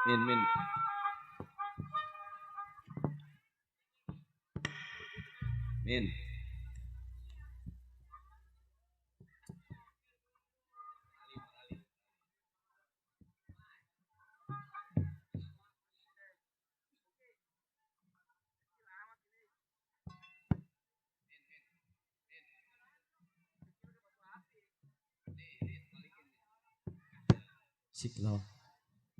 Min, min. Min. Signal.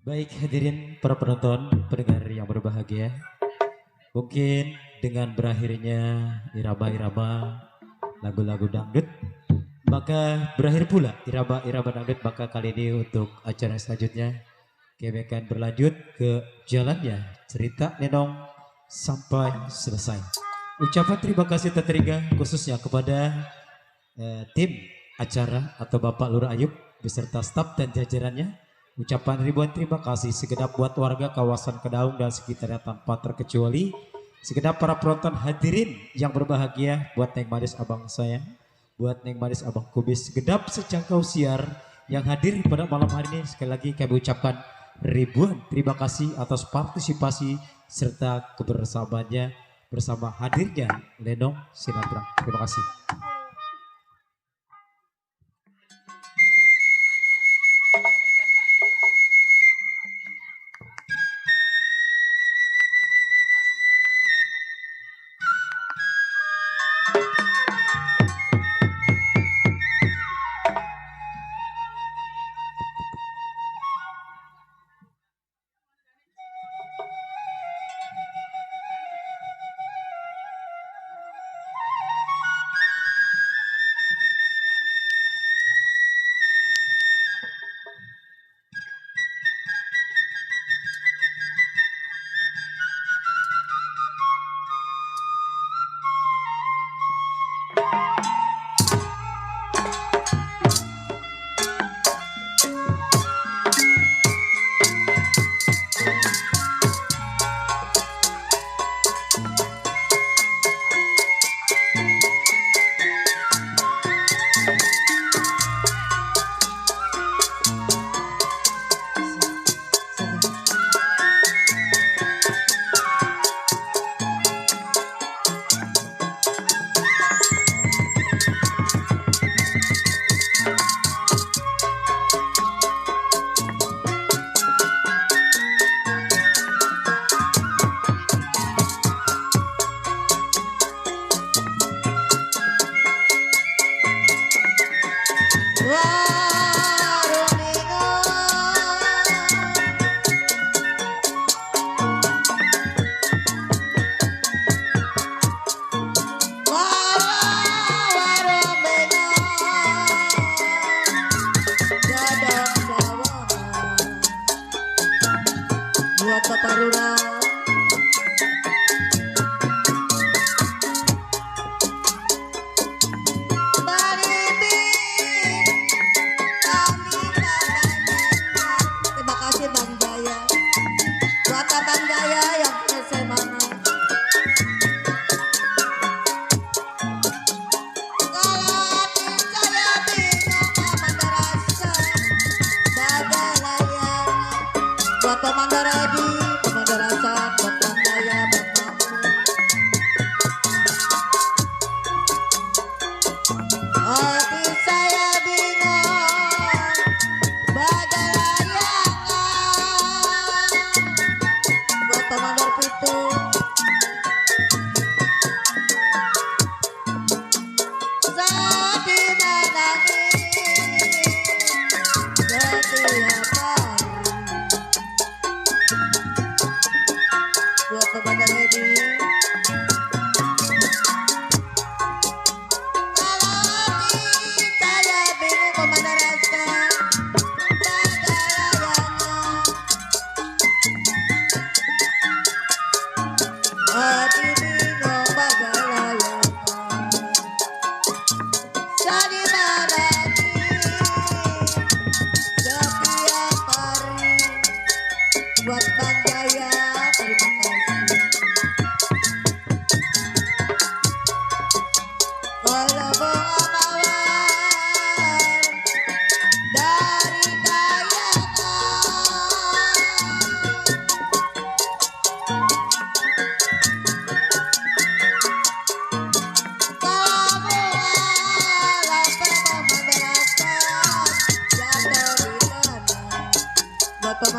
Baik hadirin para penonton, pendengar yang berbahagia. Mungkin dengan berakhirnya irama-irama lagu-lagu dangdut, maka berakhir pula irama-irama dangdut. Maka kali ini untuk acara selanjutnya kami akan berlanjut ke jalannya cerita Nenong sampai selesai. Ucapan terima kasih tak terhingga khususnya kepada tim acara atau Bapak Lurah Ayub beserta staf dan jajarannya. Ucapan ribuan terima kasih segenap buat warga kawasan Kedaung dan sekitarnya tanpa terkecuali. Segenap para penonton hadirin yang berbahagia, buat Neng Manis abang sayang, buat Neng Manis abang kubis, segenap secangkau siar yang hadir pada malam hari ini. Sekali lagi kami ucapkan ribuan terima kasih atas partisipasi serta kebersamaannya bersama hadirnya Lenong Sinatra. Terima kasih.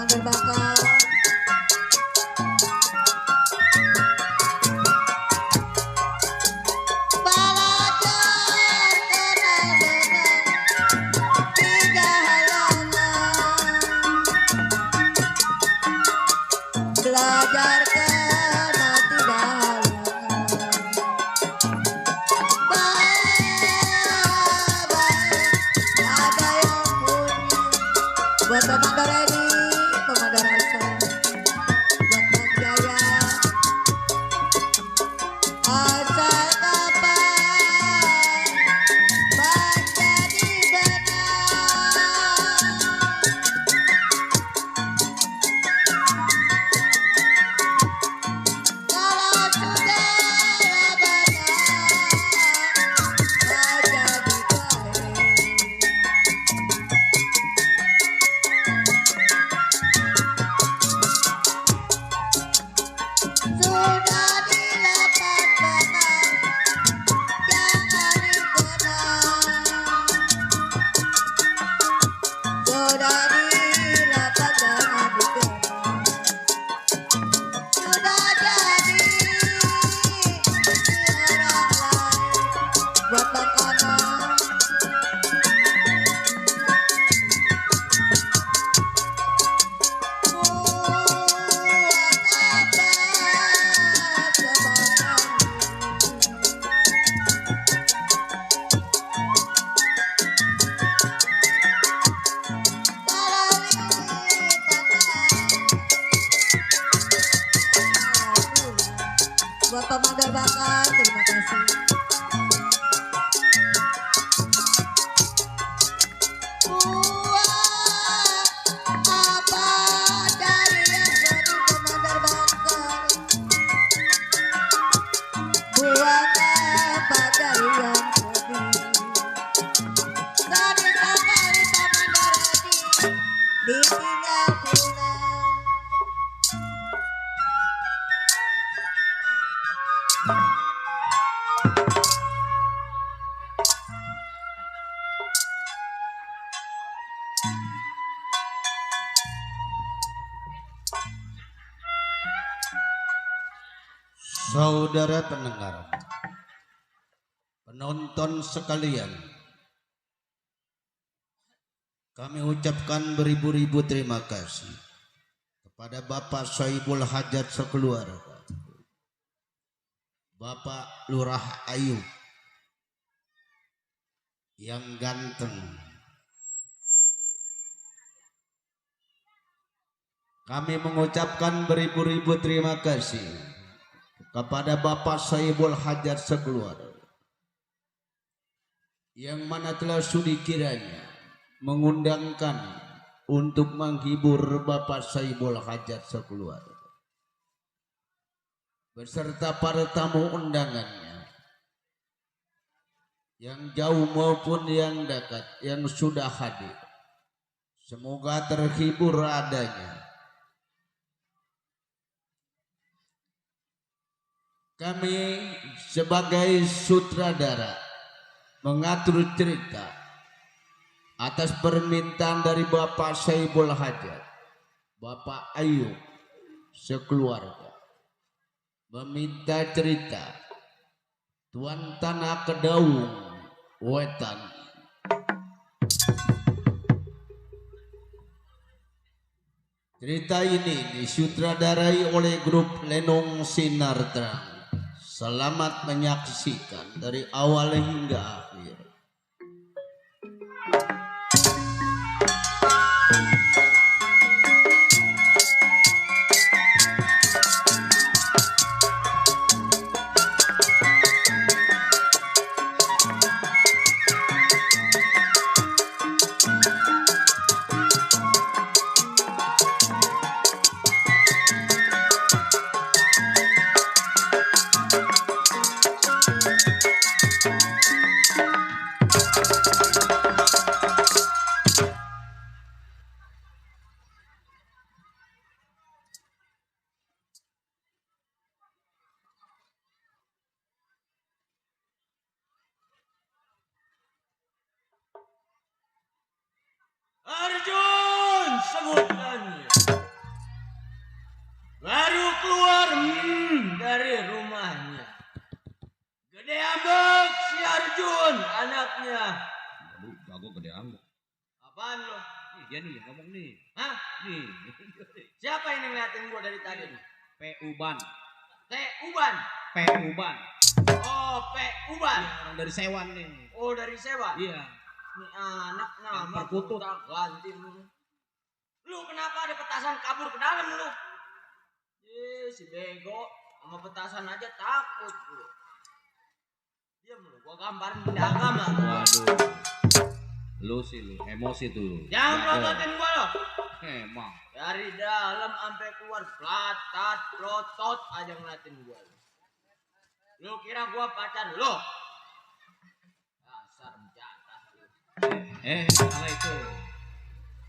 pemanggil bakal belajar kenal dengan tiga halangan, belajar kenal tiga halangan. Ada yang punya buat Bang Ready, Pemadar Rasa, buat Bang Jaya, asal kapan baca di benak, kalau sudah benar baca di sudah dilapat benar, jangan dikenal. Sudah dilapat jangan dikenal. Sudah jadi orang lain buat makanan. Buat pemanggil bakal, terima kasih. Buat apa dari yang jadi pemanggil bakal? Buat apa dari yang sedih? Tadi kali pemanggil ready ditinggal pulang. Saudara pendengar, penonton sekalian, kami ucapkan beribu-ribu terima kasih kepada Bapak Sohibul Hajat sekeluarga, Bapak Lurah Ayub yang ganteng. Kami mengucapkan beribu-ribu terima kasih kepada Bapak Sohibul Hajat sekeluarga, yang mana telah sudi kiranya mengundangkan untuk menghibur Bapak Sohibul Hajat sekeluarga beserta para tamu undangannya yang jauh maupun yang dekat yang sudah hadir. Semoga terhibur adanya. Kami sebagai sutradara mengatur cerita atas permintaan dari Bapak Sohibul Hajat, Bapak Ayub sekeluarga, meminta cerita Tuan Tanah Kedaung Wetan. Cerita ini disutradarai oleh grup Lenong Sinar Terang. Selamat menyaksikan dari awal hingga akhir. Arjun sebutkan. anaknya. Aduh, jago gede amat. Apaan lo? Nih, dia nih ngomong nih. Hah? Nih. Siapa ini ngeliatin gua dari tadi nih? P Uban. Uban. P Uban. Oh, Uban. Iya, orang dari Sewan nih. Oh, dari sewa. Iya. Ini anak nama perkutut. ganti lu. Lu kenapa ada petasan kabur ke dalam lu? Si bego sama petasan aja takut lu. Diam lu, gua gambarin benda agama. Waduh. Lu sih lu, emosi tuh lu. Jangan Jago. pelototin gua lo. Emang. Dari dalam sampai keluar platat, plotot aja ngeliatin gua. Lu kira gua pacar lu? Dasar jatah lu. Salah itu.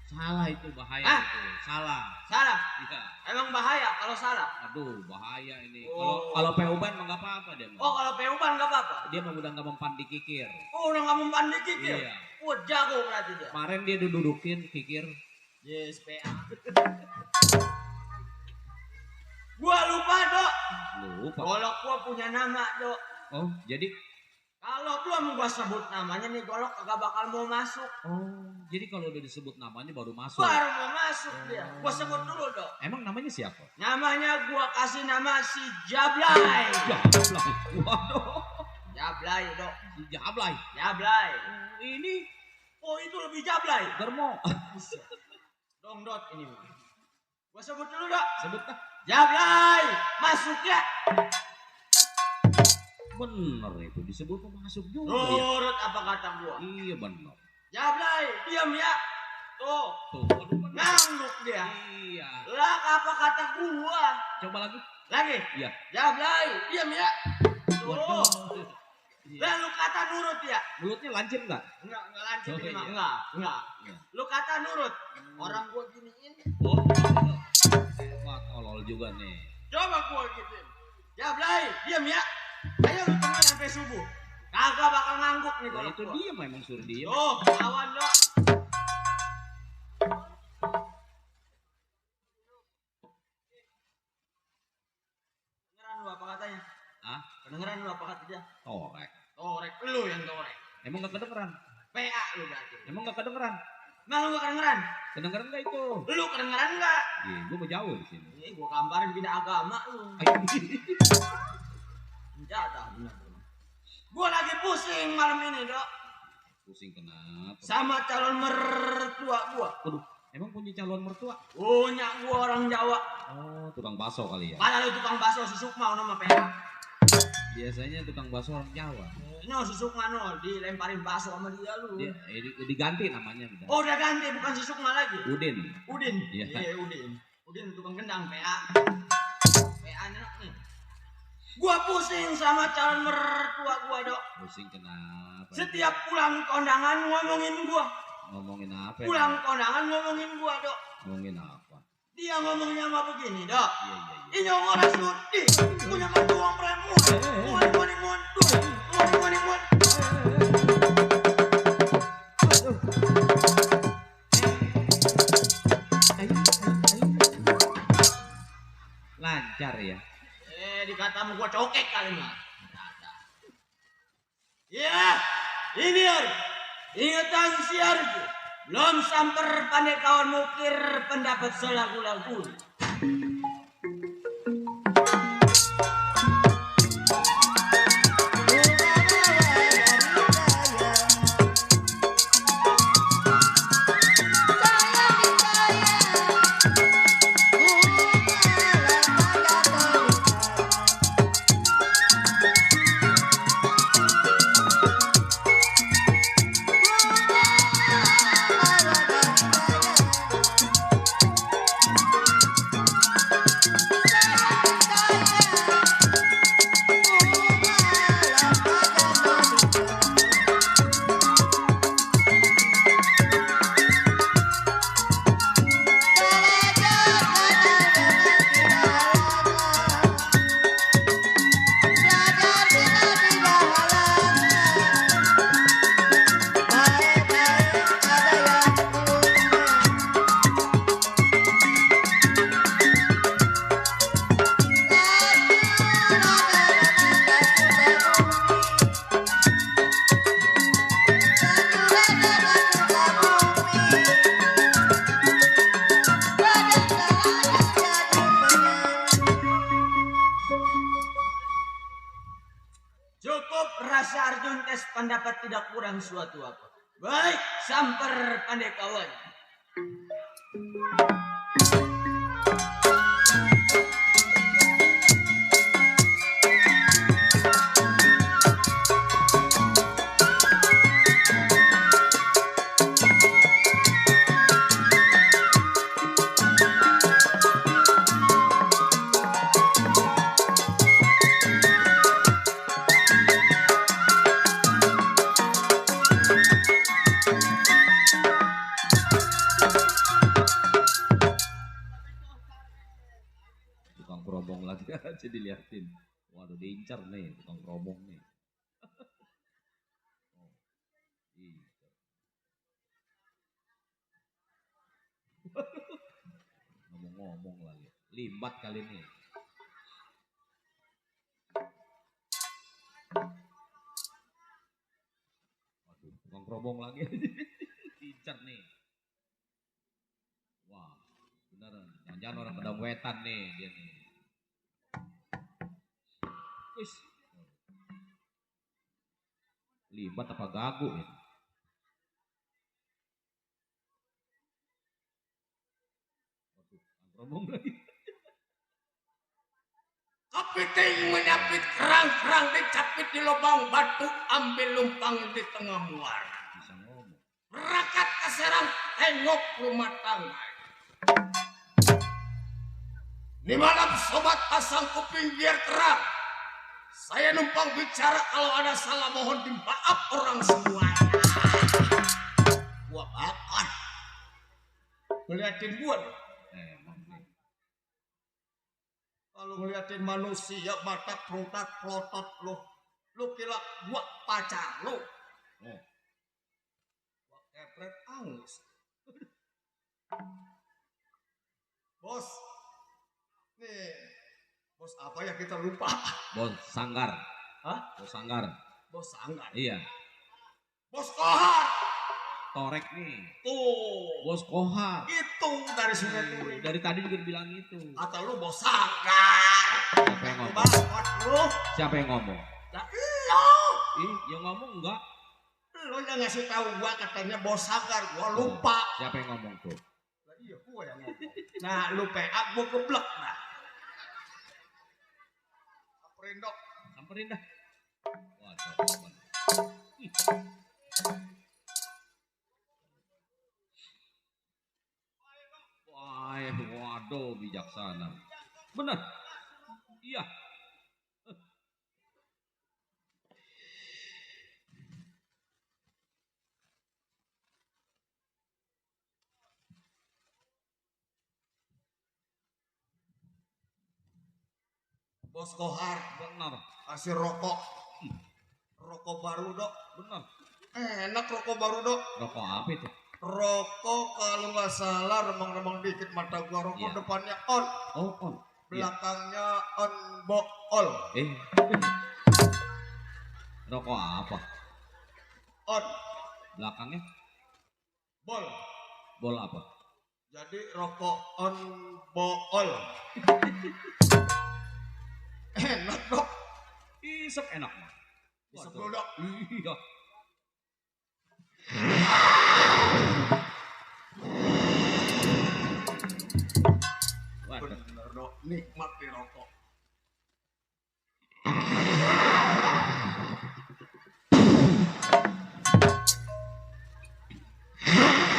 Salah itu bahaya Hah? itu. Salah. Salah. Iya. Emang bahaya kalau salah. Aduh, bahaya ini. Oh. Kalau P Uban mah enggak apa-apa dia mah. Oh, kalau peuban enggak apa-apa. Dia mah udah enggak mempan di kikir. Oh, udah nggak mempan dikikir. Iya. Oh, jago berarti dia. Kemarin dia dudukin kikir. Yes, PA. Gua lupa, Dok. Lupa. Golok gua punya nama, Dok. Oh, jadi Kalau belum gua sebut namanya nih golok kagak bakal mau masuk. jadi kalau udah disebut namanya baru masuk. Baru mau masuk dia. Gua sebut dulu, Dok. Emang namanya siapa? Namanya gua kasih nama si Jablay. Jablay. Waduh. Jablay, Dok. Jablay. Jablay. Ini Oh, itu lebih Jablay. Germo. Dong, Dot ini mah. Gua sebut dulu, Dok. Sebut dah. Jablay, masuk ya. Bener itu disebut masuk juga ya. Nurut apa kata gua? Iya bener. Jablay, diam ya. Tuh, Tuh, aduh, bener. ngangguk dia. Iya. Lah apa kata gua? Coba lagi. Lagi. Iya. Jablay, diam ya. Tuh. Waduh. Iya. Lah lu kata nurut ya? Mulutnya lancip nggak? Enggak lanjut Oh, ini mah. iya. Enggak. Iya. Lu kata nurut. Orang gua giniin. Oh. Wah, tolol juga nih. Coba gua gituin. Jablay, diam ya. Ayo lu tunggu sampai subuh. Kagak bakal ngangguk nih Nah, kalau itu gua. dia memang suruh dia. Tuh, lawan dok. Kedengeran lu apa katanya? Hah? Kedengeran lu apa kata dia? Torek. Torek, lu yang torek. Emang gak kedengeran? PA lu berarti. Emang gak kedengeran? Emang lu gak kedengeran? Kedengeran gak itu? Lu kedengeran gak? Iya, gue mau jauh di sini. Ini gua gambarin beda agama lu. Ayo. Jatah bener. Gua lagi pusing malam ini dok. Pusing kenapa? Sama calon mertua gua. Waduh, emang punya calon mertua? Punya gua orang Jawa. Oh, tukang bakso kali ya? Padahal itu tukang bakso si Sukma nama PA. Biasanya tukang bakso orang Jawa. No, si Sukma no, dilemparin bakso sama dia lu. Dia diganti namanya. Udah. Oh udah ganti, bukan si Sukma lagi. Udin. Udin. Iya. Iya Udin. Udin tukang gendang PA. PA-nya nih. Gua pusing sama calon mertua gua dok. Pusing kenapa? Setiap pulang kondangan ngomongin gua. Ngomongin apa? Pulang kondangan ngomongin gua dok. Ngomongin apa? Dia ngomongnya sama begini dok. Iya, iya, iya. Ini orang sudi punya ketuang perempuan. Mon. Lancar ya. Dikatamu gua cokek kali mah. Ya, ini hari. Ingatan siar. Belum samper pandai kawan mukir pendapat selagu-lagu. atas pendapat tidak kurang suatu apa. Baik, samper pandai kawan. Tukang kerobong lagi aja diliatin. Waduh, diincar nih tukang kerobong nih. Oh, iya. Ngomong-ngomong lagi. Limbat kali ini. Waduh, tukang kerobong lagi. Diincar nih. Wah, beneran. Jangan-jangan orang pedang wetan nih dia nih. Wis. Limbat apa gagu ya? Waduh, tukang kerobong lagi. Kepiting menyapit kerang-kerang dicapit di lubang batu, ambil lumpang di tengah muara. Bisa ngomong. Rakat keserang tengok rumah tangga. Ini malam sobat pasang kuping biar terang. Saya numpang bicara, kalau ada salah mohon dimaaf orang semuanya. Gua bakal ngeliatin gua dong. Emang nih. Kalau ngeliatin manusia mata kerutak pelotot lu kira gua pacar lu. Oh, Gua kepret angus. Bos, nih bos apa ya kita lupa? Bos Sanggar. Hah? Bos Sanggar. Bos Anggar. Iya. Bos Kohar. Torek nih. Tuh. Bos Kohar. Itu dari Sungai Turi. Dari tadi juga dibilang itu. Atau lu bos Anggar. Siapa yang ngomong? Banget lu. Siapa yang ngomong? Nah, lo. Ih, yang ngomong enggak. Lo yang ngasih tahu gua katanya bos Anggar. Gua lupa. Siapa yang ngomong tuh? Lah iya gua yang ngomong. Nah, lu PA gua geblek nah. Samperin dok. Samperin dah. Waduh. Waduh, bijaksana. Benar. Iya. Bos Kohar Benar. kasih rokok. Rokok baru dok. Benar. Enak rokok baru dok. Rokok apa itu? Rokok kalau nggak salah remang-remang dikit mata gua, rokok Iya. depannya on, Oh, on. Iya. belakangnya on bool. Rokok apa? On Belakangnya bol. bol apa? Jadi rokok on bool. Enak dok. Isep enak mah. Isep Waduh. dulu, dok. Iya. Waduh. Bener dok, nikmat di rokok.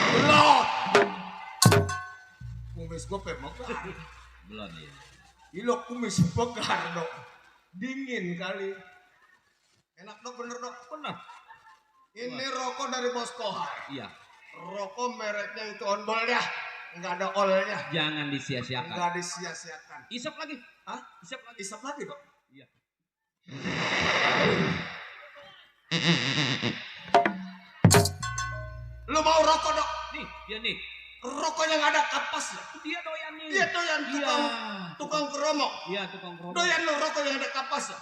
Belum. Kumis gue pemegar. Belum ya. Gila kumis pegar dok. Dingin kali. Enak dok, bener dok. Benar. Ini rokok dari Bos Kohar. Iya. Rokok mereknya itu on bol ya. Enggak ada olnya. Jangan disia-siakan. Enggak disia-siakan. Isep lagi. Hah? Isep lagi. Isap lagi dok. Iya. Lu mau rokok dok? Nih, dia nih. Rokok yang ada kapasnya. Dia doyan nih. Dia doyan tukang keromok. Iya, tukang kerobong. Doyan lu rokok yang ada kapasnya.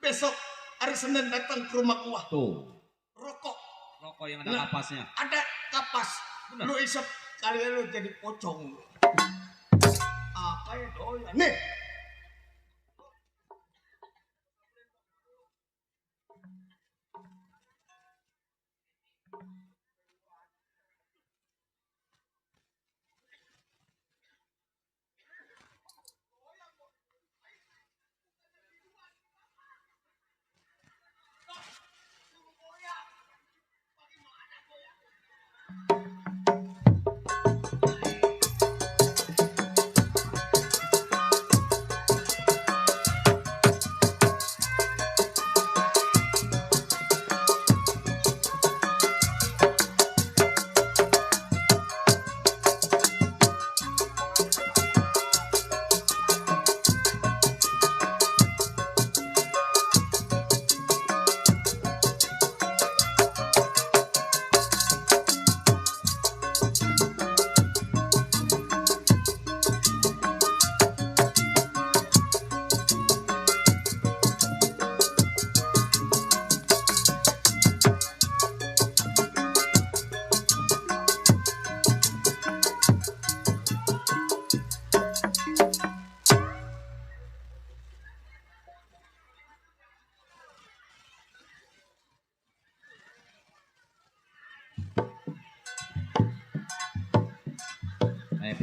Besok hari Senin datang ke rumah gua. Tuh. Rokok Rokok yang ada Nah. kapasnya. ada kapas. Benar. Lu isep kalian lu jadi pocong. Apa ya doyan? Nih.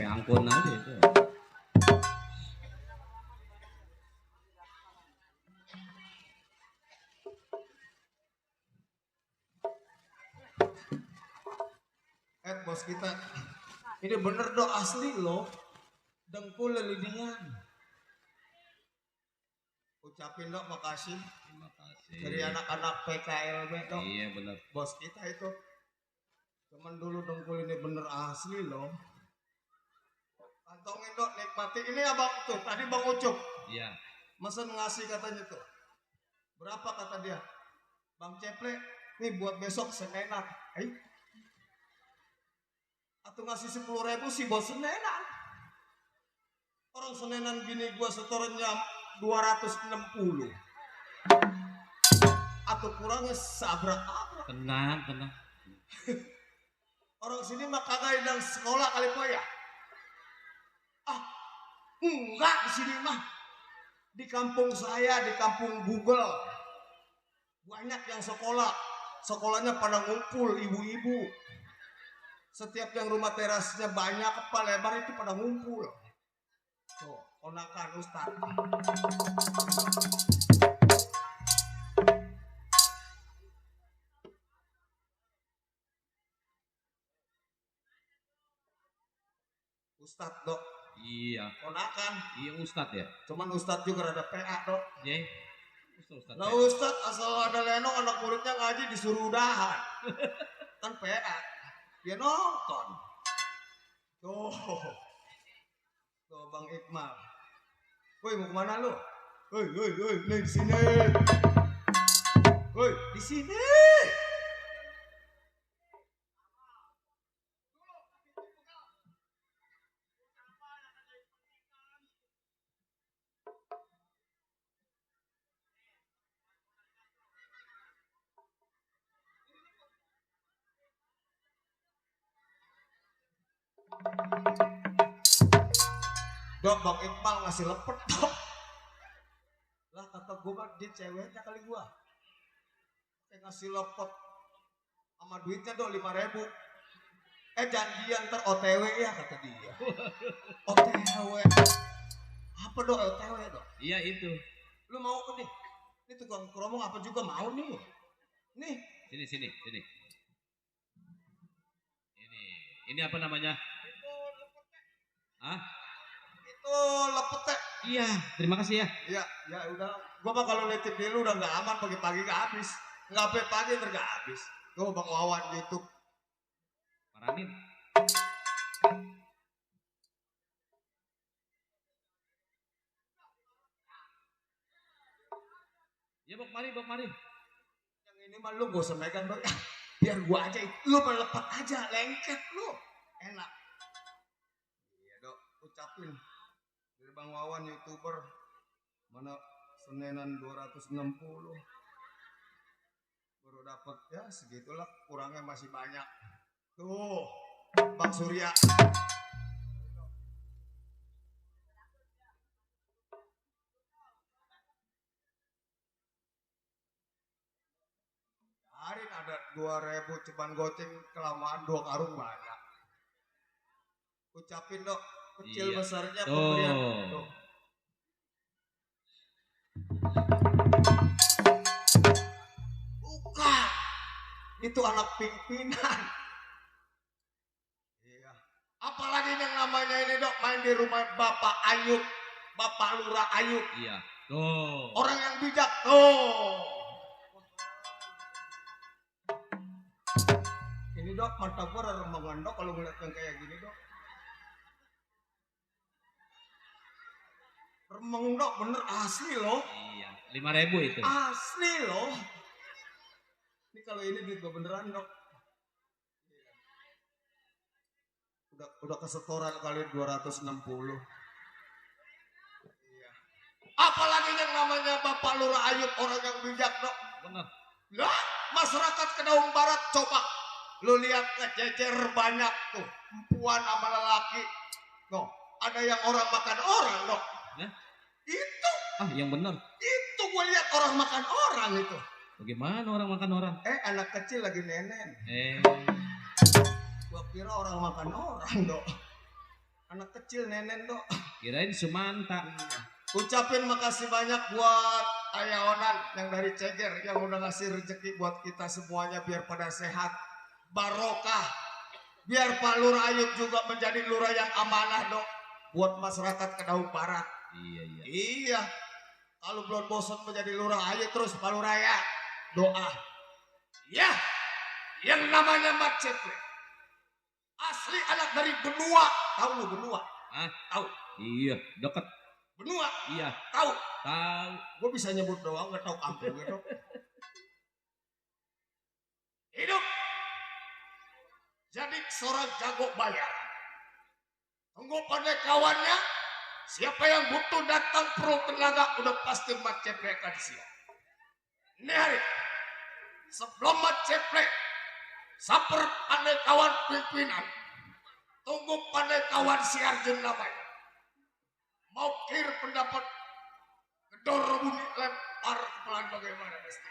kayak angkon aja itu. Bos kita, ini bener dok asli loh, dengkul lelidingan. Ucapin dok makasih Terima kasih. dari anak-anak PKLB dok. Iya benar. Bos kita itu, cuman dulu dengkul ini bener asli loh. Kantongin dok, nikmati. Ini abang tuh, tadi bang Ucup Iya. mesen ngasih katanya tuh. Berapa kata dia? Bang Ceple, nih buat besok senenan. Atau ngasih 10.000 sih bos senenan. Orang senenan bini gua setorannya 260. Atau kurangnya sabrak-abrak. Tenang, tenang. Orang sini mah kagak yang sekolah kali po ya. Enggak di sini mah. Di kampung saya, di kampung Google. Banyak yang sekolah. Sekolahnya pada ngumpul ibu-ibu. Setiap yang rumah terasnya banyak kepala lebar itu pada ngumpul. Tuh, onakan Ustaz. Ustaz dok, Iya. onakan. Iya Ustad ya. Cuman Ustaz juga ada PA dok. Iya. Ustad. Nah Ustaz asal ada lenong anak muridnya ngaji disuruh udahan. Kan PA. Dia nonton. Tuh. Tuh Bang Iqmal. Woi mau kemana lu? Woi, nih di sini. Woi, di sini. Dok, Bang Iqbal ngasih lepet dok. Lah kata gue mah dia ceweknya kali gua. Kayak ngasih lepet sama duitnya dok 5.000. Janjian ntar OTW ya kata dia. OTW. Apa dok OTW dok? Iya itu. Lu mau ke nih? Ini tukang keromong apa juga mau nih? Nih. Sini. Ini apa namanya? Hah? Itu lepet. Iya, terima kasih ya. Ya udah. Gua mah kalau nitip dulu udah nggak aman pagi-pagi nggak habis. Nggak pagi ntar nggak habis. Tuh Bang Wawan YouTube. Paranin. Ya bok mari. Yang ini mah lu gak usah megang dok. Biar gua aja. Lu melepet aja, lengket lu. Enak. Iya dok, ucapin. Dari Bang Wawan YouTuber. Mana senenan 260. Baru dapat ya segitulah, kurangnya masih banyak. Tuh, Bang Surya. Hari ada 2.000 cuman goceng kelamaan 2 karung banyak. Ucapin dok, kecil Iya. besarnya Tuh. pemberian. Tuh. Buka. Itu anak pimpinan. Iya. Apalagi yang namanya ini dok main di rumah Bapak Ayub, Bapak Lurah Ayub. Iya. Tuh. Orang yang bijak. Tuh. Ini dok mata gua remengan dok kalau ngeliat yang kayak gini dok. Remeng dok bener asli loh. Iya. 5.000 itu. Asli loh. Ini kalau ini duit gua beneran dok. Udah kesetoran kali 260. Iya. Apalagi yang namanya Bapak Lurah Ayub orang yang bijak dok. Benar. Lah masyarakat Kedaung Barat coba lu lihat kececer banyak tuh perempuan sama lelaki. Tuh ada yang orang makan orang dok. Nah? Itu Yang benar. itu gua lihat orang makan orang itu. Bagaimana orang makan orang? Anak kecil lagi nenen. Gua kira orang makan orang dok. Anak kecil nenen dok. Kirain Sumanta. Ucapin makasih banyak buat Ayah Onan yang dari Ceger yang udah ngasih rezeki buat kita semuanya biar pada sehat, barokah. Biar Pak Lurah Ayub juga menjadi lurah yang amanah dok buat masyarakat Kedaung Barat. Iya, iya. Iya. Kalau belum bosan menjadi lurah ayo terus Pak Lurah ya. Doa. Ya. Yang namanya Mat Ceple. Asli anak dari benua. Tahu lu benua? Hah? Tahu. Iya, deket. Benua. Iya, Tahu. tahu. Gue bisa nyebut doang nggak tahu kampung gitu. Hidup. Jadi seorang jago bayar. Tunggu pada kawannya. Siapa yang butuh datang perlu tenaga udah pasti Mat Ceple akan siap. Ini hari sebelum Mat Ceple saper pandai kawan pimpinan. Tunggu pandai kawan siarjen namanya. Mau kir pendapat gedor bumi lempar pelan bagaimana mesti.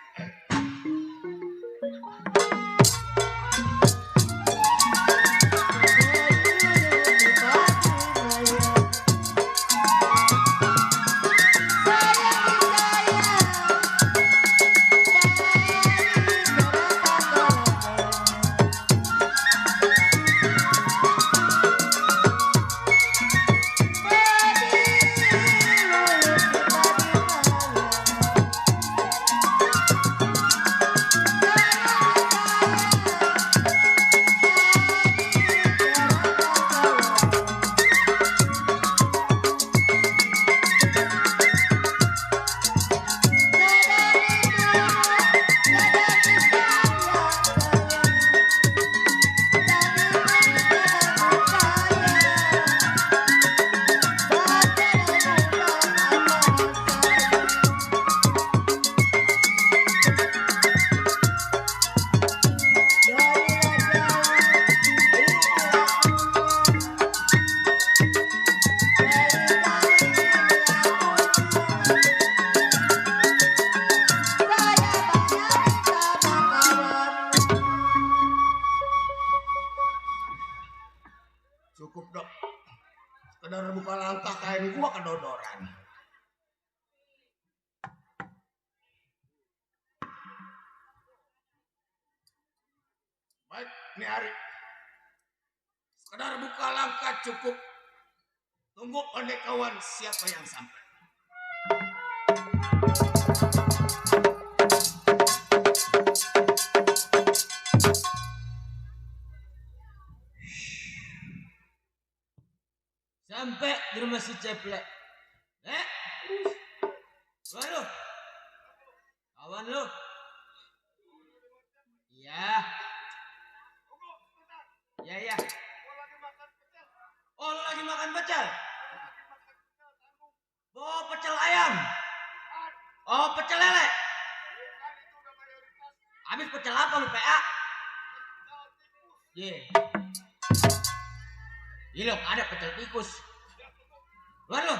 Cukup dok. Sekedar buka langkah kain gua kedodoran. Baik, ini hari. Sekedar buka langkah cukup. Tunggu pandai kawan siapa yang sampai. Sampai di rumah si Ceple. Keluar lu. Kawan lu. Iya. Iya, iya. Oh, lu lagi makan pecel? Oh, pecel ayam. Oh, pecel lele. Habis pecel apa lu, PA? Iya. Iya loh, ada pecel tikus. Luar lo.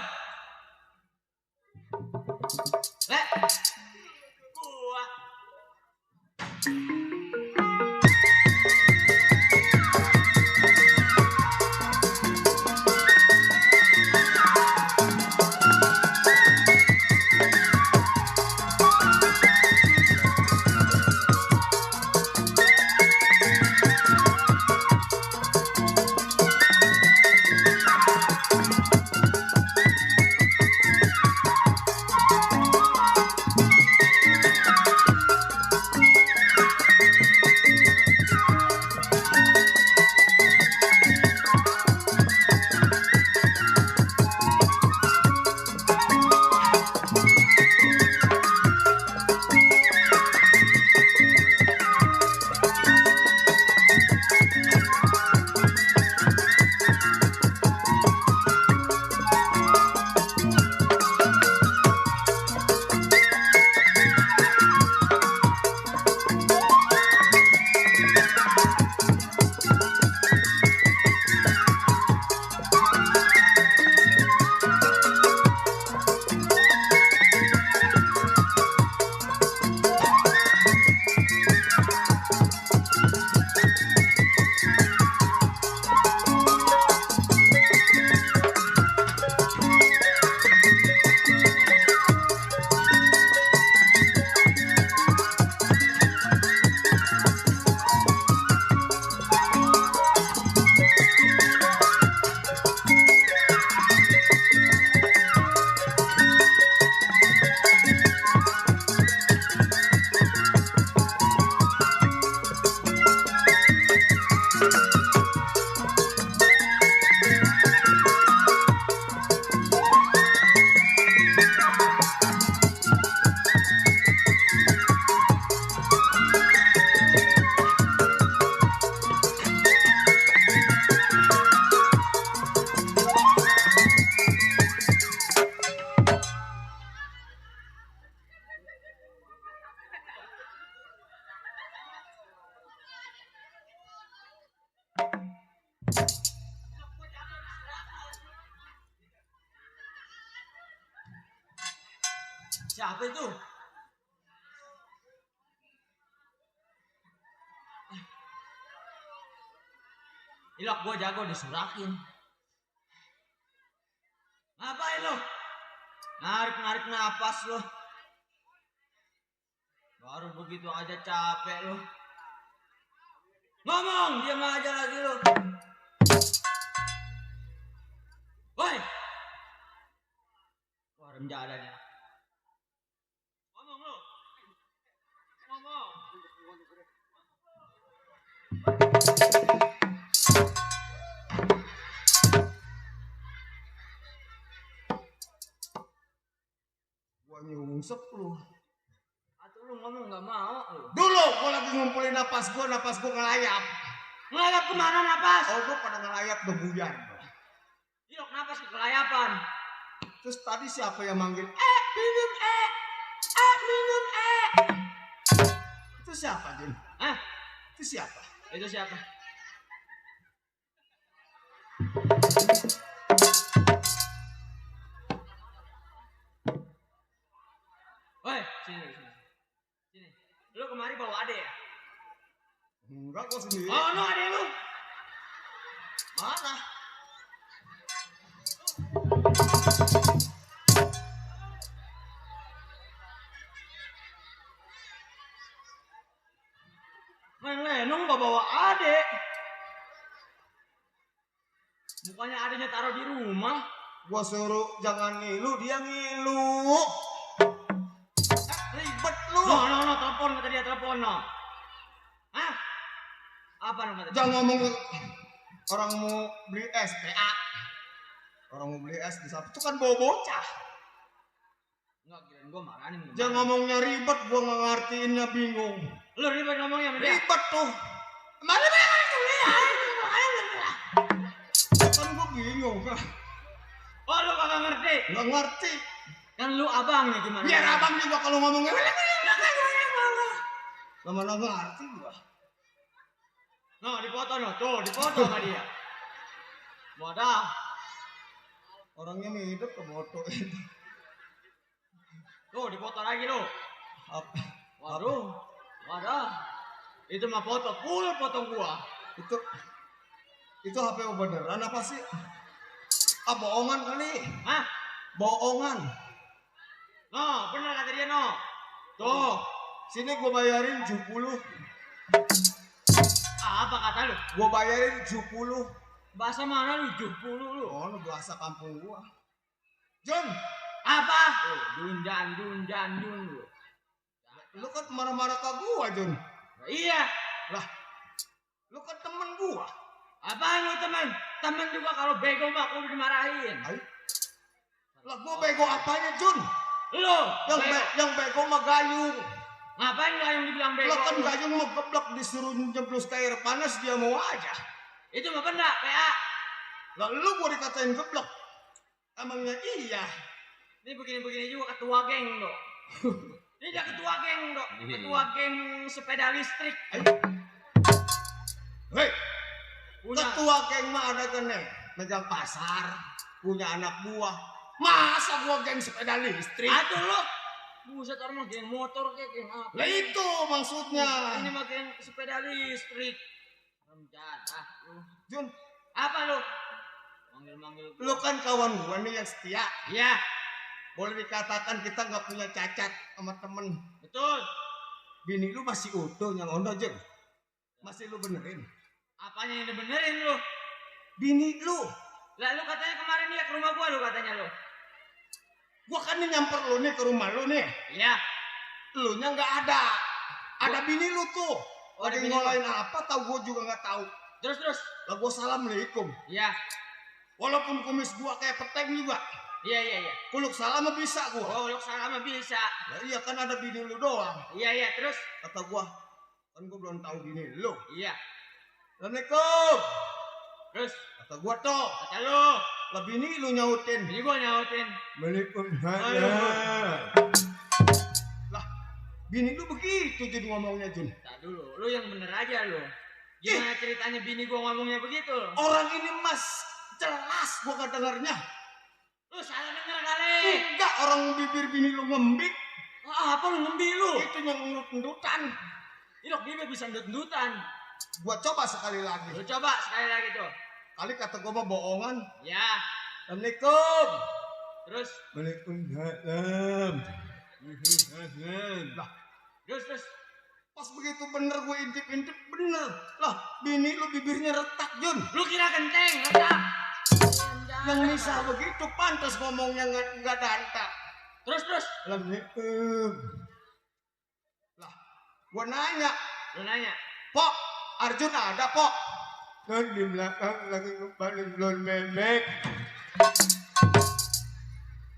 Gua. Siapa itu? Ilok gua jago disurakin. Ngapain lo? Narik napas lo. Baru begitu aja capek lo. Ngomong, diam aja lagi lo. Woi. Wah, remja ada nih. Ngomong lo. Ngomong. Gua nyungsep lu. Atau lu ngomong nggak mau lu. Dulu gua lagi ngumpulin napas gua ngelayap. Ngelayap kemana napas? Oh, gua pada ngelayap debuyan. Ilok napas ke kelayapan. Terus tadi siapa yang manggil? Minum minum Itu siapa, Jun? Hah? Itu siapa? Itu siapa? Woi, sini. Lu kemari bawa ade ya? Enggak, gua sendiri. Oh, no ade lu. Mana? Main lenong gak bawa ade. Mukanya adenya taruh di rumah. Gua suruh jangan ngilu, dia ngilu. Ribet lu. No, telepon kata dia telepon no. Hah? Apa namanya? Jangan ngomong orang mau beli es, PA. Orang mau beli es di samping itu kan bawa bocah. Enggak, kirain gua marahin. Jangan ngomongnya ribet, gua nggak ngertiinnya bingung. Lu ribet ngomongnya sama dia. Ribet tuh. Mana kan gua bingung. Oh, lu kagak ngerti. Nggak ngerti. Kan lu abangnya gimana? Biar abang juga kalau ngomongnya. Mana ngerti gua. No, dipoto no. Tuh, dipoto sama dia. Wadah. Orangnya hidup ke foto itu. Tuh, dipoto lagi lu. Apa? Wadah. Itu mah foto, full foto gua. Itu HP beneran apa sih? Ah, bohongan kali. Hah? Bohongan. No, bener kata dia no. Tuh. Sini gua bayarin 70. Apa kata lu? Gua bayarin 70. Bahasa mana lu? 70 lu. Oh, lu bahasa kampung gua. John, Apa? Dunjan lu. lu kan marah-marah ke gua, John. Iya. Lah, lu kan temen gua. Apaan lu teman? Teman juga kalau bego mah kudu dimarahin. Ay. Lah, gua bego apanya, John? Lu Yang bego mah gayung. ngapain lu yang dibilang bego? Lah kan gayung mah geblek disuruh nyeblos ke air panas dia mau aja. Itu mah benar, PA. Lah lu gua dikatain geblek. Emangnya iya. Ini begini-begini juga ketua geng, Dok. Ini dia ketua geng, Dok. Ketua geng sepeda listrik. Hei, Punya ketua geng mah ada kan megang pasar, punya anak buah. Masa gua geng sepeda listrik? Aduh lu. Buset, orang mah geng motor kayak geng apa? Lah itu maksudnya. Ini mah geng sepeda listrik. Remjadah lu. Jun, Apa lu? Manggil-manggil gua. lu kan kawan gua nih yang setia. Iya, Boleh dikatakan kita nggak punya cacat sama temen. betul. Bini lu masih utuh yang onda, Jun. Masih lu benerin. Apanya yang dibenerin lu? Bini lu. Lah lu katanya kemarin dia ke rumah gua lu katanya lu. Gua kan nih nyamper lu nih ke rumah lu nih. Iya. Lu nya nggak ada. Ada bini lu tuh. Oh, ada Lagi bini ngolain apa tahu gua juga nggak tahu. Terus. Lah gua assalamualaikum. Iya. Walaupun kumis gua kayak peteng juga. Iya. Kuluk salam mah bisa gua. Oh, lu salah mah bisa. Lah iya kan ada bini lu doang. Iya, terus. Kata gua. Kan gua belum tahu bini lu. Iya. Assalamualaikum. Terus Kata gua toh. kata lu, Lah bini lu nyautin. ini gua nyautin. Waalaikumsalam. Lah bini lu begitu jadi ngomongnya, Jun. Tak dulu, lu yang bener aja lu. Gimana ceritanya bini gua ngomongnya begitu? Orang ini mas jelas gua kedengarnya. Lu salah denger kali. Enggak, orang bibir bini lu ngembik. Ah, apa lu ngembi lu? Itu yang ngendut-ngendutan. Ilok dia bisa ndut-ndutan. Gua coba sekali lagi. Lu coba sekali lagi tuh. Kali kata gua mah bohongan. Ya, Assalamualaikum. terus. Waalaikumsalam. Lah, Terus. pas begitu bener gue intip-intip bener. Lah, bini lu bibirnya retak, Jun. Lu kira genteng, retak. Yang bisa begitu pantas ngomongnya nggak danta. Terus. Assalamualaikum. Lah, gua nanya, Lu nanya. Pok, Arjun ada, Pok? Dan di belakang lagi ngepanin blon bebek.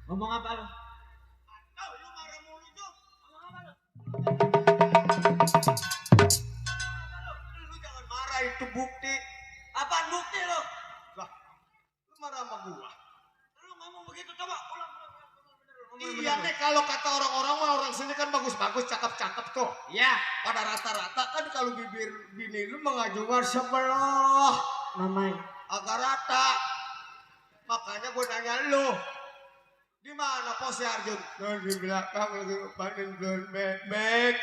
Ngomong apa lu? Tahu lu marah mulu, Jun. Ngomong apa lu? Lu jangan marah, itu bukti. Apaan bukti lu? Lah, lu marah sama gua. Lu ngomong begitu coba ulang. Iya nih, kalau kata orang-orang mah orang sini kan bagus-bagus, cakep-cakep tuh. Ya, Pada rata-rata kan kalau bibir bini lu mengajungan sebelah namanya. agak rata. Makanya gue nanya lu, di mana pos si Arjun? Di belakang lagi ngepanin blon bebek.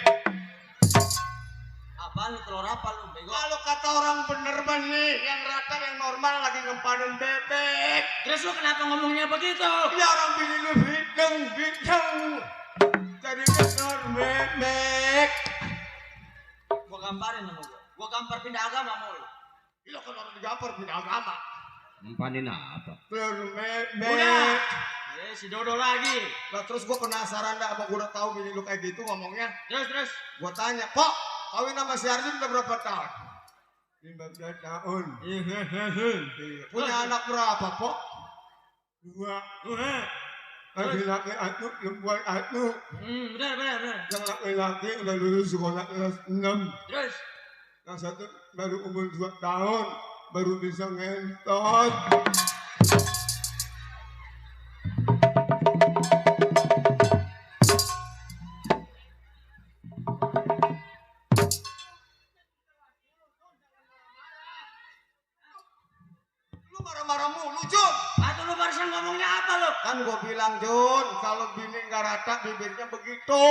Apaan lu telur apa lu bego? Kalau kata orang bener mah nih, yang rata yang normal lagi ngepanin bebek. Terus lu kenapa ngomongnya begitu? Ya orang bini lu bideng. Jadi blon bebek. Gua gamparin sama gua. Gua gampar pindah agama mau lu. Gila kan orang digampar pindah agama. Mempanin apa? Blon bebek. Udah. Si Dodo lagi. Nah terus gue penasaran dah, apa gue udah tahu bini lu kayak gitu ngomongnya. Terus. Gue tanya, Pok, kawin sama si Arjun udah berapa tahun? 15 tahun. Punya anak berapa, Pok? 2. Laki-laki atu, perempuan atu. Benar. Yang laki-laki udah lulus sekolah kelas 6. Terus. Yang satu baru umur 2 tahun, baru bisa ngentot. Lu marah-marah mulu, Jun. Atau lu barusan ngomongnya apa lu? Kan gue bilang, Jun, kalau bini nggak rata bibirnya begitu.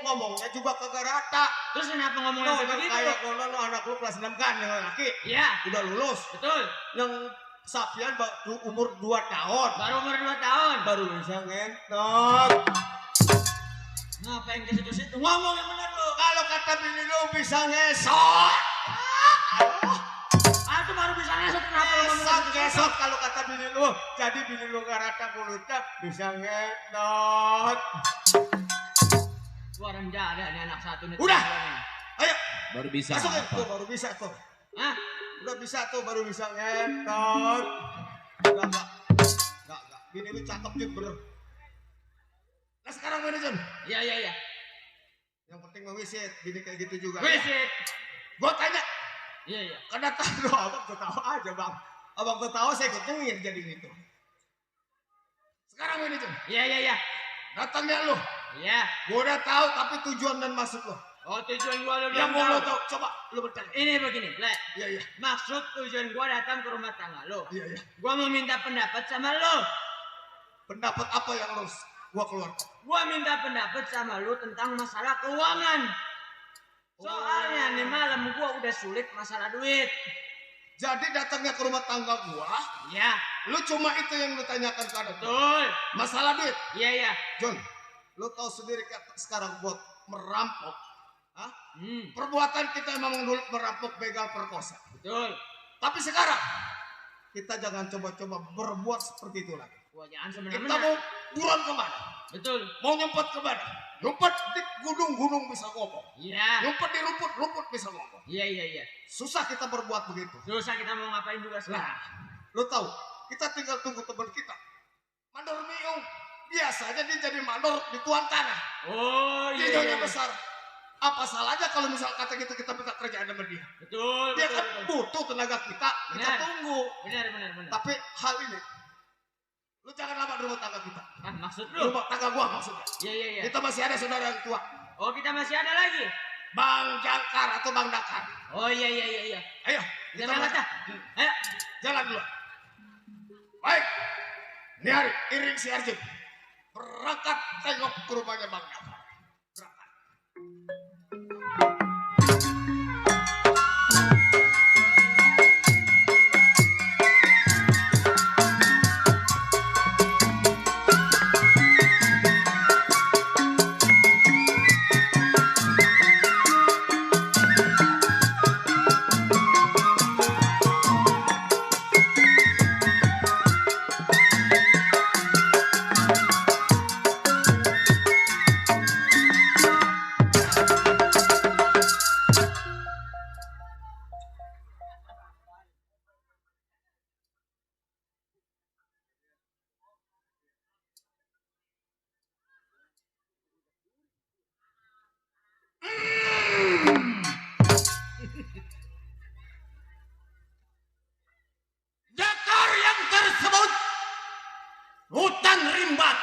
Ngomongnya juga kagak rata. Terus kenapa ngomongnya Yang begitu? kayak kono lu anak lu kelas 6 kan, yang laki Iya, udah lulus. betul. Yang Sapian baru umur 2 tahun. Baru umur 2 tahun. Baru bisa ngentot. Ngapain ke situ-situ? Ngomong yang benar lu. Kalau kata bini lu bisa ngesot. Itu baru bisa ngesot kenapa lu ngomong Ngesot, gitu? ngesot kalau kata bini lu. Jadi bini lu nggak rata mulutnya bisa ngentot. Gua orang ada nih anak satu nih. Udah. Ayo, Baru bisa masukin apa? tuh, baru bisa tuh. Hah? Udah bisa tuh, baru bisa ngentot. Enggak. Bini lu cakep Jun, bener. Nah sekarang mana Jun? Iya. Yang penting mah wisit, bini kayak gitu juga. Wisit. Gua tanya, Iya. karena tahu abang ketawa aja bang. Abang ketawa saya ikut nyengir jadi gitu. Sekarang mana Jun? Iya. Datangnya lu. Iya. Gua udah tahu tapi tujuan dan maksud lu. Oh, tujuan gua lu Yang belum mau lu tahu. tahu, coba lu bertanya. Ini begini, Ble. Iya. Maksud tujuan gua datang ke rumah tangga lo. Iya. Gua mau minta pendapat sama lo. Pendapat apa yang lu gua keluar? Gua minta pendapat sama lo tentang masalah keuangan. Soalnya nih malam gua udah sulit masalah duit. Jadi datangnya ke rumah tangga gua, Iya, lu cuma itu yang lu tanyakan ke anak gua. betul. Masalah duit. Iya. John, lu tahu sendiri sekarang buat merampok. Hah? Perbuatan kita emang dulu merampok, begal, perkosa. Betul. Tapi sekarang kita jangan coba-coba berbuat seperti itu lagi. Wah, jangan Kita semena-mena. mau buron kemana? Betul. Mau nyempet kemana? Nyempet di gunung bisa ngomong. Iya. Nyempet di rumput bisa ngomong. Iya. Susah kita berbuat begitu. Susah kita mau ngapain juga sekarang. Nah, lu tahu, kita tinggal tunggu teman kita. Mandor Miung, biasanya dia jadi mandor di tuan tanah. Oh, Dia iya. besar. Apa salahnya kalau misal kata gitu kita minta kerjaan sama dia? Betul. Dia kan butuh tenaga kita Benar. tunggu. Benar. Tapi hal ini, lu jangan lama di rumah tangga kita. Ah, maksud Di lu? rumah tangga gua maksudnya. Iya. Kita masih ada saudara yang tua. Oh, kita masih ada lagi. Bang Jangkar atau Bang Dakar. Oh, iya. Ayo, Kita kita berangkat dah. Ayo. jalan dulu. Baik. Ini hari iring si Arjun. Berangkat tengok ke rumahnya Bang Dakar.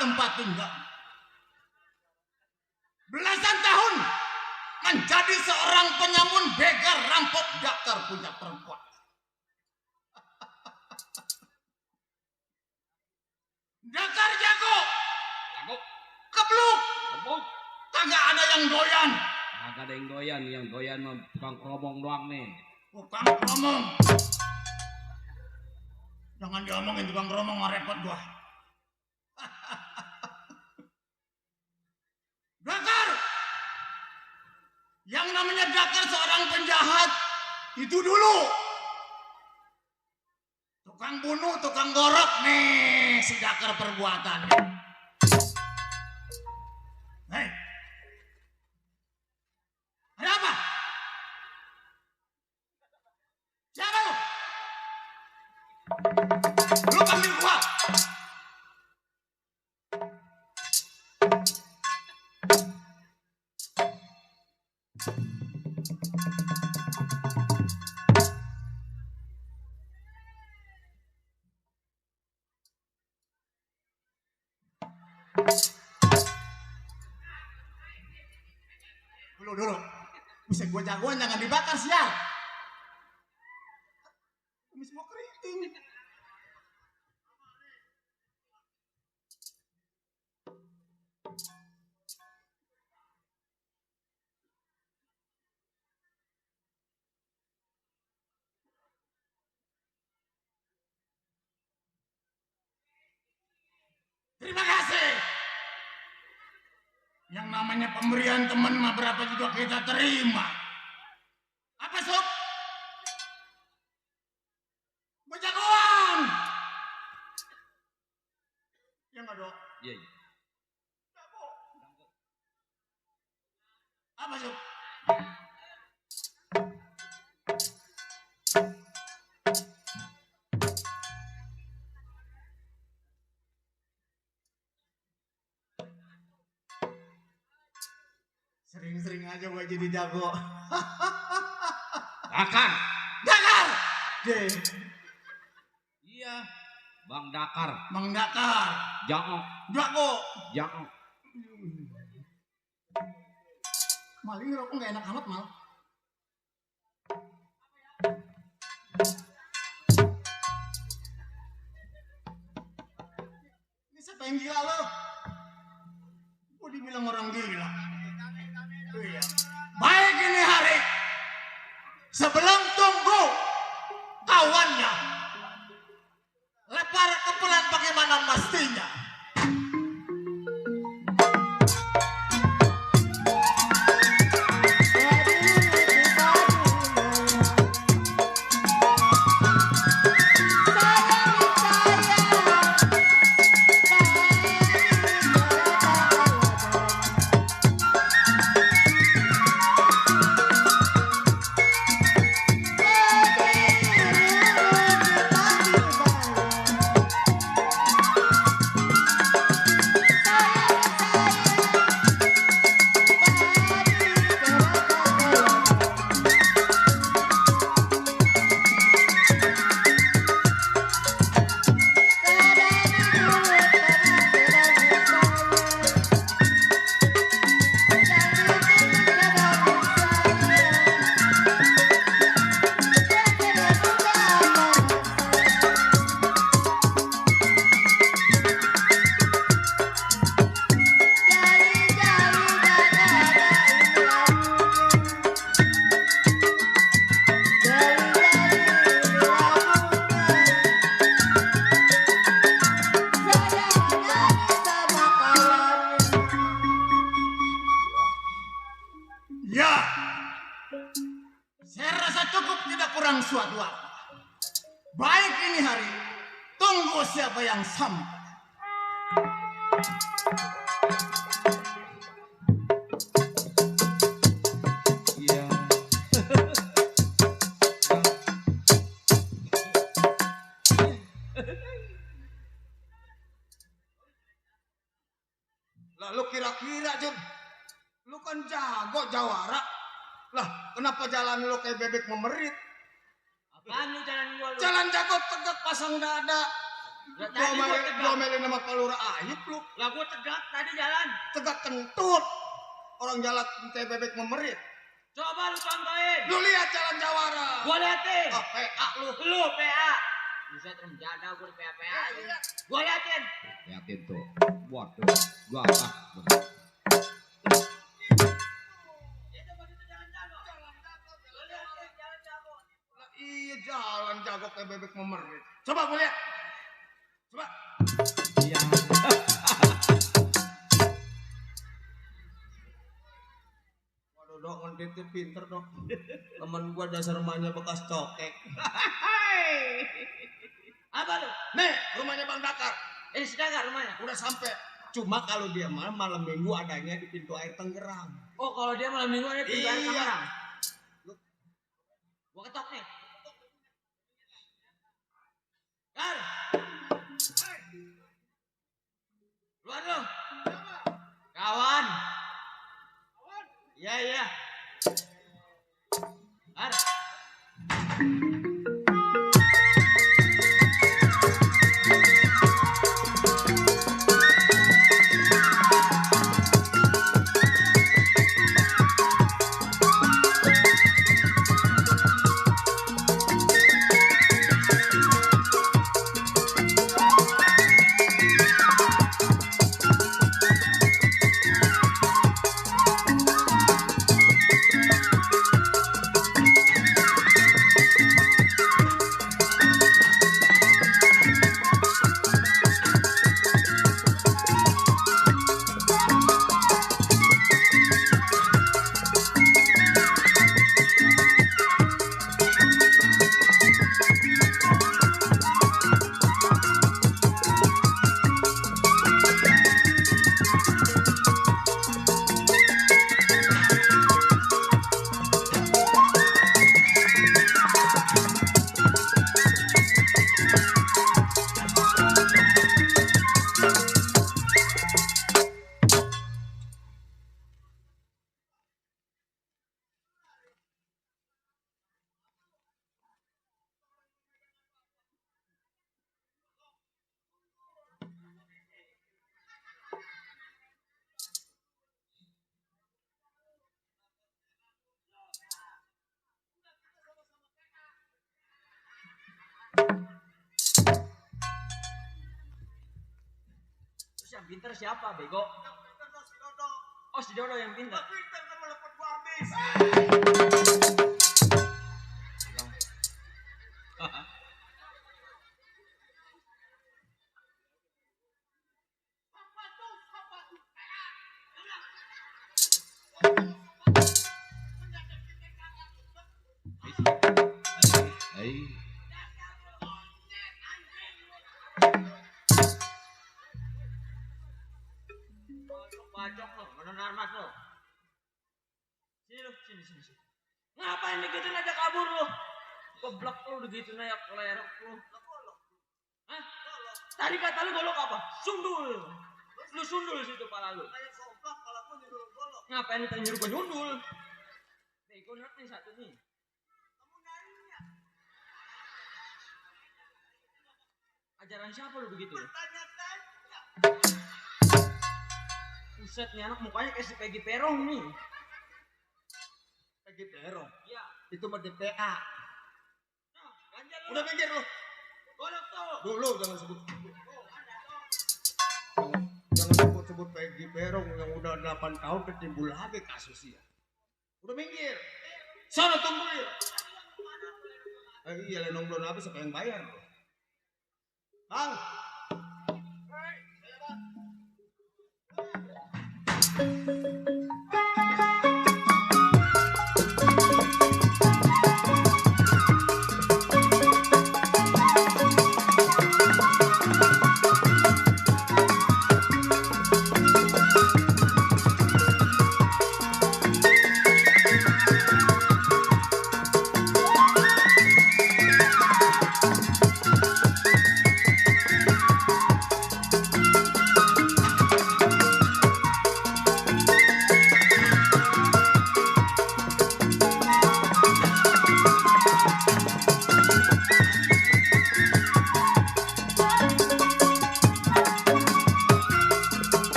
tempat tinggal. Belasan tahun menjadi seorang penyamun begal rampok dakar punya perempuan. Dakar jago, kebluk, kagak ada yang doyan. Kagak ada yang doyan mah tukang keromong doang nih. Tukang keromong. Jangan diomongin tukang keromong, mah repot gua. Dakar, yang namanya Dakar seorang penjahat itu dulu. Tukang bunuh, tukang gorok nih si Dakar perbuatannya. Hei, ada apa? Siapa lu? Lu panggil gua. Dulu. Bisa gua jagoan jangan dibakar sial. Kumis gua keriting. Terima kasih. Yang namanya pemberian teman mah berapa juga kita terima. Apa sob? Jagoan. Ya nggak dok? Iya. Jago. Apa sob? Sering-sering aja gua jadi jago. Dakar. Dakar. Iya. Bang Dakar. Mang Dakar. Jaok. Jago. Maling rokok nggak enak amat mal. Ini siapa yang gila lo? Gua dibilang orang gila. Iya. Baik ini hari. Sebelum tunggu kawannya lepar kepulan bagaimana mestinya. suatu apa. Baik ini hari, tunggu siapa yang sampai. Iya. Lalu kira-kira Jun, lu kan jago jawara. Lah, kenapa jalan lu kayak bebek memerit? Apaan lu jalan gua lu? Jalan jago tegak pasang dada. Lah tadi gua tegak. Domelin sama Palura Ayub lu. Lah gua tegak tadi jalan. Tegak kentut. Orang jalan teh bebek memerit. Coba lu contohin. Lu lihat jalan Jawara. Gua liatin. Oh, PA lu. Lu PA. Bisa terjada gua di PA aja. Gua liatin. Liatin tuh. Waduh, gua apa? Lah, iya jalan jago teh bebek memerit. Coba gua lihat. Coba. Iya. Waduh dok, ngeditnya pinter dok. Temen gua dasar rumahnya bekas cokek. Apa lu? Nih, rumahnya Bang Dakar. Ini sedang rumahnya. Udah sampai. Cuma kalau dia malam minggu adanya di pintu air Tangerang. Oh, kalau dia malam minggu ada pintu air Iya. Tangerang. Gua ketok nih. Gar. Luar lu. Kawan. Iya, iya. Gar. Terus yang pinter siapa, bego? Oh, si Dodo yang pinter. Pinter sama lepet gua habis. Hai. Bacok lo, benar mas lo. Sini lo, sini. Ngapain digituin aja kabur lo? Goblok lo digituin aja kelerok lo. Hah? Tadi kata lu golok apa? Sundul. Lu sundul situ pala lu. Kayak soplak kalau gua nyuruh golok. Ngapain lu nyuruh gua nyundul? Bego nih satu nih. Kamu nanya. Ajaran siapa lu begitu? Tanya-tanya. Buset nih anak mukanya kayak si Peggy Perong nih. Pegi Perong. Iya. Itu mah DPA. Nah, ganjar lu. Udah minggir lu. Golok tuh. Dulu jangan sebut. Oh, ada tuh. Jangan sebut Pegi Perong yang udah 8 tahun ketimbul lagi kasusnya. Udah minggir. Sana tungguin. Iya lenong belum habis siapa yang bayar? Bang.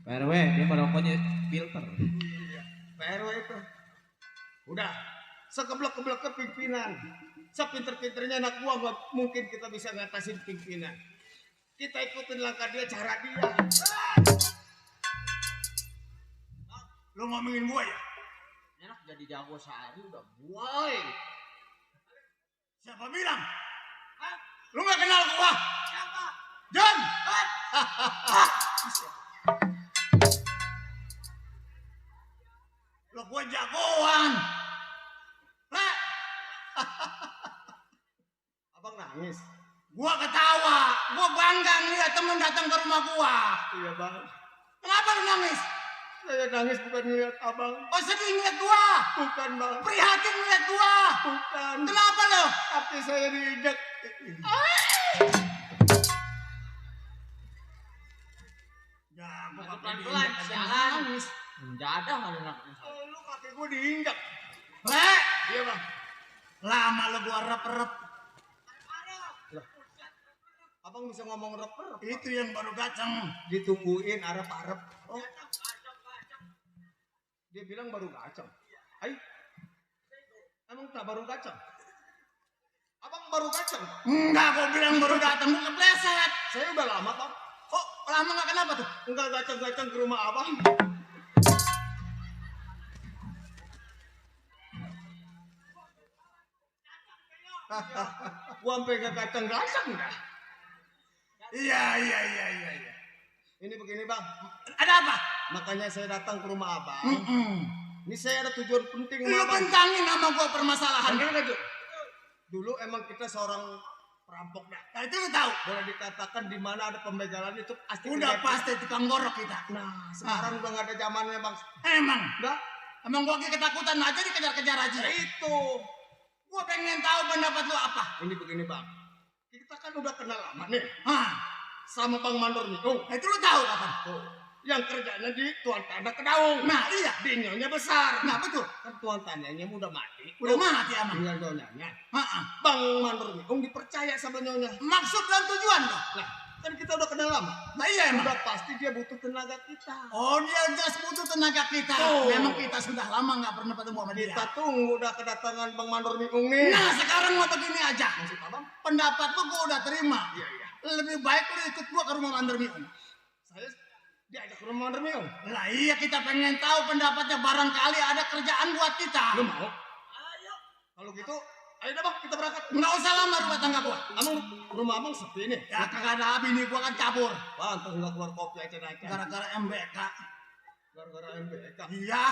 PRW dia merokoknya filter. PRW itu. Udah, sekeblek-keblek ke pimpinan. Sepinter-pinternya anak gua nggak mungkin kita bisa ngatasin pimpinan. Kita ikutin langkah dia, cara dia. Lu ngomongin gua ya? Enak jadi jago sehari udah buai. Siapa bilang? Lu gak kenal gua? Siapa? John! Lu gua jagoan. Le, Abang nangis. gua ketawa. Gua bangga ngeliat temen datang ke rumah gua. Iya bang. Kenapa lu nangis? Saya nangis bukan ngeliat abang. Oh sedih ngeliat gua. Bukan bang. Prihatin ngeliat gua. Bukan. Kenapa lo? Kaki saya diinjak. Ya, gua Maju kaki pelan-pelan, diinjak aja sialan. nangis. Mendadak ada anaknya. Lu kaki gua diinjak. Le, Iya bang. lama lu gua rep-rep. Abang bisa ngomong rep-rep. Itu yang baru gaceng. Ditungguin arep-arep. Oh. Dia bilang baru gacang. Ay. Emang tak baru gacang? Abang baru gacang. Enggak, gua bilang baru datang, gua kepleset. Saya udah lama bang. Oh, lama nggak kenapa tuh? Enggak gacang-gacang ke rumah abang. Gua sampai gak gacang-gacang dah. Iya. Ini begini bang. Ada apa? Makanya saya datang ke rumah abang. Mm-mm. Ini saya ada tujuan penting Lu sama abang. bentangin sama gua permasalahan. Bener gak, Ju? Dulu emang kita seorang perampok dah. Nah, itu lu tahu. Boleh dikatakan di mana ada pembegalan itu pasti Udah kejadian. pasti tukang gorok kita. Nah, sekarang udah gak ada zamannya bang. Emang. Enggak? Emang gua ketakutan aja dikejar-kejar aja. Ya itu. Gua pengen tahu pendapat lu apa. Ini begini bang. Kita kan udah kenal lama nih Hah. sama Bang Mandor nih. Oh, Itu lu tahu kapan? tuh. Yang kerjanya di Tuan Tanda Kedaung. Nah, iya. Dinyonya besar. Nah, betul. Kan Tuan Tandanya udah mati. Udah mati emang. Tinggal nyonyanya. Heeh. Bang Mandor nih, dipercaya sama nyonya. Maksud dan tujuan lo. Nah, kan kita udah kenal lama. Nah, iya emang. Udah pasti dia butuh tenaga kita. Oh, dia jelas butuh tenaga kita. Tuh. Memang kita sudah lama nggak pernah ketemu sama dia. Kita tunggu udah kedatangan Bang Mandor Miung nih. Nah, sekarang mau begini aja. Maksud abang? Pendapat lu gua udah terima. Iya, iya. Lebih baik lu ikut gua ke rumah Mandor Miung. Saya diajak ke rumah Mandor Miung. Lah iya, kita pengen tahu pendapatnya, barangkali ada kerjaan buat kita. Lu mau? Ayo. Kalau gitu, ayo dah bang, kita berangkat. Nggak usah lama rumah tangga gua. Abang, rumah abang sepi nih. Ya kagak ada bini gua kan cabur. Bang, terus nggak keluar kopi aja. Gara-gara MBK. Gara-gara MBK. Iya.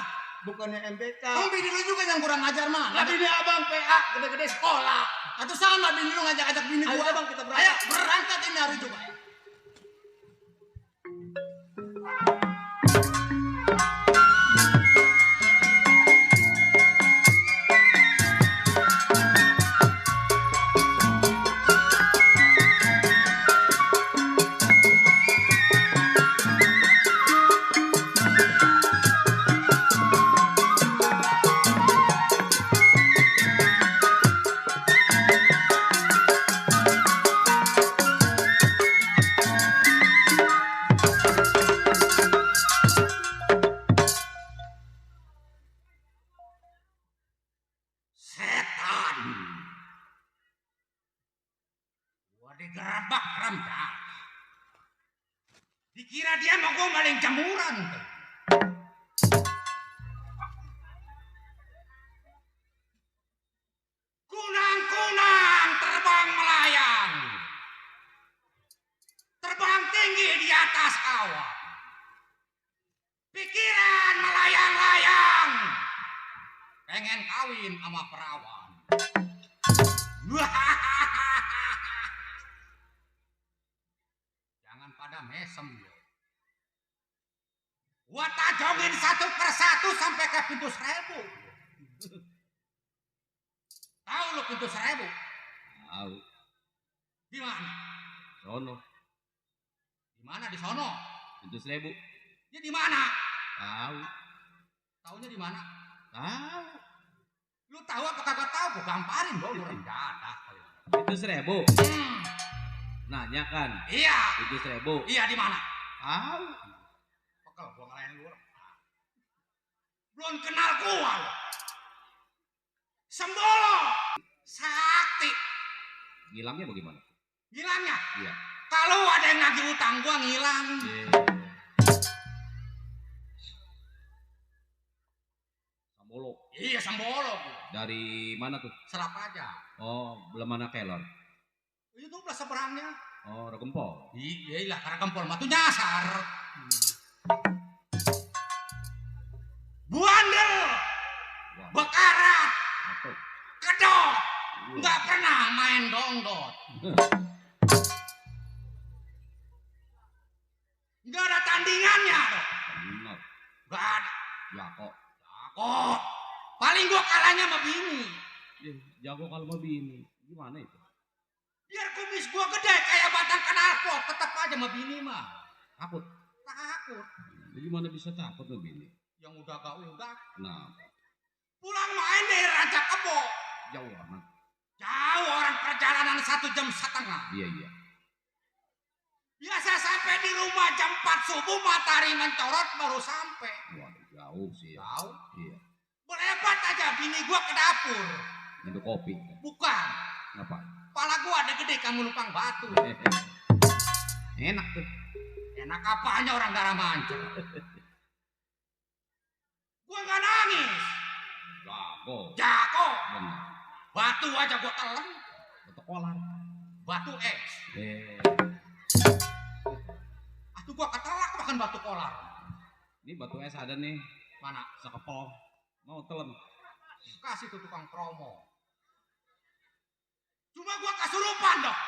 Bukannya MBK. Oh, bini lu juga yang kurang ajar mah. Lah bini abang PA, gede-gede sekolah. Atau sama bini lu ngajak-ngajak bini Ayo gua. dah bang, kita berangkat. Ayo berangkat ini hari juga. Setan. Gua digerabak Ramdan. Dikira dia mau gua maling jemuran tuh. Kunang-kunang terbang melayang. Terbang tinggi di atas awan. Pikiran melayang-layang. Pengen kawin sama perawan. Jangan pada mesem lo. Gua tajongin satu persatu sampai ke pintu 1000. Tahu lo pintu 1000? Tahu. Di mana? Sono. Di mana di sono? Pintu 1000. Ya di mana? Tahu. Taunya di mana? Tahu. Lu tahu apa kagak tahu? Gua gamparin gua lu dadak. Pintu 1000. Nanya kan. Iya. Pintu 1000. Iya di mana? Tahu. Pekel gua ngelain lu. Belum kenal gua lo. Sembolo. Sakti. Ngilangnya bagaimana? Ngilangnya? Iya. Kalau ada yang nagih utang gua ngilang. Sambolo. Iya Sembolo gua. Dari mana tuh? Serap aja. Oh, belum mana kelon. Itu belah seberangnya. Oh, Regempol. Iya lah karena kempol matu nyasar. Buandel. Wah, Bekarat. apa? Kedot. Nggak pernah main dongdot. Nggak ada tandingannya dong. Benar. Nggak ada. Ya kok. Kok. Paling gua kalahnya sama bini. Jago kalau mau bini. Gimana itu? Biar kumis gua gede kayak batang knalpot. Tetap aja sama bini mah. Takut. Takut. Gimana bisa takut sama bini? Yang udah gak udah. Nah, Pulang main dari Rancak Kebo. jauh amat. Jauh orang perjalanan 1,5 jam. Iya, iya. Biasa sampai di rumah jam 4 subuh matahari mencorot baru sampai. Waduh, jauh sih ya. Jauh. Iya. Belebat aja bini gua ke dapur. Minum kopi. Bukan. Ngapain? Kepala gua ada gede kamu numpang batu. Enak tuh. Enak apanya orang darah mancur. Gua nggak nangis. Jago. Jago. Benar. Batu aja gua telan. Betok kolar. Batu es. Atuh gua ketelak makan batu kolar. Ini batu es ada nih. Mana? Sekepol. Mau telan. Kasih tuh tukang promo. Cuma gua kesurupan dong.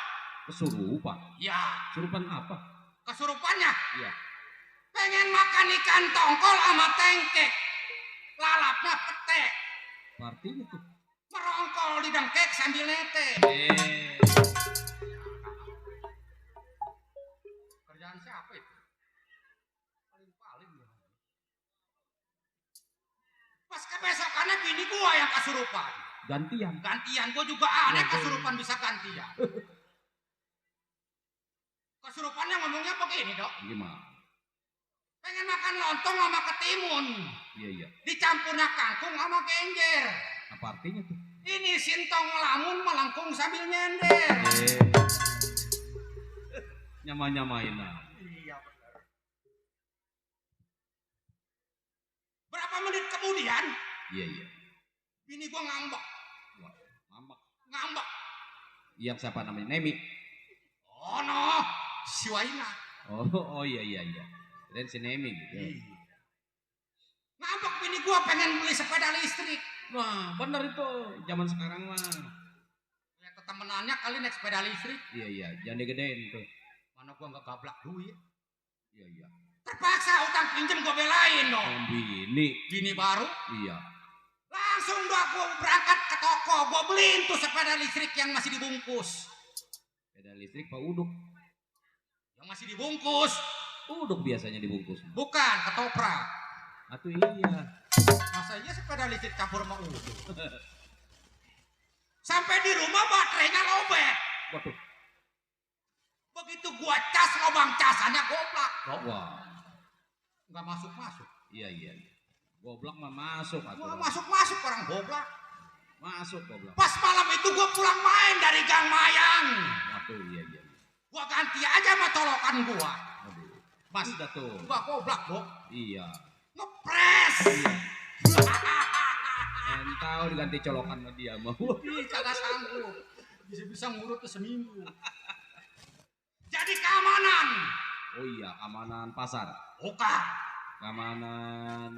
Kesurupan. Ya, Kesurupan apa? kesurupannya. Iya. Pengen makan ikan tongkol sama tengkek. Lalapnya petek. Artinya tuh. Merongkol di dengkek sambil nete. Kerjaan siapa itu? Paling-paling ya. Pas kebesokannya bini gua yang kesurupan. Gantian. Gantian gua juga aneh kesurupan bisa gantian. Kesurupannya ngomongnya begini dok. Gimana? Pengen makan lontong sama ketimun. Iya, iya. Dicampurnya kangkung sama genjer. Apa artinya tuh? Ini sintong lamun melengkung sambil nyender. Nyama-nyamain lah. Iya benar. Berapa menit kemudian, Iya, iya. bini gua ngambek. Wah, ngambek. Ngambek. Yang siapa namanya? Nemi. Oh no, si Waina. Oh iya, iya, iya. Dan si Nemi gitu. Ngambek bini gua pengen beli sepeda listrik. Wah, bener itu. Zaman sekarang mah. Ya temenannya kali naik sepeda listrik. Iya, iya. Jangan digedein tuh. Mana gua nggak gablak duit. Iya, iya. Terpaksa utang pinjem gua belain dong. Bini. Bini baru. Iya. Langsung dah gua berangkat ke toko. Gua beliin tuh sepeda listrik yang masih dibungkus. Sepeda listrik Pak Uduk. Yang masih dibungkus. Uduk biasanya dibungkus. Bukan, ketoprak. Atuh iya. Masa iya sepeda listrik campur sama uduk. Sampai di rumah baterainya lobet. Waduh. Begitu gua cas lubang casannya goblak. Wah. Nggak masuk-masuk. Iya, iya, iya. Goblok mah masuk Gua atuh. masuk-masuk orang goblak. Masuk goblok. Pas malam itu gua pulang main dari Gang Mayang. Atuh iya, iya, iya. Gua ganti aja sama colokan gua. Aduh. Pas dah tuh. Gua goblak, Bok. Iya. Ngepres. Entau diganti colokan sama dia mah. Ih, kagak sanggup. Bisa-bisa ngurut tuh seminggu. Jadi keamanan. Oh iya, keamanan pasar. Bukan. Keamanan.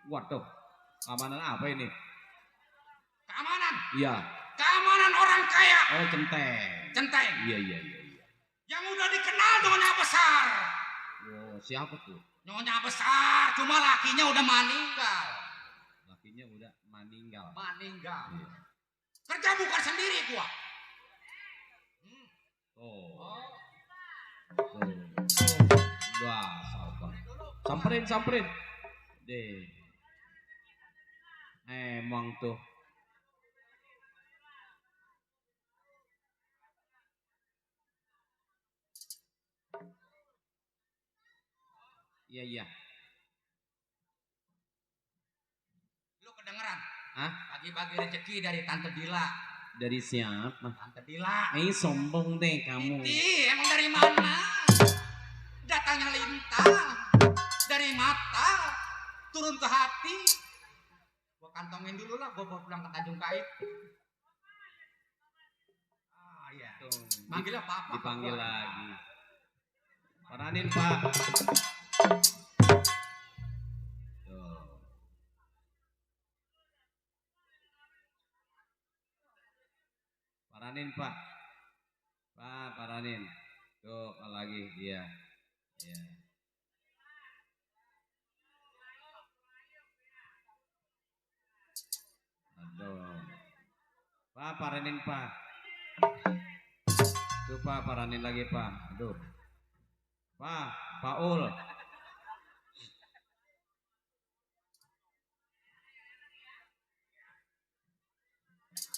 Waduh. Keamanan apa ini? Keamanan. Iya. Keamanan orang kaya. Oh, centeng. Centeng. Iya, iya, iya, iya. Yang udah dikenal nyonya besar. Oh, siapa tuh? Nyonya besar, cuma lakinya udah meninggal. Lakinya udah meninggal. Meninggal. Iya. Kerja bukan sendiri gua. Oh. Tuh. Wah, sabar. Samperin, samperin. Deh. Emang tuh. Iya iya. Lu kedengeran? Hah? Bagi-bagi rezeki dari Tante Dila. Dari siapa? Tante Dila. Sombong deh kamu. Iti, emang dari mana? Datangnya lintang. Dari mata. Turun ke hati. Gua kantongin dulu lah, gua bawa pulang ke Tanjung Kait. Ah iya. Tuh, Manggilnya Papa. dipanggil gua. lagi. Paranin Pak. Tuh. Paranin Pak. Pak, paranin. Tuh, lagi. Iya. Iya. Aduh. Pak, paranin Pak. Tuh Pak, paranin lagi Pak. Aduh. Pak, Paul.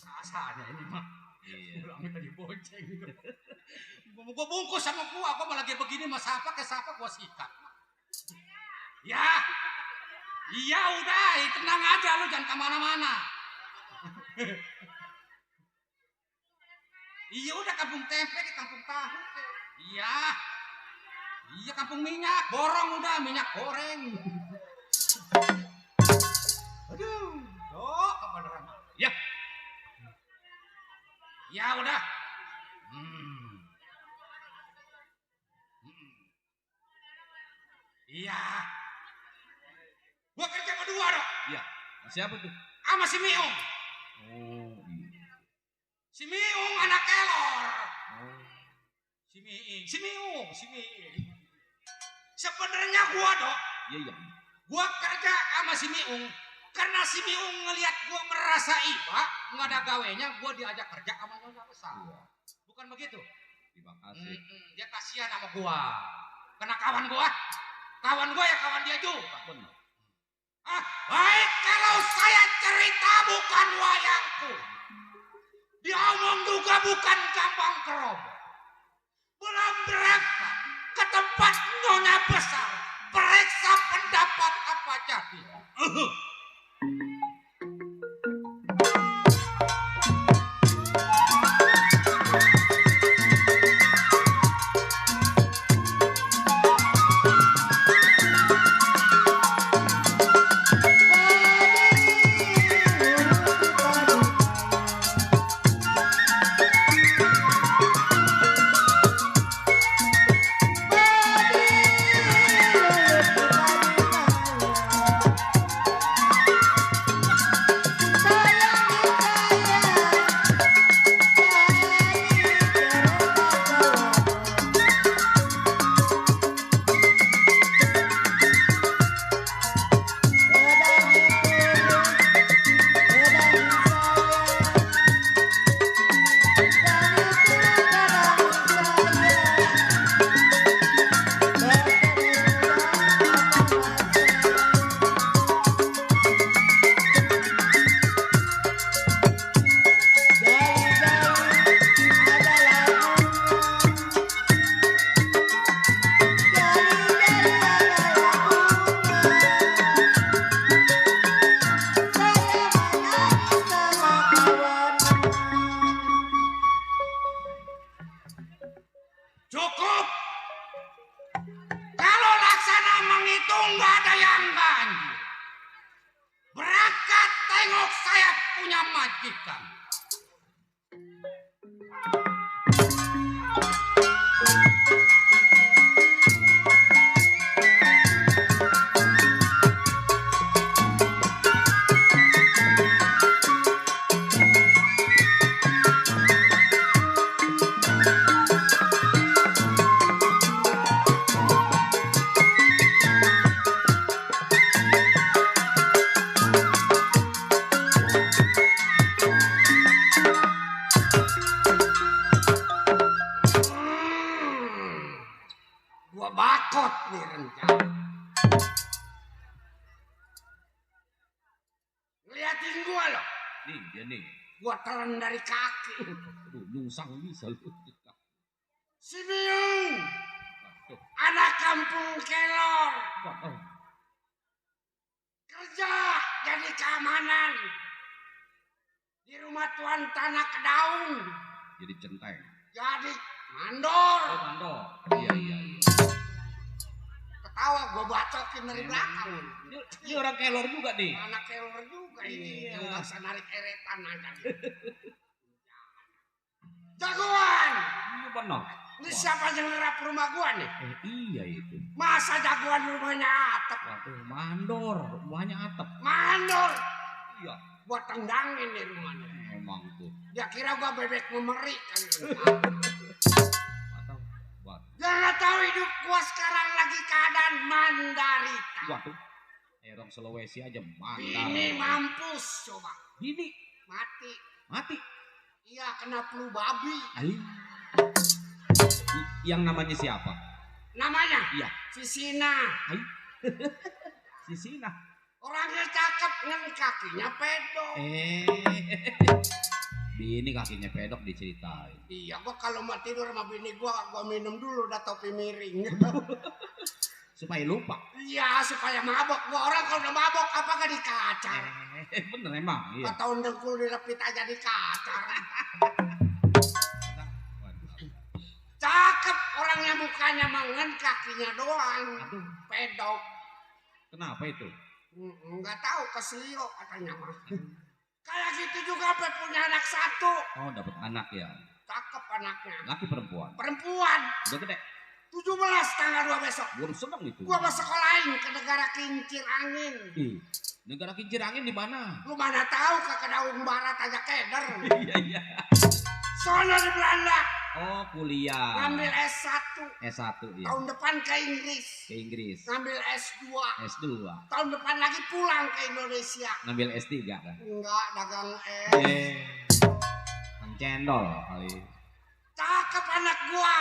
Rasanya ini mah. Iya. Pulang minta dibonceng. Gua bungkus sama gua malah lagi begini mas siapa ke siapa gua sikat. Ya. Iya udah, tenang aja lu jangan kemana-mana. Iya udah kampung tempe ke kampung tahu. Iya. Iya kampung minyak, borong udah minyak goreng. Aduh, dok kebenaran. Ya. Ya udah. Iya. Gua kerja berdua dok. Iya. Siapa tuh? Sama si Miung. Oh, iya. Si Miung anak kelor. Oh. Si Miung. Sebenarnya gua dok. Iya, iya. Gua kerja sama si Miung. Karena si Miung ngelihat gua merasa iba, nggak ada gawenya, gua diajak kerja sama Nyonya Besar. Bukan begitu? Terima kasih. Dia kasihan sama gua. Karena kawan gua ya kawan dia juga. Benar. Baik kalau saya cerita bukan wayangku. Diomong juga bukan gampang kerobok. Belum berapa ke tempat Nyonya Besar. Periksa pendapat apa jadi. Cukup. Kalau laksana menghitung nggak ada yang ganjil. Berangkat tengok saya punya majikan. Gua bakot nih rencana. Ngeliatin gua loh. Nih, dia nih. Gua telan dari kaki. Aduh, nyungsang bisa lu. Si Miung. Tuh. Anak kampung Kelor. Waduh. Kerja jadi keamanan di rumah tuan tanah Kedaung. Jadi centeng. Jadi mandor. Oh, mandor. Iya, iya, iya. Ketawa gue bacokin dari belakang. Ini orang Kelor juga nih. Anak Kelor juga ini. Iya. Yang gak usah narik eretan aja. Jagoan. Ini benar. Ini siapa yang nerap rumah gua nih? Iya itu. Masa jagoan rumahnya atap? Waduh, mandor. Rumahnya atap. Mandor. Iya. Gua tendangin nih rumahnya. Emang tuh. Dia kira gua bebek memerik kan. Atau. Waduh. Dia nggak tahu hidup gua sekarang lagi keadaan mandarita. Waduh. Orang Sulawesi aja mandor. Ini mampus coba. Ini Mati. mati. Iya kena flu babi. Ayo. Yang namanya siapa? Namanya? Iya. Sisina. Ayo. Si Sina. Orangnya cakep kan kakinya pedok. Bini kakinya pedok diceritain. Iya, gua kalau mau tidur sama bini gua minum dulu udah topi miring. Supaya lupa. Iya, supaya mabok. Gua orang kalau udah mabok apa gak dikacar. Bener emang. Iya. Atau dengkul direpit aja dikacar. Cakep orangnya mukanya mengen kakinya doang. Aduh, Pedok. kenapa itu? Enggak tahu keselio katanya mah. Kayak gitu juga sampai punya anak satu. Oh, dapat anak ya. Cakep anaknya. Laki perempuan. Perempuan. Udah gede. 17 tanggal 2 besok. Gua seneng itu. Gua mau sekolahin ke negara kincir angin. Ih, negara kincir angin di mana? Lu mana tahu ke Kedaung Barat aja keder. Iya, iya. Soalnya di Belanda. Oh, kuliah. Ngambil S1. S1 ya. Tahun depan ke Inggris. Ke Inggris. Ngambil S2. S2. Tahun depan lagi pulang ke Indonesia. Ngambil S3 kan? Enggak, dagang es. Kang cendol kali. Cakep anak gua.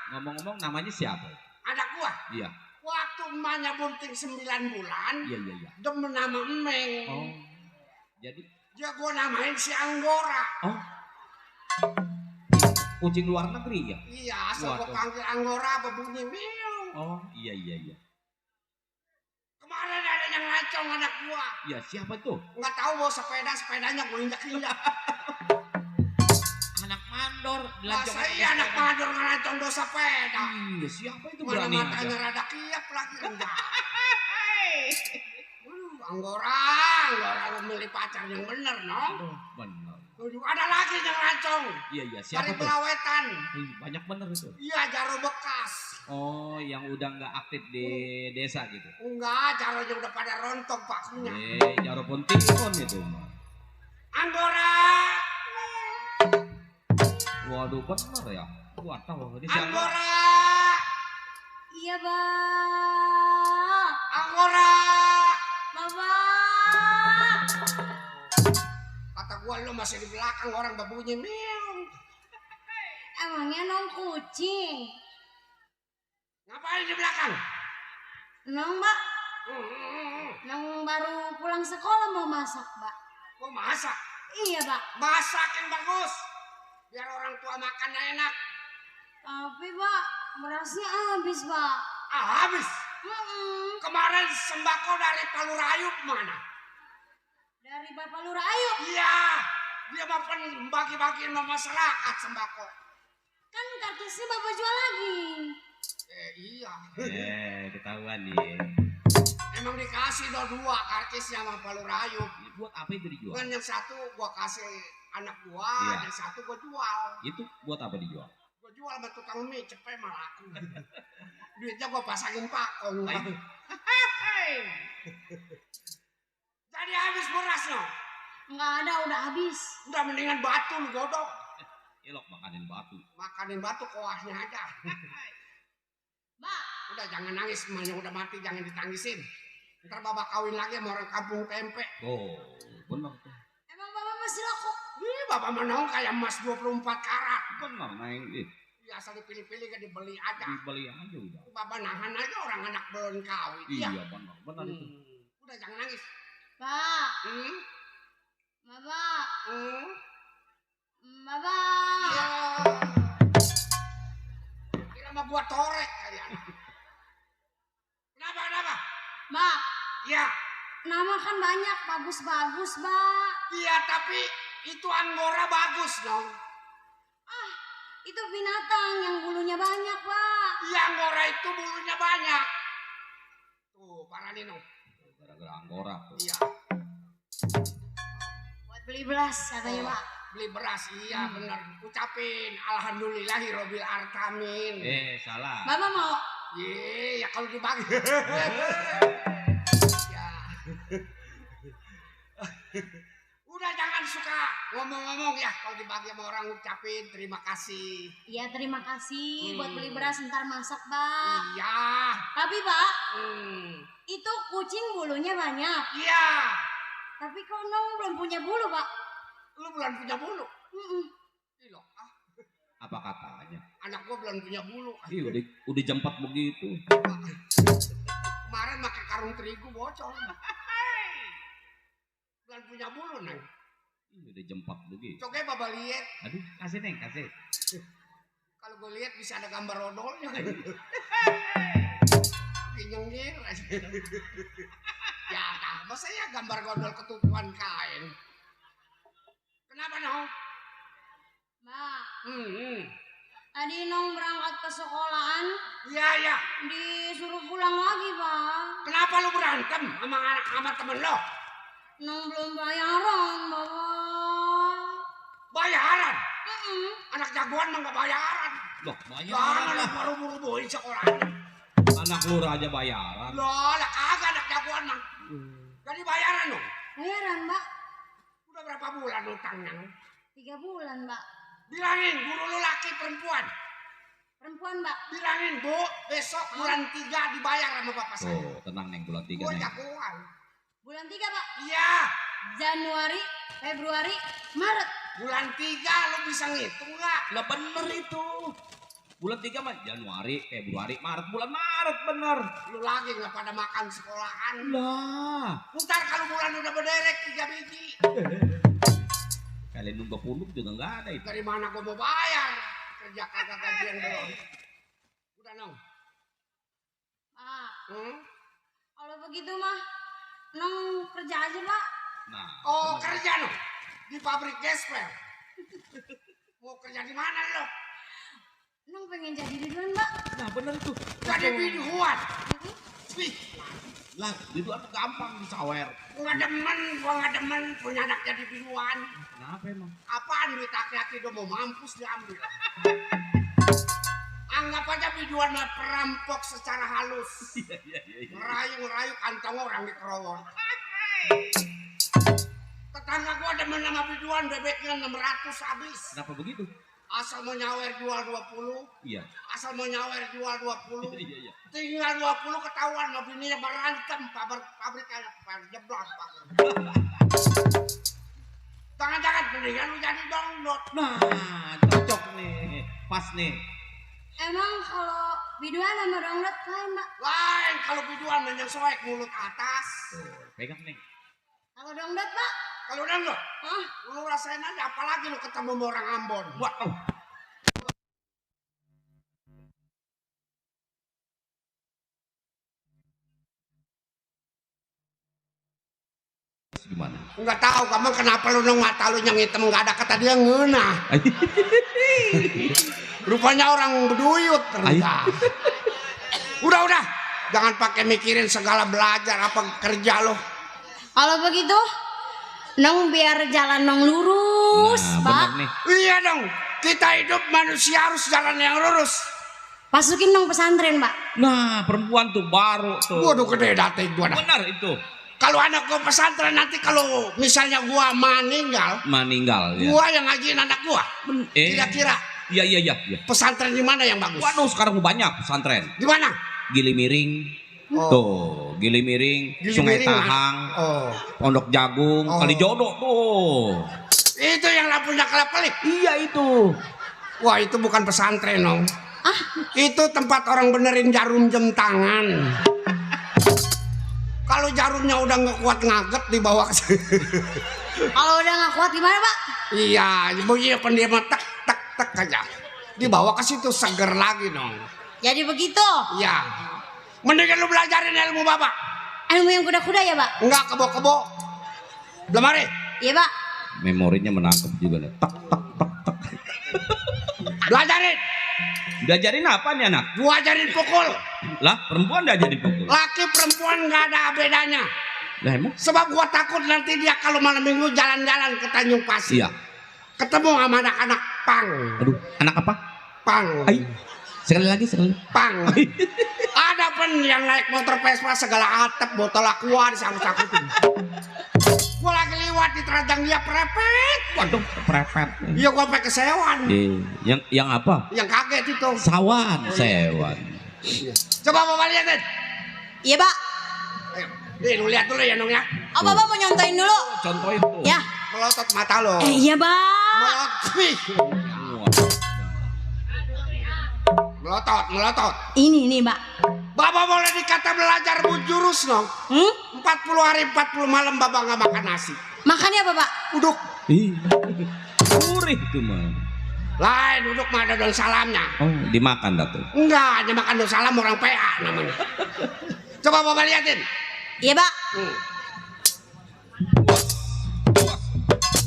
Ngomong-ngomong namanya siapa? Anak gua. Iya. Waktu emaknya bunting 9 bulan. Iya, iya, iya. Demen nama Emeng. Oh. Jadi Dia gua namain si Anggora. oh. Kucing luar negeri ya? Iya, asal gua Waduh. panggil Anggora berbunyi miau. Oh, iya, iya, iya. Kemarin ada yang ngacong anak gua. Iya, siapa tuh? Nggak tahu bawa sepedanya gua injak-injak. Anak mandor. Masa iya anak mador ngelancong bawa sepeda. Iya, siapa itu Mana berani matanya aja? rada kiap lagi rendah. Anggora lu milih pacar yang bener, no? Aduh, bener. Ada lagi yang ngacong. Iya, iya, siapa Dari tuh? Belawetan. Banyak bener itu. Iya, Jaro bekas. Oh, yang udah nggak aktif di desa gitu. Enggak, Jaronya udah pada rontok pakunya. Jaro Pontimun itu mah. Anggora. Waduh, bener ya. Gua tahu. Ini siapa? Anggora. Iya, Bang. Anggora. Bapak. Kata gua lu masih di belakang orang berbunyi miau. Emangnya nong kucing? Ngapain di belakang? Nong, Mbak. Nong baru pulang sekolah mau masak, Mbak. Mau masak? Iya, Mbak. Masak yang bagus. Biar orang tua makannya enak. Tapi, Mbak, berasnya habis, Mbak. Habis. Mm-mm. Kemarin sembako dari Palurayup mana? Dari Bapak Lurah Ayub. Iya. Dia mau bagi-bagiin sama masyarakat sembako. Kan kartusnya Bapak jual lagi. Iya. Ketahuan nih. Emang dikasih dua karcisnya sama Palurayup. Buat apa itu dijual? Kan yang satu gua kasih anak gua, Iya. yang satu gua jual. Itu buat apa dijual? Gua jual sama tukang mie, cepet mah laku. Duitnya gua pasangin pakong. Jadi habis berasnya. Nggak ada, udah habis. Udah mendingan batu lu godok. Elok makanin batu. Makanin batu kuahnya aja. Mbak, Udah jangan nangis, emaknya udah mati jangan ditangisin. Ntar bapak kawin lagi sama orang kampung tempe. Oh, bener tuh. emang Bapak masih rokok? Ih, bapak mau kayak emas 24 karat. Bener, Neng. Ya asal dipilih-pilih kan dibeli aja. Dibeli aja udah. Bapak nahan aja orang anak belum kawin. Iya, bener. Bener itu. Udah jangan nangis. Pak, Hmm? Bapak, Hmm? Bapak. Ya. Kira sama gua torek kali anak. Mbak, Ya, nama kan banyak bagus-bagus, Mbak. iya tapi itu Anggora bagus dong. Ah, itu binatang yang bulunya banyak, Pak. Iya Anggora itu bulunya banyak. Tuh, para Nino. Gara-gara Anggora tuh. Iya, Buat beli beras katanya, Pak. beli beras. Iya benar. Ucapin alhamdulillahirobbil alamin. Salah. Bapak mau? Ye, ya kalau dibagi. Ya. Udah jangan suka ngomong-ngomong ya, kalau dibagi sama orang ucapin terima kasih. Iya, terima kasih buat beli beras ntar masak, Pak. Iya. Tapi, Pak, Hmm. itu kucing bulunya banyak. Iya. Tapi kok Nong belum punya bulu, Pak? Lu belum punya bulu. Mm-mm. Ih, loh, Apa katanya? anak gua belum punya bulu. Ih, udah jam 4 begitu. Kemarin pakai karung terigu bocor. Belum punya bulu, Neng. Ih, udah jam 4 begitu. Coba Bapak lihat. Aduh, kasih Neng, kasih. Kalau gue lihat bisa ada gambar odolnya. Nyengir aja. Ya, nah, masa ya gambar godol ketutupan kain. Kenapa, Nong? Mbak, Tadi tadi Nong berangkat ke sekolahan, Iya, iya. disuruh pulang lagi, Pak. Kenapa lu berantem sama temen lo? Nong belum bayaran, Bapak. Bayaran. Mm-mm. Anak jagoan mah gak bayaran. Loh, Jangan bayaran. lu baru-baru sekolahnya. Anak lu aja bayaran. Loh, lah kagak anak jagoan mah. Jadi bayaran dong. Bayaran, Mbak. Udah berapa bulan utangnya? 3 bulan, Mbak. Bilangin guru lu laki perempuan. Perempuan, Mbak. Bilangin bu, besok bulan 3 dibayar sama bapak saya. Oh, tenang Neng, bulan 3 Gue Neng. jagoan. Bulan 3, Pak. Iya, Januari, Februari, Maret. bulan 3 lu bisa ngitung nggak? Lah bener itu. Bulan 3 mah Januari, Februari, Maret. Bulan Maret bener. Lu lagi nggak pada makan sekolahan. Lah. Ntar kalau bulan udah berderek 3 biji. Kalian nunggu punduk juga nggak ada itu. Dari mana gue mau bayar? Kerja kagak gajian belum. Udah Nong. Pak, Hmm? kalau begitu mah, Nong kerja aja, Pak. Nah. Oh bener. kerja no di pabrik gesper. Mau kerja di mana lo? Nong pengen jadi biduan, Mbak. Nah bener itu. Jadi biduan. Wih, Lah itu apa gampang disawer. gua nggak demen punya anak jadi biduan. Kenapa emang? Apaan duit aki-aki udah mau mampus diambil. Anggap aja biduan mah perampok secara halus. Ngerayu kantong orang di kerowon. Tetangga gua demen sama biduan bebeknya 600 habis. Kenapa begitu? Asal mau nyawer jual 20. Iya. Asal mau nyawer jual 20. Iya. Tinggal 20 ketahuan sama bininya berantem pabrik kayak jeblok. Jangan-jangan mendingan lu jadi dongdot. Nah, cocok nih. Pas nih. Emang kalau biduan sama dongdot lain, Mbak? Lain kalau biduan menyesuaikan mulut atas. Tuh, pegang nih. Kalau dongdot, Pak? Kalau dongdot, Hah? lu rasain aja apalagi lu ketemu sama orang Ambon. Wah, oh. Gimana? Enggak tahu kamu kenapa lu nong mata lu yang hitam enggak ada kata dia ngeunah. Rupanya orang beduyut ternyata. Udah. Jangan pakai mikirin segala belajar apa kerja lo. Kalau begitu, Nong biar jalan Nong lurus, Nah, Pak. bener nih. Iya dong. Kita hidup manusia harus jalan yang lurus. Masukin Nong pesantren, Pak. Nah, perempuan tuh baru tuh. Waduh gede data gua dah. Benar itu. Kalau anak gua pesantren nanti kalau misalnya gua Meninggal ya. gua yang ngajiin anak gua. Kira-kira Iya. pesantren di mana yang bagus? Waduh, sekarang banyak pesantren. Di mana? Gili Miring. Oh. Tuh, Gili Miring, Gili Sungai Miring, Tahang, Oh. Pondok Jagung, Oh. Kalijodo tuh. Itu yang lampunya kelap-kelip. Iya itu. Wah, itu bukan pesantren, Nong. Itu tempat orang benerin jarum jam tangan. Kalau jarumnya udah nggak kuat ngaget dibawa ke sini. Kalau udah nggak kuat gimana, Pak? Iya, begini pendiam tek aja. Dibawa ke situ seger lagi, Nong. Jadi begitu. Iya. Mendingan lu belajarin ilmu Bapak. Anu yang kuda-kuda ya, Pak? Enggak kebo-kebo. Lemari. Iya, Pak. Memorinya menangkap juga nih. Tak tak tak tak. Belajarin. Diajarin apa nih anak? Gua ajarin pukul. Lah perempuan diajarin pukul. Laki perempuan nggak ada bedanya. Lah emang? Sebab gua takut nanti dia kalau malam minggu jalan-jalan ke Tanjung Pasir. Iya. Ketemu sama anak-anak pang. Aduh, anak apa? Pang. Ay. Sekali lagi sekali. Pang. Ada pen yang naik motor Vespa segala atap botol aqua disangkut-sangkutin. Gua lagi lewat di teranjang dia prepet. Waduh, prepet. Iya gua pakai kesewan. Yang apa? Yang kaget itu. Sawan, sewan. Coba Bapak lihatin. Iya, Pak. Ayo, nih lu lihat dulu ya Nong ya. Oh, Bapak mau nyontoin dulu. Contohin tuh. Ya. Melotot mata lo. Iya, Pak. Melotot. Melotot. Ini, Pak. Bapak boleh dikata belajar jurus Nong. 40 hari 40 malam Bapak nggak makan nasi. Makannya apa, Pak? Duduk. Ih. Gurih tuh mah. Lain duduk mah ada daun salamnya. Oh, dimakan dah tuh. Enggak, hanya makan daun salam orang PA namanya. Coba Bapak lihatin. Iya, Pak.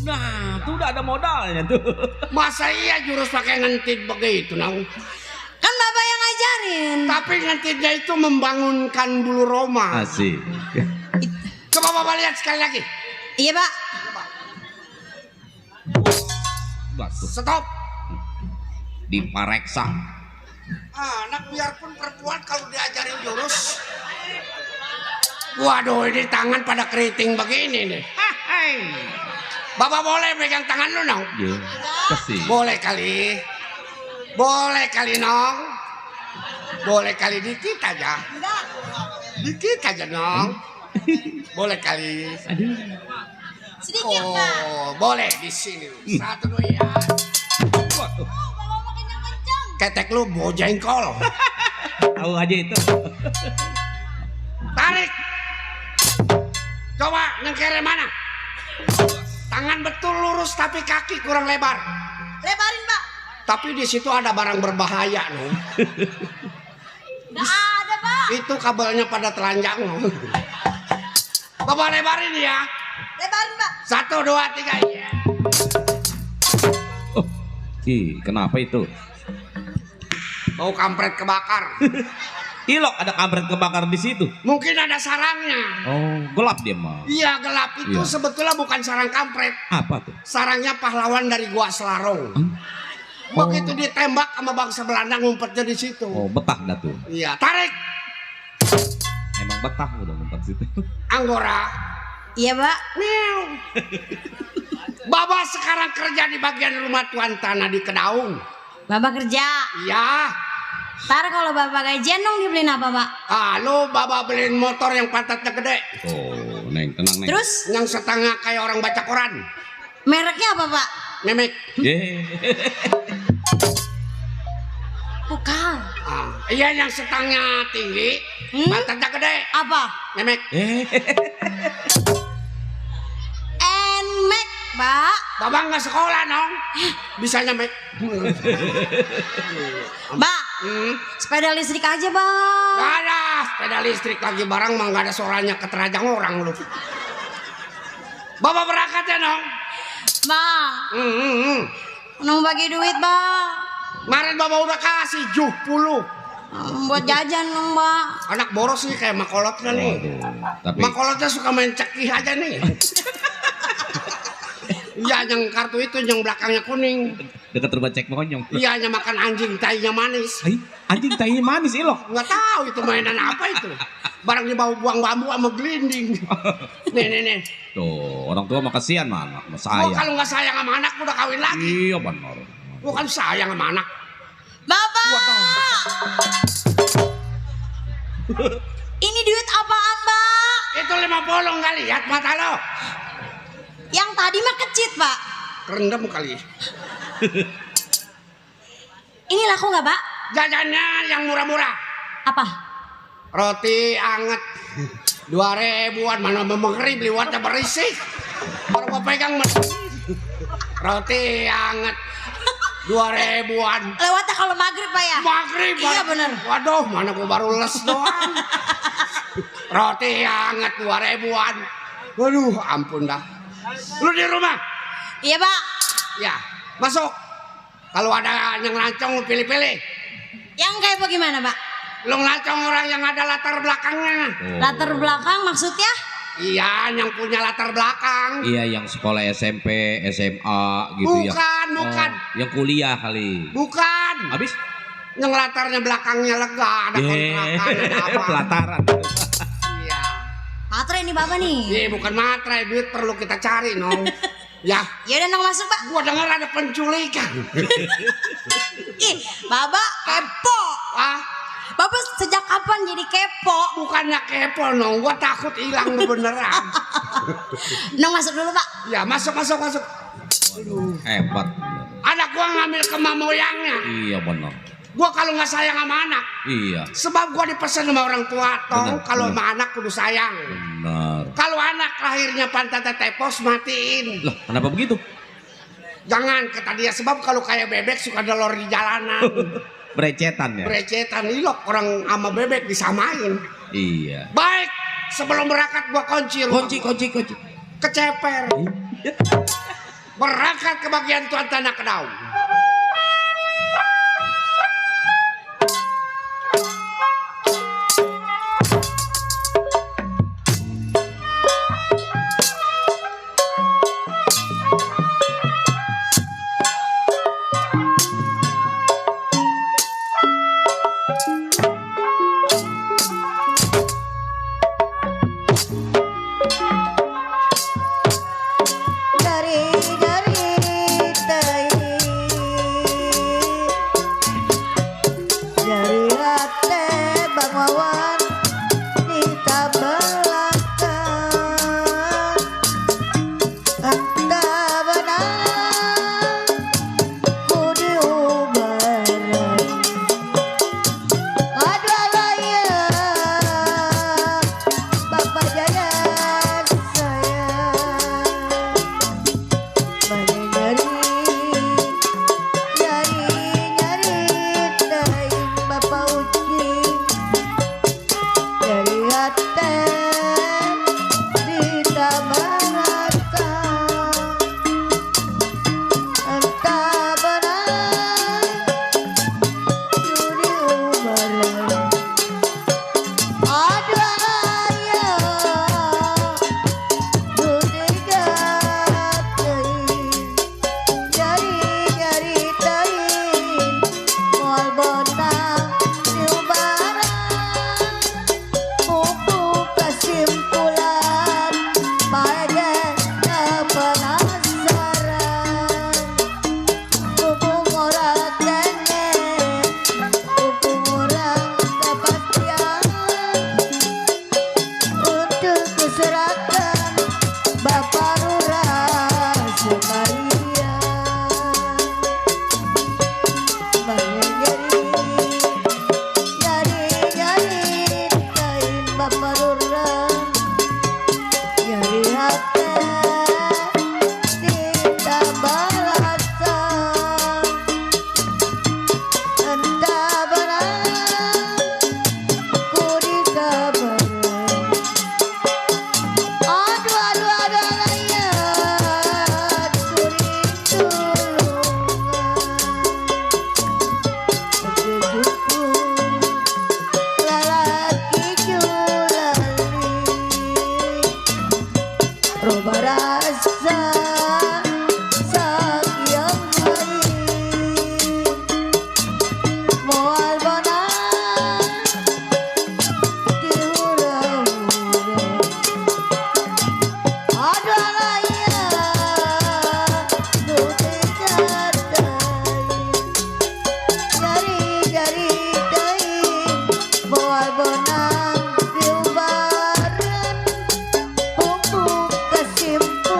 Nah, tuh udah ada modalnya tuh. Masa iya jurus pakai ngentit begitu Nong? Kan Bapak yang ngajarin. Tapi ngentitnya itu membangunkan bulu roma. Asik. Coba Bapak lihat sekali lagi. Iya, Pak. Batu. Stop. Dipareksa. Anak biarpun perempuan kalau diajarin jurus. Waduh ini tangan pada keriting begini nih. Bapak boleh pegang tangan lu Nong? Iya. Kasih. Boleh kali. Boleh kali Nong. Boleh kali dikit aja. Dikit aja Nong. Boleh kali. Sedikit, Pak. Oh, boleh di sini. 1, 2 ya. Waduh. Bapak makin yang kencang. Ketek lu bau jengkol. Tahu aja itu. Tarik. Coba nyengkere mana? Tangan betul lurus tapi kaki kurang lebar. Lebarin, Pak. Tapi di situ ada barang berbahaya Nong. Nggak ada, Pak. Itu kabelnya pada telanjang Nong. Bapak lebarin ya. Lebarin, Pak. 1, 2, 3 ya. Oh. Ih, kenapa itu? Bau kampret kebakar. Ilok ada kampret kebakar di situ. Mungkin ada sarangnya. Oh, gelap dia mah. Iya gelap itu Iya. sebetulnya bukan sarang kampret. Apa tuh? Sarangnya pahlawan dari Gua Selarong. Begitu ditembak sama bangsa Belanda ngumpetnya di situ. Oh, betah dah tuh. Iya, tarik. Emang betah udah ngumpet situ. Anggora. Iya, Pak. Meow. Bapak sekarang kerja di bagian rumah tuan tanah di Kedaung. Bapak kerja. Iya. Ntar kalau Bapak gajian dong dibeliin apa, Pak? Kalau Bapak beliin motor yang pantatnya gede. Oh, Neng, tenang, Neng. Terus Yang setengah kayak orang baca koran. mereknya apa, Pak? Memek. Ye. Bukan. Iya yang setengah tinggi. Pantatnya gede. Apa? Memek. Nmax, Pak. Bapak nggak sekolah Nong. Bisa nyemek. Mbak, sepeda listrik aja, Bang. Gak ada sepeda listrik lagi barang mah nggak ada suaranya keterajang orang lu. Bapak berangkat ya Nong. Mbak, Nong bagi duit, Mbak. Kemarin Bapak udah kasih 70. Buat jajan dong, Mbak. Anak boros nih kayak makolotnya nih. Tapi Makolotnya suka main cekih aja nih. Iya yang kartu itu yang belakangnya kuning. dekat rumah cek monyong. Iya hanya makan anjing tainya manis. Ay, anjing tainya manis Ilok. Nggak tahu itu mainan apa itu. Barang dibawa buang bambu sama gelinding. Nih. Tuh, orang tua mah kasihan mah anak, mah Gua sayang. kalau nggak sayang sama anak udah kawin lagi. Iya benar. Gua kan sayang sama anak. Bapak. Ini duit apaan, Mbak? Itu 50 nggak lihat mata lo. Yang tadi mah kecit, Pak. Kerendam kali. Ini laku nggak, Pak? Jajannya yang murah-murah. Apa? Roti anget 2.000-an mana memengeri liwatnya berisik. Baru gua pegang roti anget 2.000-an. Lewatnya kalau maghrib, Pak ya? Maghrib. Iya bener. Waduh, mana gua baru les doang. Roti hangat 2.000-an. Waduh, ampun dah. Lu di rumah? Iya, Pak. Ya, masuk. Kalau ada yang ngelancong lu pilih-pilih. Yang kayak bagaimana, Pak? Lu ngelancong orang yang ada latar belakangnya. Latar belakang maksudnya? Iya, yang punya latar belakang. Iya, yang sekolah SMP, SMA gitu ya. Bukan. Yang kuliah kali. Bukan. Habis? Yang latarnya belakangnya lega, ada kontrakan, ada apa. Pelataran. Iya. Matre nih Bapak nih. Iya, bukan materai, duit perlu kita cari, Nong. Ya. Ya udah nong masuk, Pak. Gua dengar ada penculikan. Ih, Bapak kepo. Ah, Bapak sejak kapan jadi kepo? bukannya kepo, Nong. Gua takut hilang lu beneran. Nong masuk dulu, Pak. Ya, masuk. Hebat. Anak gua ngambil kema moyangnya. Iya benar. Gua kalau nggak sayang sama anak, Iya. sebab gua dipesan sama orang tua, Tong, Benar, kalau benar. sama anak kudu sayang. Benar. Kalau anak lahirnya pantatnya tepos, matiin. Lah, kenapa begitu? Jangan kata dia, sebab kalau kayak bebek suka delor di jalanan. Berecetan ya? Berecetan ilok orang sama bebek disamain. Iya. Baik, sebelum berangkat gua kunci rumah. Kunci. Keceper. Berangkat ke bagian tuan tanah kedau. Bonang, Bilbaran, Pupuk Kesimpulan.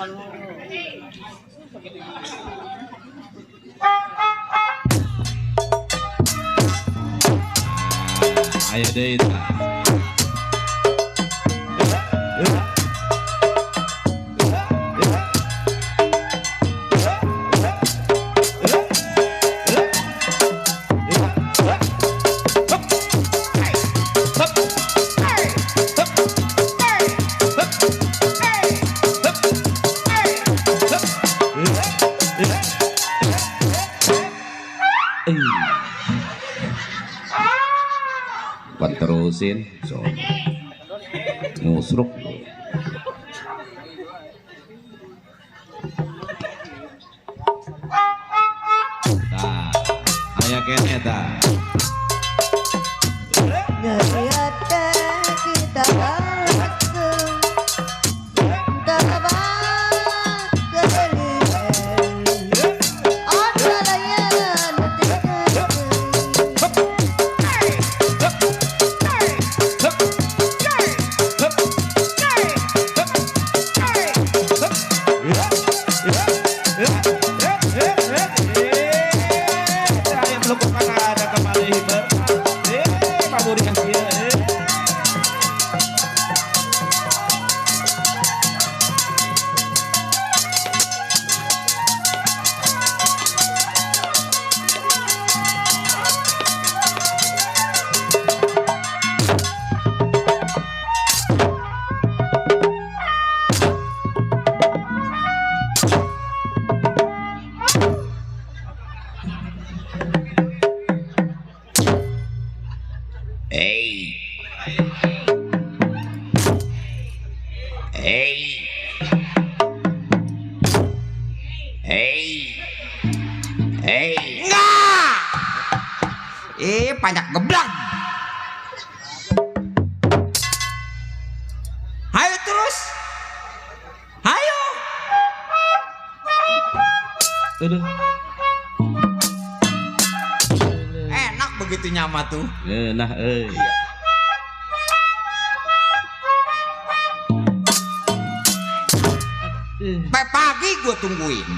Ayo deh itu. Buat terusin, so ngusruk. Nah, aya kene ta. Banyak geblak. Ayo terus. Ayo. Enak begitu nyama tuh. Nah, Sampai pagi gue tungguin.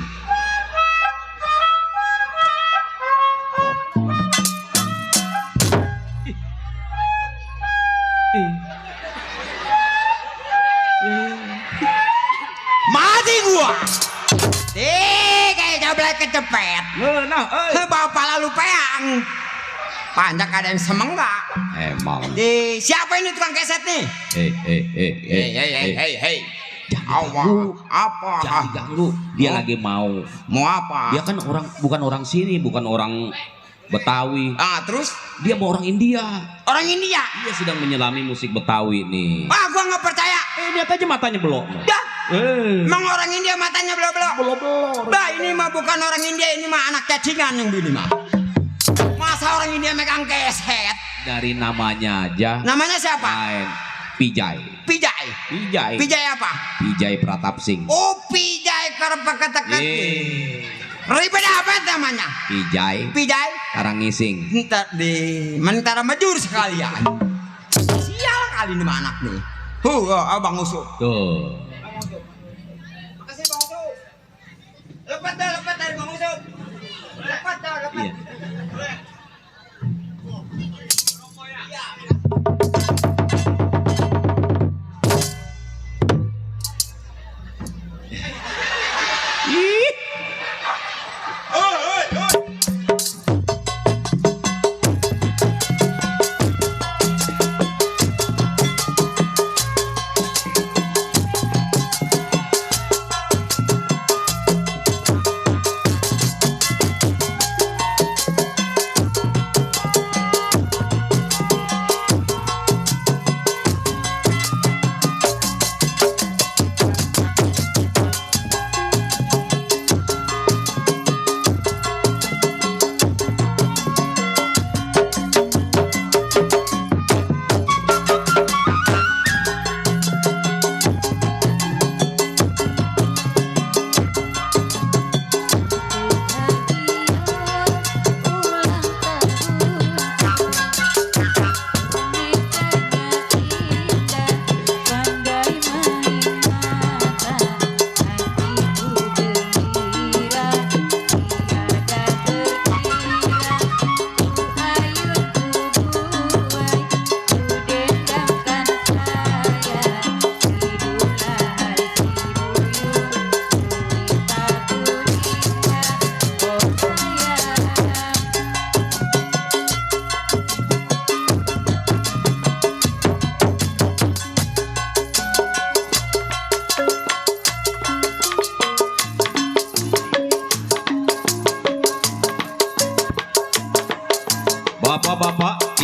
Mati gua. Kayak jablay kecepet. Bapak lalu peang. Panjang ada yang semenggak. emang. Siapa ini tukang keset nih? Hei. Apa? Jangan diganggu. Dia lagi mau apa? Dia kan bukan orang sini, bukan orang Betawi. Terus dia mau orang India. Orang India? Dia sedang menyelami musik Betawi nih. Gua nggak percaya. Lihat aja matanya belok. Dah. Emang orang India matanya belok-belok? Belok. Bah, ini mah bukan orang India, ini mah anak cacingan yang begini mah. Masa orang India megang keset? Dari namanya aja. Namanya siapa? Pijay. Pijay apa? Pijay Pratap Singh. Oh, Pijay Karpaketek. Ribet apa namanya? Pijay Karangising. Mentara majur sekalian. Sial kali ini mah anak nih. Abang Usuk. Tuh. Makasih Bang Usuk. Lepas dari Bang Usuk. Lepas. Iya.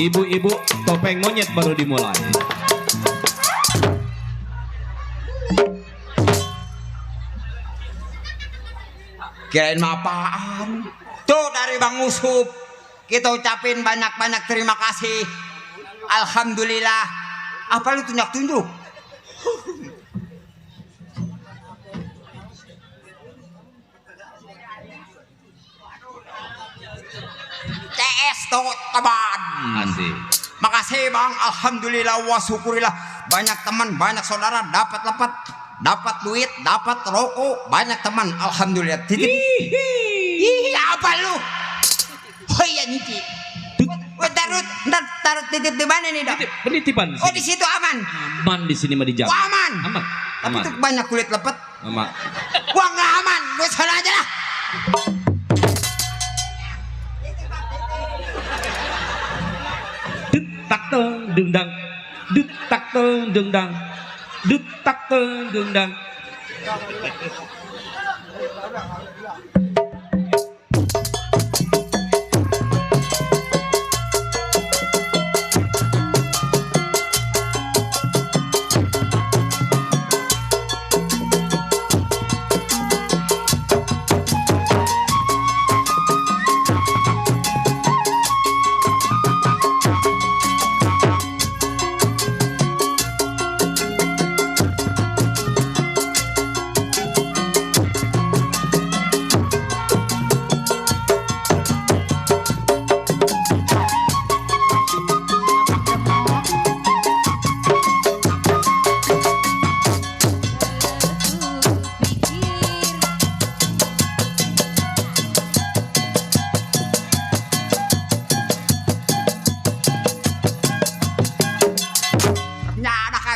Ibu-ibu topeng monyet baru dimulai. Kirain mah apaan? Tuh dari Bang Usup kita ucapin banyak-banyak terima kasih. Alhamdulillah. Apa lu tunjuk-tunjuk? CS tuh teman. Asik. Makasih Bang, alhamdulillah wa syukurillah. Banyak teman, banyak saudara dapat lepat, dapat duit, dapat rokok, banyak teman, alhamdulillah. Titip. Ih, apa lu? Oh iya Niki. Taruh titip di mana nih, Dok? Penitipan di Oh, sini. di situ aman. Aman di sini mah dijamin. Oh, aman. Aman. Tapi Aman. tuh banyak kulit lepet. Aman. Gua nggak aman, gue sana aja lah. Dut tak teng dendang. Dut tak teng dendang. Dut tak teng dendang.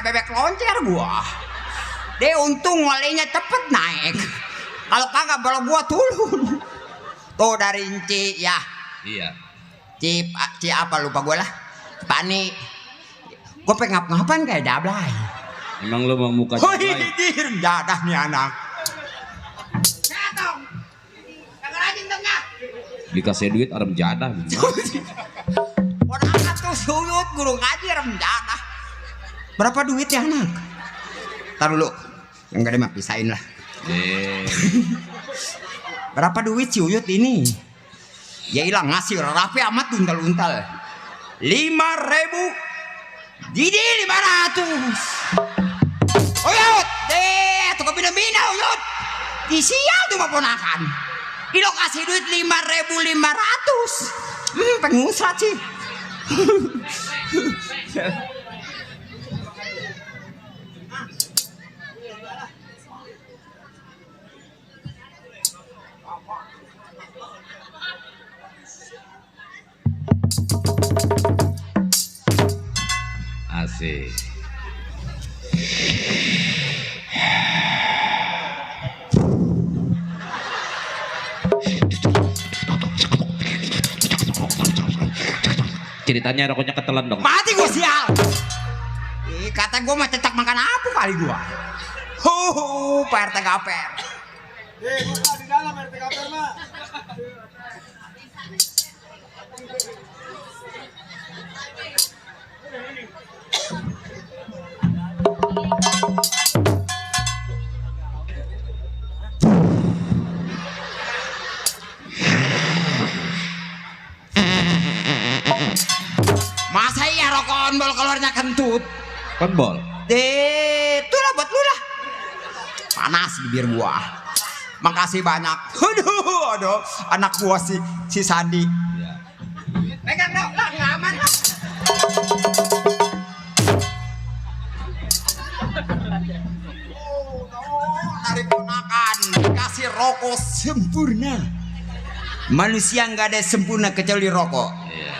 Bebek loncer gua. Dia untung walinya cepet naik. Kalau kagak baru gua turun. Tuh dari Ci ya. Iya. Ci apa lupa gua lah. Pani. Gua pengen ngapain kayak dablay. Emang lu mau muka Oh jablay? ini dadah nih anak. Datang. Kagak rajin tengah. Dikasih duit arem jadah. Orang tuh suyut guru ngaji remjadah. Berapa duitnya anak? Taruh dulu. Yang gak ada mah pisahin lah. Berapa duit si Uyut ini? Ya ilang ngasih rapi amat untal-untal. 5.000. Jadi 500. Uyut, deh, tuh bina-bina Uyut. Di sial tuh mau ponakan. Ilo kasih duit 5.500. Pengusrat sih. Asik. Ceritanya rokoknya ketelan dong. Mati gua sial. Kata gua mah cecak makan apa kali gua. Pak RT Gaper. Buka di dalam RT Kaper mah. Masa iya rokok onbol keluarnya kentut? Konbol. Itu lah buat lu lah. Panas bibir gua. Makasih banyak. Aduh, anak gua si Sandi. Ya. Pegang dong, lah nggak aman lah. Tarik ponakan, kasih rokok sempurna. Manusia nggak ada sempurna kecuali rokok. Iya.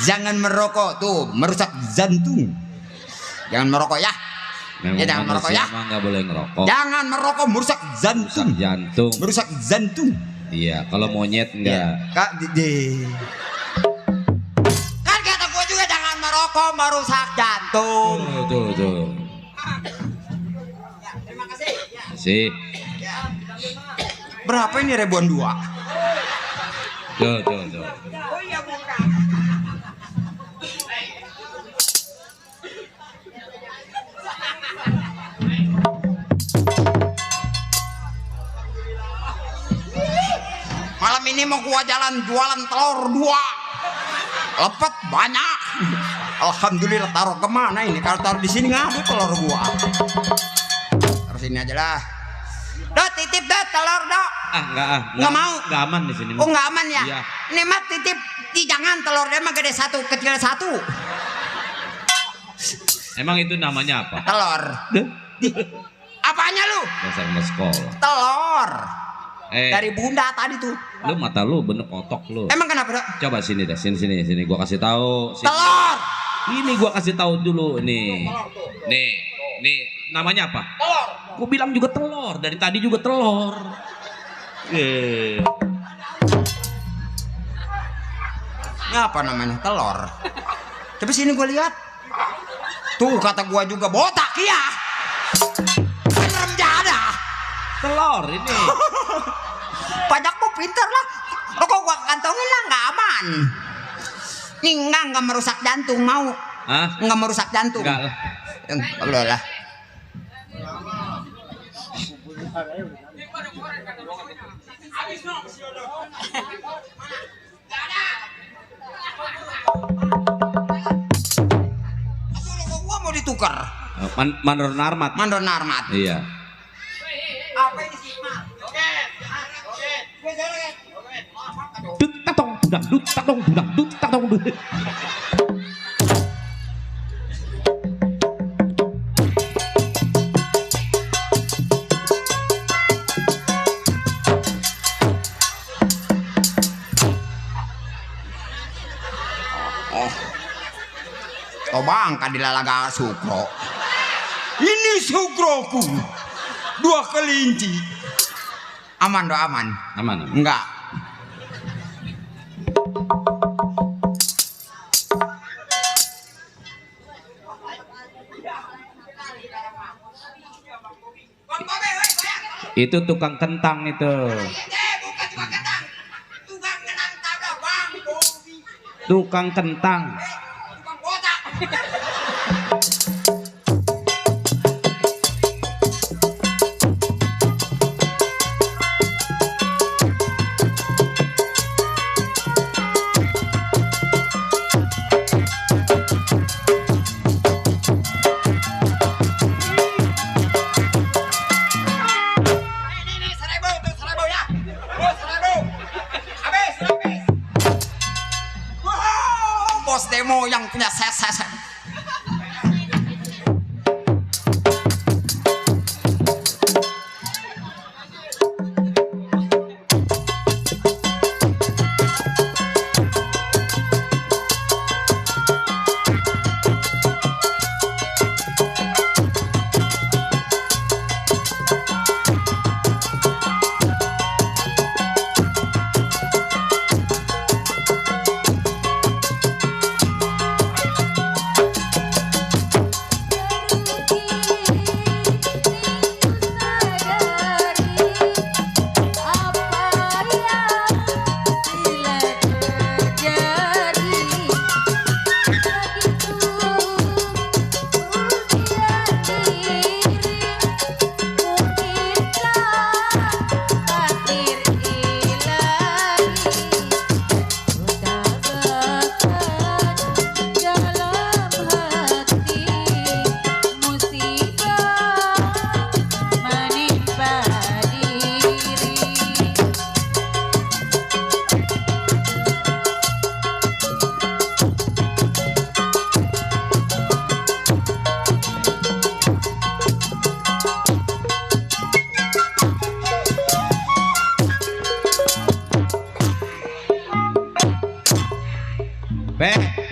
Jangan merokok tuh, merusak jantung. Jangan merokok ya. Memang Ya, jangan merokok ya. Emang nggak boleh ngerokok. Jangan merokok, merusak Rusak jantung. jantung. Merusak jantung. Iya. Kalau monyet enggak. Kak, kan kata gua juga jangan merokok, merusak jantung. Tuh. Terima kasih. Sih. Berapa ini ribuan dua? Tuh. Oh iya bukan. mau gua jalan jualan telur 2. Lepet banyak. Alhamdulillah, taruh kemana ini? Kalau taruh di sini nggak ada telur gua. Taruh sini aja lah. Dah titip dah telur dah. Nggak mau. Nggak aman di sini. Oh nggak aman ya? Iya. Ini mah titip jangan telur dia mah gede 1 kecil 1. Emang itu namanya apa? Telur. Apanya lu? Dasar anak sekolah. Telur. Dari Dari bunda tadi tuh. lu mata lu bener kotok lu. Emang kenapa dah? Coba sini dah, sini gua kasih tahu. Sini. Telur. Ini gua kasih tahu dulu nih. Nih, namanya apa? Telur. Gua bilang juga telur, dari tadi juga telur. Ini apa namanya? Telur. Tapi sini gue lihat. Tuh kata gua juga botak ya. Bener menjada. Telur ini. Pajakmu pinter lah. Rokok gua kantongin lah nggak aman. Nih nggak merusak jantung mau. Hah? Nggak merusak jantung. Enggak lah. Nggak boleh lah. Rokok gua mau ditukar. Mandor Narmat. Mandor Narmat. Iya. Apa ini sih, Mak? Dut tatong budak, dut tatong budak, dut tatong budak. Coba angkat di lalaga sukro. Ini sukroku. 2 kelinci. Aman do aman. Aman. Enggak. Itu tukang kentang itu. Tukang kentang. Bos demo yang punya ses.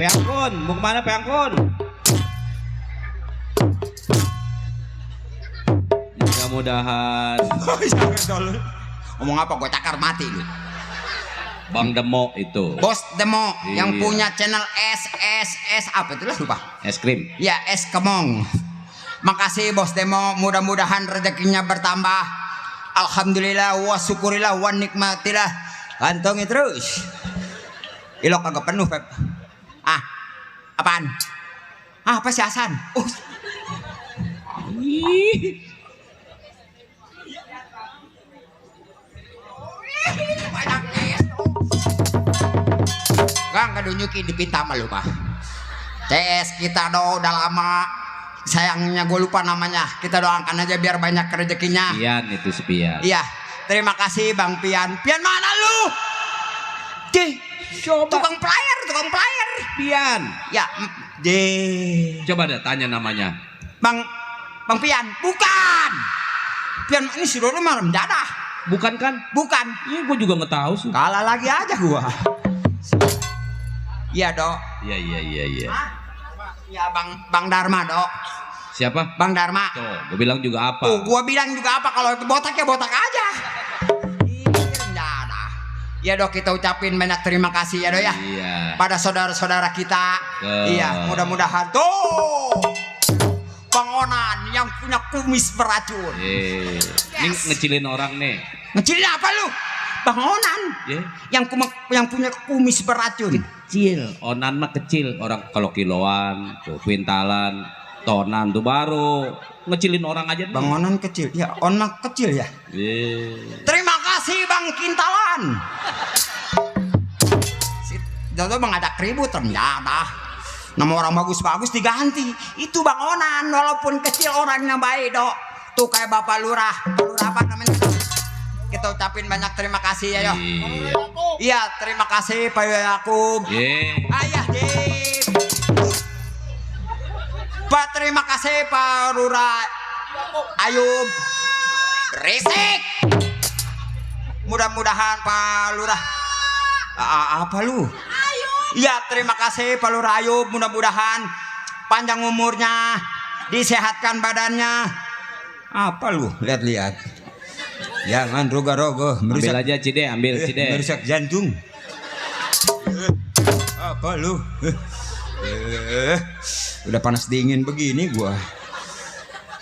Peangkun, mau kemana Peangkun? Mudah-mudahan Ngomong apa gue cakar mati lu. Bang Demo itu. Bos Demo Iya. yang punya channel S apa itu lah lupa. Es krim. Ya es kemong. Makasih Bos Demo, mudah-mudahan rezekinya bertambah. Alhamdulillah wa syukurillah wa nikmatillah. Kantongi terus. Ilok agak penuh Pep. Apaan? Apa sih Hasan? Banyak es. Gak nunjukin dipinta sama lu mah. CS kita udah lama. Sayangnya gue lupa namanya. Kita doakan aja biar banyak rezekinya. Pian itu si Pian. Iya. Terima kasih Bang Pian. Pian mana lu? Dih. Tukang player. Pian. Ya. Dih. Coba deh tanya namanya. Bang Pian. Bukan. Pian ini si Dodo mah mendadah. Bukan kan? Bukan. Iya gue juga nggak tahu sih. Kalah lagi aja gua. Iya Dok. Iya. Iya Bang Dharma Dok. Siapa? Bang Dharma. Tuh, gue bilang juga apa? Gua bilang juga apa, kalau botak ya botak aja. Ya Dok, kita ucapin banyak terima kasih ya Dok ya. Iya. Pada saudara-saudara kita. Iya, mudah-mudahan tuh Bang Onan yang punya kumis beracun. Ini ngecilin orang nih. Ngecilin apa lu? Bang Onan. Yang punya kumis beracun. Kecil. Onan mah kecil. Orang kalau kiloan, tuh kuintalan, tonan tuh baru ngecilin orang aja. Bang Onan kecil. Ya, Onan kecil ya. Terima kasih Bang Kintalan. Jodoh mengajak ribut ternyata. Nama orang bagus-bagus diganti. Itu Bang Onan, walaupun kecil orangnya baik Dok. Tuh kayak Bapak Lurah. Lurah apa namanya? Kita ucapin banyak terima kasih ya, yo. Iya, terima kasih Pak Yakub. Ayah Dip. Pak, terima kasih Pak Lurah Ayub. Risik. Mudah-mudahan Pak Lurah. Apa lu? Iya, terima kasih Pak Lurah Ayub. Mudah-mudahan panjang umurnya, disehatkan badannya. Apa lu? Lihat-lihat. Jangan rogo-rogo. Ambil aja Cide, ambil Cide. Merusak jantung. Apa lu? Udah panas dingin begini gua.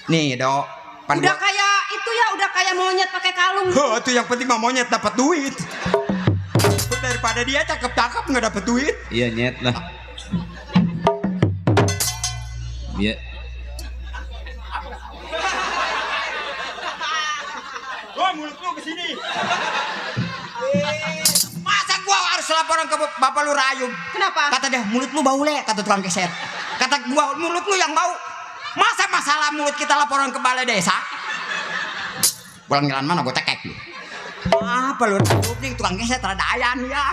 Nih Dok. Udah kayak itu ya, udah kayak monyet pakai kalung. Oh, itu yang penting mah monyet dapat duit. Daripada dia cakep-cakep nggak dapat duit. Iya nyet lah. Iya. Oh, mulut lu kesini. Masa gua harus laporan ke Bapak Lurah Ayub? Kenapa? Kata dia, mulut lu bau le, kata tukang keset. Kata gua, mulut lu yang bau. Masa masalah mulut kita laporan ke balai desa? Bulan mana gua tekek lu. Apa lu nih tukang keset rada ayan ya.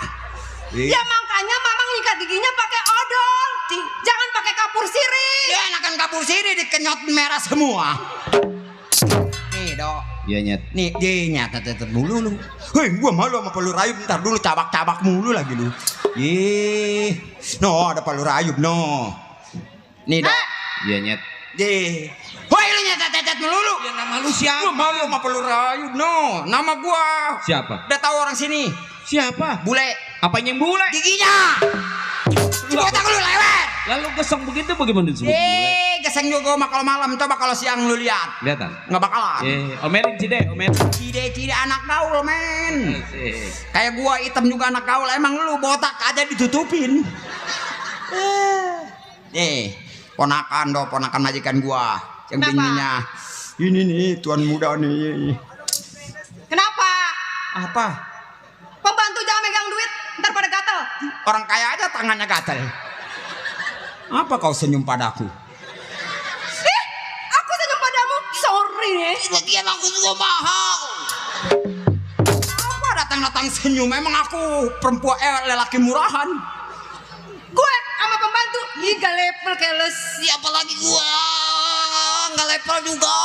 Ya makanya mamang nyikat giginya pakai odol. Jangan pakai kapur sirih. Ya enakan kapur sirih dikenyot merah semua. Nih Dok. Iya nyet. Nih dia nyata mulu lu. Hei, gua malu sama Pak Lurah Ayub, ntar dulu cabak-cabak mulu lagi lu. No, ada Pak Lurah Ayub no. Nih Dok. Iya nyet. Woi lu nyetet-nyetet melulu. Ya nama lu siapa? Gua malu sama Pak Lurah Ayub no. Nama gua. Siapa? Udah tahu orang sini. Siapa? Bule. Apanya yang bule? Giginya. Cibotak lu lewat. Lalu geseng begitu bagaimana disebut bule? Geseng juga mah kalau malam, coba kalau siang lu lihat. Kelihatan? Nggak bakalan. Omelin Cide, omelin. Cide anak gaul men. Kayak gua hitam juga anak gaul. Emang lu botak aja ditutupin. Nih, ponakan majikan gua yang bininya. Ini nih tuan muda nih. Kenapa? Apa? Pembantu jangan megang duit, ntar pada gatel. Orang kaya aja tangannya gatel. Apa kau senyum padaku? Aku senyum padamu. Sorry nih. Lagian aku juga mahal. Apa datang-datang senyum? Emang aku perempuan lelaki murahan. Gue sama pembantu gak level keles. Siapa lagi gua? Nggak level juga.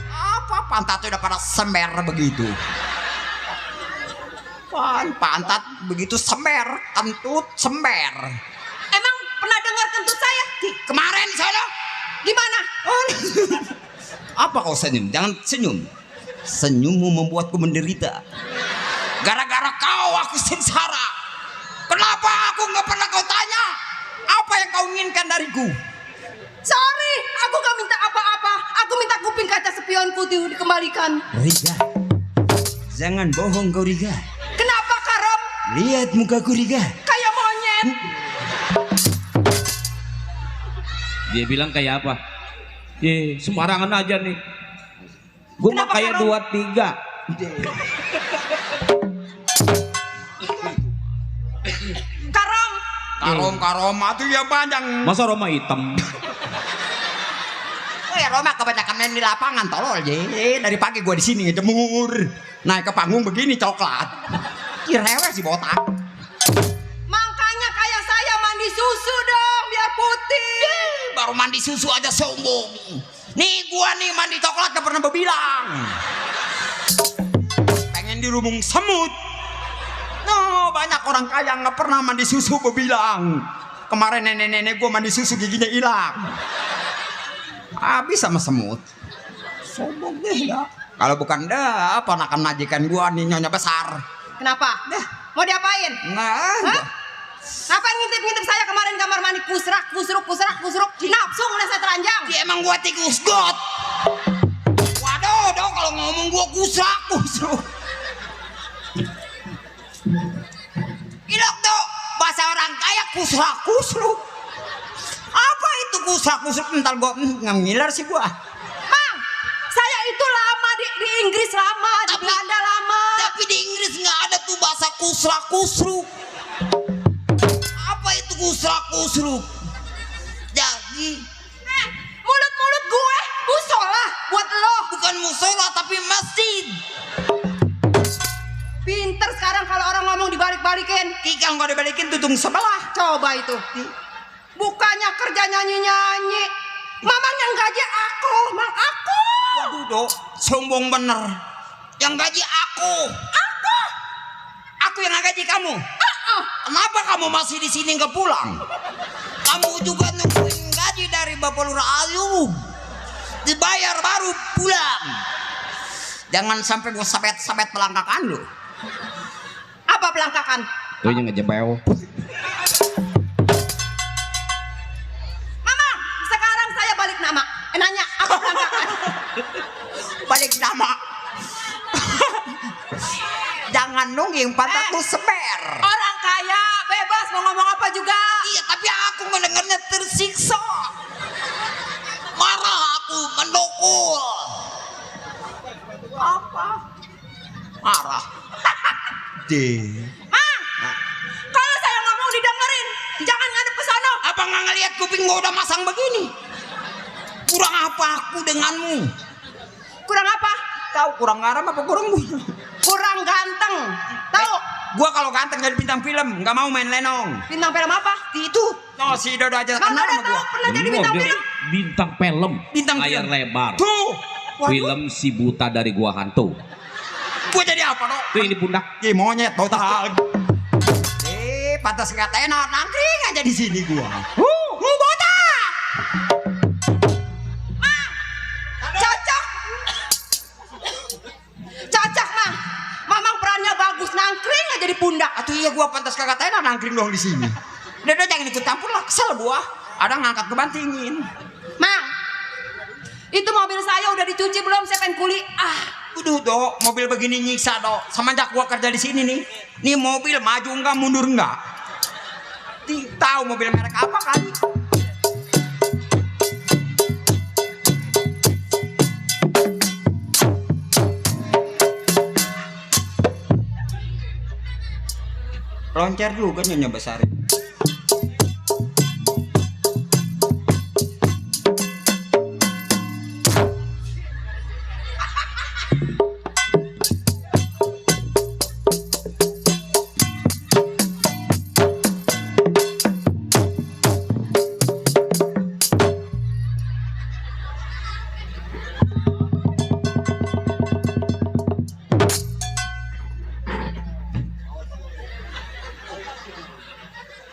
Apa pantatnya udah pada sember begitu? Pantat begitu sember, kentut sember. Emang pernah dengar kentut saya? Kemarin saya. Gimana? Apa kau senyum? Jangan senyum. Senyummu membuatku menderita. Gara-gara kau aku sengsara. Kenapa aku nggak pernah kau tanya? Apa yang kau inginkan dariku? Sorry, aku gak minta apa-apa. Aku minta kuping kaca spionku dikembalikan. Riga, jangan bohong kau Riga. Kenapa Karom? Lihat mukaku Riga. Kayak monyet. Dia bilang kayak apa? Sembarangan aja nih. Gue mah Kenapa, kayak Karom? 2-3. Roma tuh ya banyak. Masa Roma hitam? Oh ya Roma kebanyakan main di lapangan tolol je. Dari pagi gua di sini ngejemur. Naik ke panggung begini coklat. Rewel si botak. Makanya kayak saya mandi susu dong biar putih. Baru mandi susu aja sombong. Nih gua nih mandi coklat gak pernah berbilang. Pengen dirumung semut. No, banyak orang kaya gak pernah mandi susu berbilang. Kemarin nenek-nenek gua mandi susu giginya hilang. Habis sama semut. Sombong deh ya. Kalau bukan dah ponakan majikan gua nih nyonya besar. Kenapa? Mau diapain? Nggak. Ngapain ngintip-ngintip saya kemarin kamar mandi kusrak, kusruk. Nafsu ngeliat saya teranjang. Dia emang gua tikus got. Waduh, dong kalau ngomong gua kusrak. Ilok dong, bahasa orang kaya kusrak. Apa itu kusrak? Entar gua ngiler sih gua. Mang, saya itu lama di Inggris lama, di Belanda lama. Tapi di Inggris nggak ada tuh bahasa kusrak. Apa itu kusrak? Jadi Mulut gue musola buat lo. bukan musola tapi masjid. Pinter sekarang kalau orang ngomong dibalik-balikin. Kalau nggak dibalikin tutung sebelah. Coba itu. Bukannya kerja nyanyi-nyanyi. Mamang yang gaji aku, Mang aku. Waduh dok, sombong bener. Yang gaji aku. Aku yang gaji kamu. Kenapa kamu masih di sini nggak pulang? Kamu juga nungguin gaji dari Bapak Lurah Ayub. Dibayar baru pulang. Jangan sampai gue sabet pelangkakan lu. Apa pelangkakan? Tuh yang ngejebel. Mama, sekarang saya balik nama. Nanya, apa pelangkakan? Balik nama. Jangan nungging pataku seber. Orang kaya, bebas mau ngomong apa juga. Iya, tapi aku mendengarnya tersiksa. Marah aku mendukul. Apa? Marah. Mang, kalau saya ngomong didengerin, jangan ngadep ke sono. Apa nggak ngeliat kuping gua udah masang begini? Kurang apa aku denganmu? Kurang apa? Tahu kurang garam apa kurang bunyi? Kurang ganteng. Tahu? Gua kalau ganteng jadi bintang film, nggak mau main lenong. Bintang film apa? Itu. No, si Dodo aja Mang kenal udah sama tahu gua. pernah jadi bintang film. Bintang film. Bintang layar film. lebar. Tuh. Waduh. Film Si Buta dari Gua Hantu. Gua jadi apa dong? Tuh ini pundak. Monyet total. Pantas nggak tenar nangkring aja di sini gua. Botak. Cocok, Mang. Mamang perannya bagus, nangkring aja di pundak. Atuh iya gua pantas kagak tenar nangkring doang di sini. Dodo jangan ikut campur lah, kesel gua. Ada ngangkat kebantingin. Mang, itu mobil saya udah dicuci belum? Saya pengen kuli. Udah dok, mobil begini nyiksa dok. Semenjak gua kerja di sini nih mobil maju enggak mundur enggak. Tahu mobil merek apa kali? Loncer juga nyonya besarin.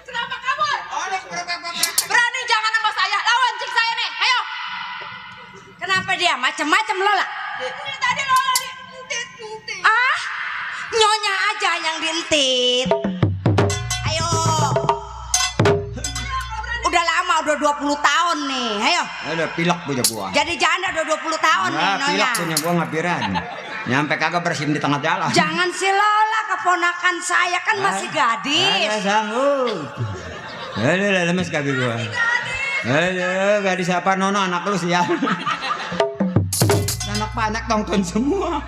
Kenapa kabur? Berani jangan sama saya. Lawan cik saya nih. Ayo. Kenapa dia macem-macem Lola? Ini tadi Lola diintit. Nyonya aja yang diintit. Ayo. Udah lama, udah 20 tahun nih. Ayo. Ada pilek punya gua. Jadi janda udah 20 tahun nih Nyonya. Pilek punya gua ngapiran. Nyampe kagak bersihin di tengah jalan. Jangan si Lola, keponakan saya kan masih gadis. Kagak sanggup. Aduh, lemes kaki gua. Aduh, gadis apa Nono anak lu sih ya. Anak banyak tonton semua.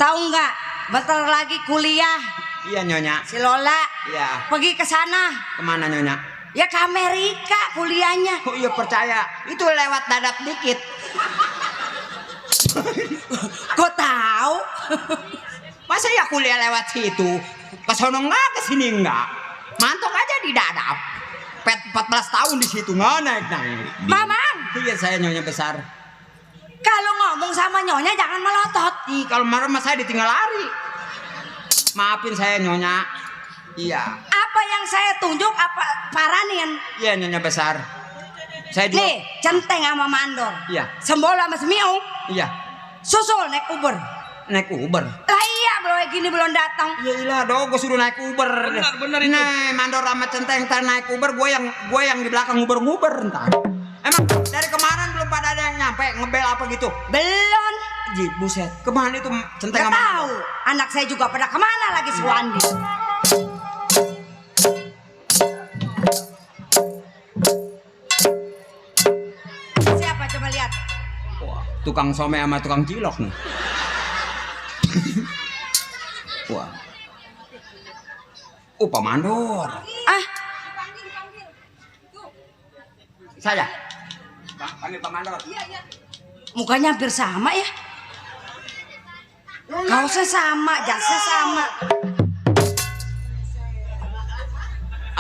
Tahu nggak? Bentar lagi kuliah Iya Nyonya. Si Lola Iya. pergi ke sana. Kemana Nyonya? Ya ke Amerika kuliahnya. Oh iya percaya. Itu lewat dadap dikit. Kok tahu? Masa ya kuliah lewat situ? Ke sono enggak, ke sini enggak. Mantok aja di dadap. 14 tahun di situ nggak naik. Mamang, Iya saya Nyonya besar. kalau ngomong sama Nyonya jangan melotot. Ih, kalau marah mas saya ditinggal lari. Maafin saya Nyonya. Iya. Apa yang saya tunjuk apa paranin? Iya Nyonya besar. Saya juga. Nih, centeng sama mandor. Iya. Sembolo sama semiung. Iya. Susul naik Uber. Naik Uber. Lah iya, belum gini belum datang. Ya ilah dong, gue suruh naik Uber. Benar itu. Nih, mandor sama centeng ntar naik Uber, gue yang di belakang nguber ntar. Emang dari kemarin belum pada ada yang nyampe ngebel apa gitu? Belum. Ji, buset. Kemana itu centeng Gak sama tahu. Anak saya juga pada kemana lagi si Wandi. Siapa coba lihat? Wah, tukang some sama tukang cilok nih. Wah. Pak Mandor. Ah, Saya. Panggil Pak Mandor. mukanya hampir sama ya. Kaosnya sama, jasnya sama.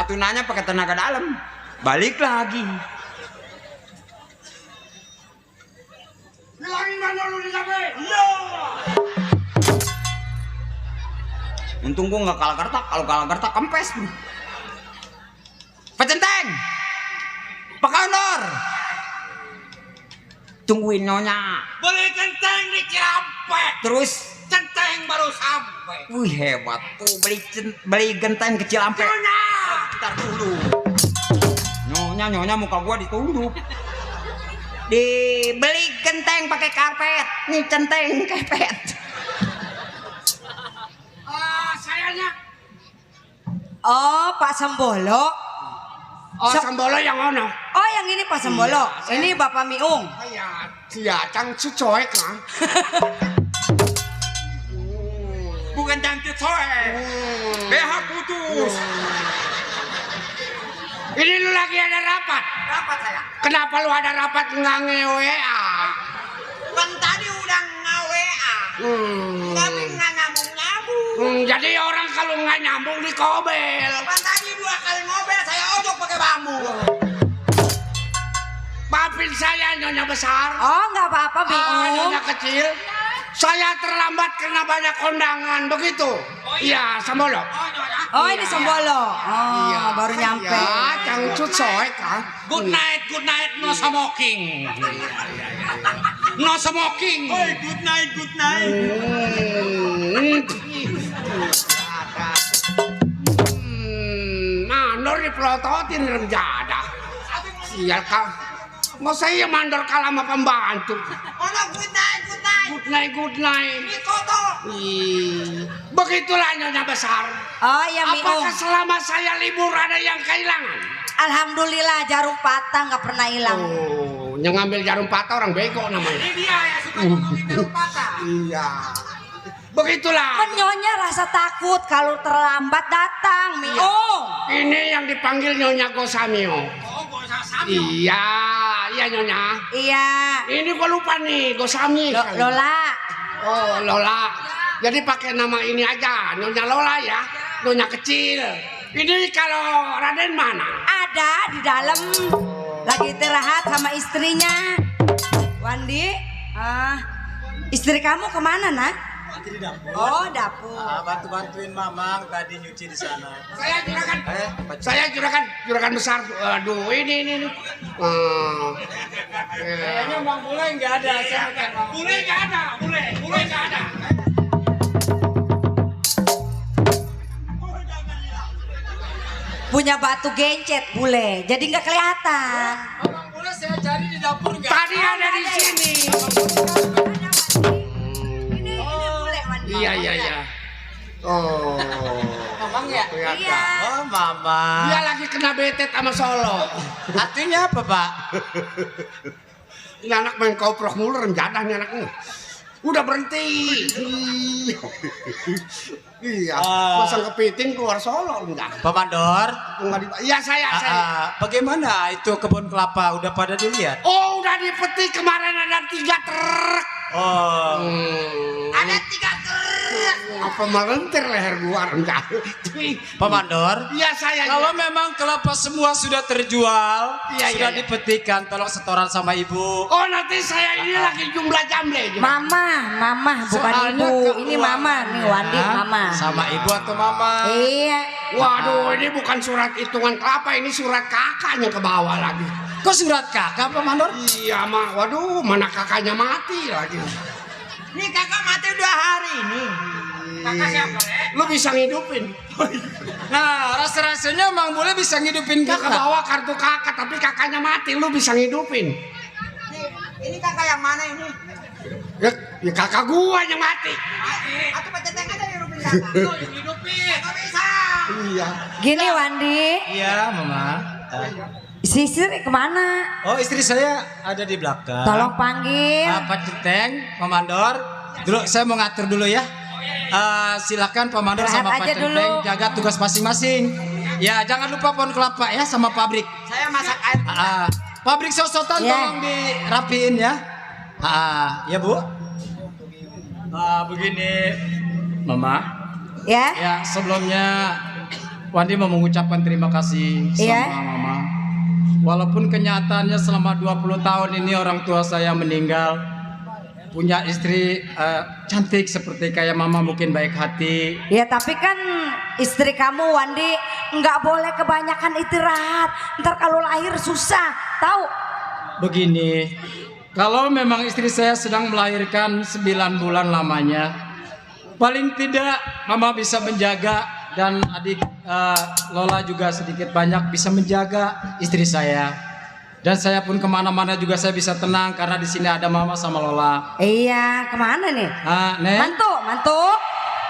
Atunanya pakai tenaga dalam. Balik lagi. Untung gua nggak kalah gertak. Kalau kalah gertak kempes. Pak Centeng, Pak Kondor, tungguin Nyonya. Beli genteng di Cirampek. Terus, Centeng baru sampai. wih hebat tuh beli genteng kecil sampai. Nyonya. Ntar dulu. Nyonya muka gua ditunduk. Dibeli genteng pakai karpet. Nih centeng kepet. Sayanya. Oh, Pak Sembolo. Oh, Sembolo yang ono. Oh, yang ini Pak Sembolo. Ini Bapak Miung. Ya, dia cang cucoek kan. Bukan cantik soe. BH putus. Ini lu lagi ada rapat. Rapat saya. Kenapa lu ada rapat nggak nge-WA? Kan tadi udah nge-WA. Tapi nggak nyambung. Jadi orang kalau nggak nyambung di kobel. Kan tadi 2 kali ngobel saya ojok pakai bambu. Maafin saya Nyonya besar. Oh, nggak apa-apa, Miung. Nyonya kecil. Saya terlambat karena banyak kondangan begitu. Iya, Sembolo. Oh, ini Sembolo. Oh, baru nyampe. Ya, cangcut soek kan. Good night, no smoking. No smoking. Good night. Mandor dipelototin remjada. Sial kau. Mau saya mandor kalah sama pembantu. Oh, good night. Good night. Ini koto. Begitulah Nyonya besar. Oh, ya Miung. Apakah selama saya libur ada yang kehilangan? Alhamdulillah jarum patah nggak pernah hilang. Oh, yang ngambil jarum patah orang bego namanya. Ini dia yang suka ngomongin jarum patah. Iya. Begitulah. Nyonya rasa takut kalau terlambat datang, Miung. Ini yang dipanggil Nyonya Gosamio. Oh, gak usah sambil. Iya Nyonya. Iya. Ini gua lupa nih, Gosami. Lola. Oh, Lola. Jadi pakai nama ini aja, Nyonya Lola ya. Nyonya kecil. Ini kalau Raden mana? Ada di dalam. Lagi istirahat sama istrinya. Wandi, istri kamu kemana, Nak? Nanti di dapur. Oh, dapur. Bantu-bantuin Mamang tadi nyuci di sana. Saya juragan besar. Aduh, ini. Kayaknya Bang Bule nggak ada. Bule nggak ada. Punya batu gencet bule, jadi nggak kelihatan. Bang Bule saya cari di dapur nggak? Tadi ada di sini. Ini bule, Wandi. Iya. Oh. Mamang ya? Iya. Oh, Mama. Dia lagi kena betet sama Solo. Artinya apa, Pak? Ini anak main koprok mulu renjadah nih anaknya. Udah berhenti. Iya, pasang kepiting keluar Solo enggak? Pak Mandor. Enggak iya saya. Bagaimana itu kebun kelapa udah pada dilihat? Oh, udah dipetik kemarin ada 3 truk. Oh. Ada 3 truk. Apa melentir leher gua enggak? Pak Mandor. Iya saya. Kalau memang kelapa semua sudah terjual, Iya, sudah iya. dipetikkan, tolong setoran sama ibu. Oh, nanti saya ini lagi jumlah jamle. Mama, bukan Soalnya ibu. Ini keuangan. mama nih, Wandi, Hah? mama. Sama ibu atau mama? Iya. Waduh, ini bukan surat hitungan kelapa, ini surat kakaknya ke bawah lagi. Kok surat kakak Pak Mandor? Iya, Mak. Waduh, mana kakaknya mati lagi. Ini kakak mati 2 hari ini. Kakak siapa, Rek? Lu bisa ngidupin. Nah, rasa-rasanya Mang Bule bisa ngidupin Kakak kakak. bawa kartu kakak, tapi kakaknya mati, lu bisa ngidupin. Ini kakak yang mana ini? Ya kakak gua yang mati. Atau peceteng aja hidupin kakak. Lu yang hidupin. Gak bisa. Iya. Gini Wandi, Iya, Mama. si Sri kemana? Oh, istri saya ada di belakang. Tolong panggil. Pak Centeng, Pak Mandor. Dulu saya mau ngatur dulu ya. Silakan Pak Mandor Rehat sama Pak aja Centeng dulu. jaga tugas masing-masing. Ya, jangan lupa pohon kelapa ya sama pabrik. Saya masak air. Pabrik sosotan Iya. tolong dirapiin ya. Ya Bu. Begini, Mama. Ya. Ya, sebelumnya Wandi mau mengucapkan terima kasih sama Iya. Mama. Walaupun kenyataannya selama 20 tahun ini orang tua saya meninggal, punya istri cantik seperti kayak Mama mungkin baik hati. Ya tapi kan istri kamu Wandi nggak boleh kebanyakan istirahat. Ntar kalau lahir susah, tahu? Begini, kalau memang istri saya sedang melahirkan 9 bulan lamanya, paling tidak Mama bisa menjaga dan adik Lola juga sedikit banyak bisa menjaga istri saya. Dan saya pun kemana-mana juga saya bisa tenang karena di sini ada Mama sama Lola. Iya, kemana nih? Nek,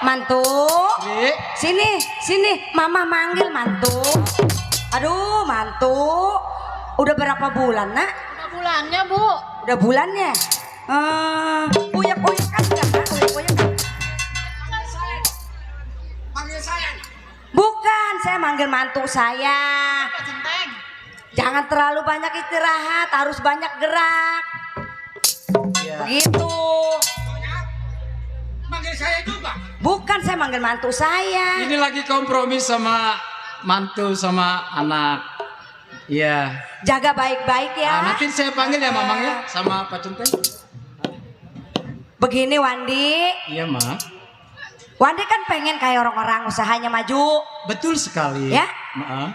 Mantu. Tri, Sini, Mama manggil mantu. Aduh, mantu. Udah berapa bulan, Nak? Udah bulannya, Bu. Udah bulannya. Uyak-uyak kan enggak, Nak? Uyak-uyak kan? Panggil saya. Bukan, saya manggil mantu saya. Pak Centeng. Jangan terlalu banyak istirahat, harus banyak gerak. ya. Begitu. Panggil saya juga. Bukan, saya manggil mantu saya. Ini lagi kompromi sama mantu sama anak. Iya. Jaga baik-baik ya. Nanti saya panggil ya Mamang ya sama Pak Centeng. Begini Wandi. Iya, Ma. Wandi kan pengen kayak orang-orang usahanya maju. Betul sekali. Ya? Ma.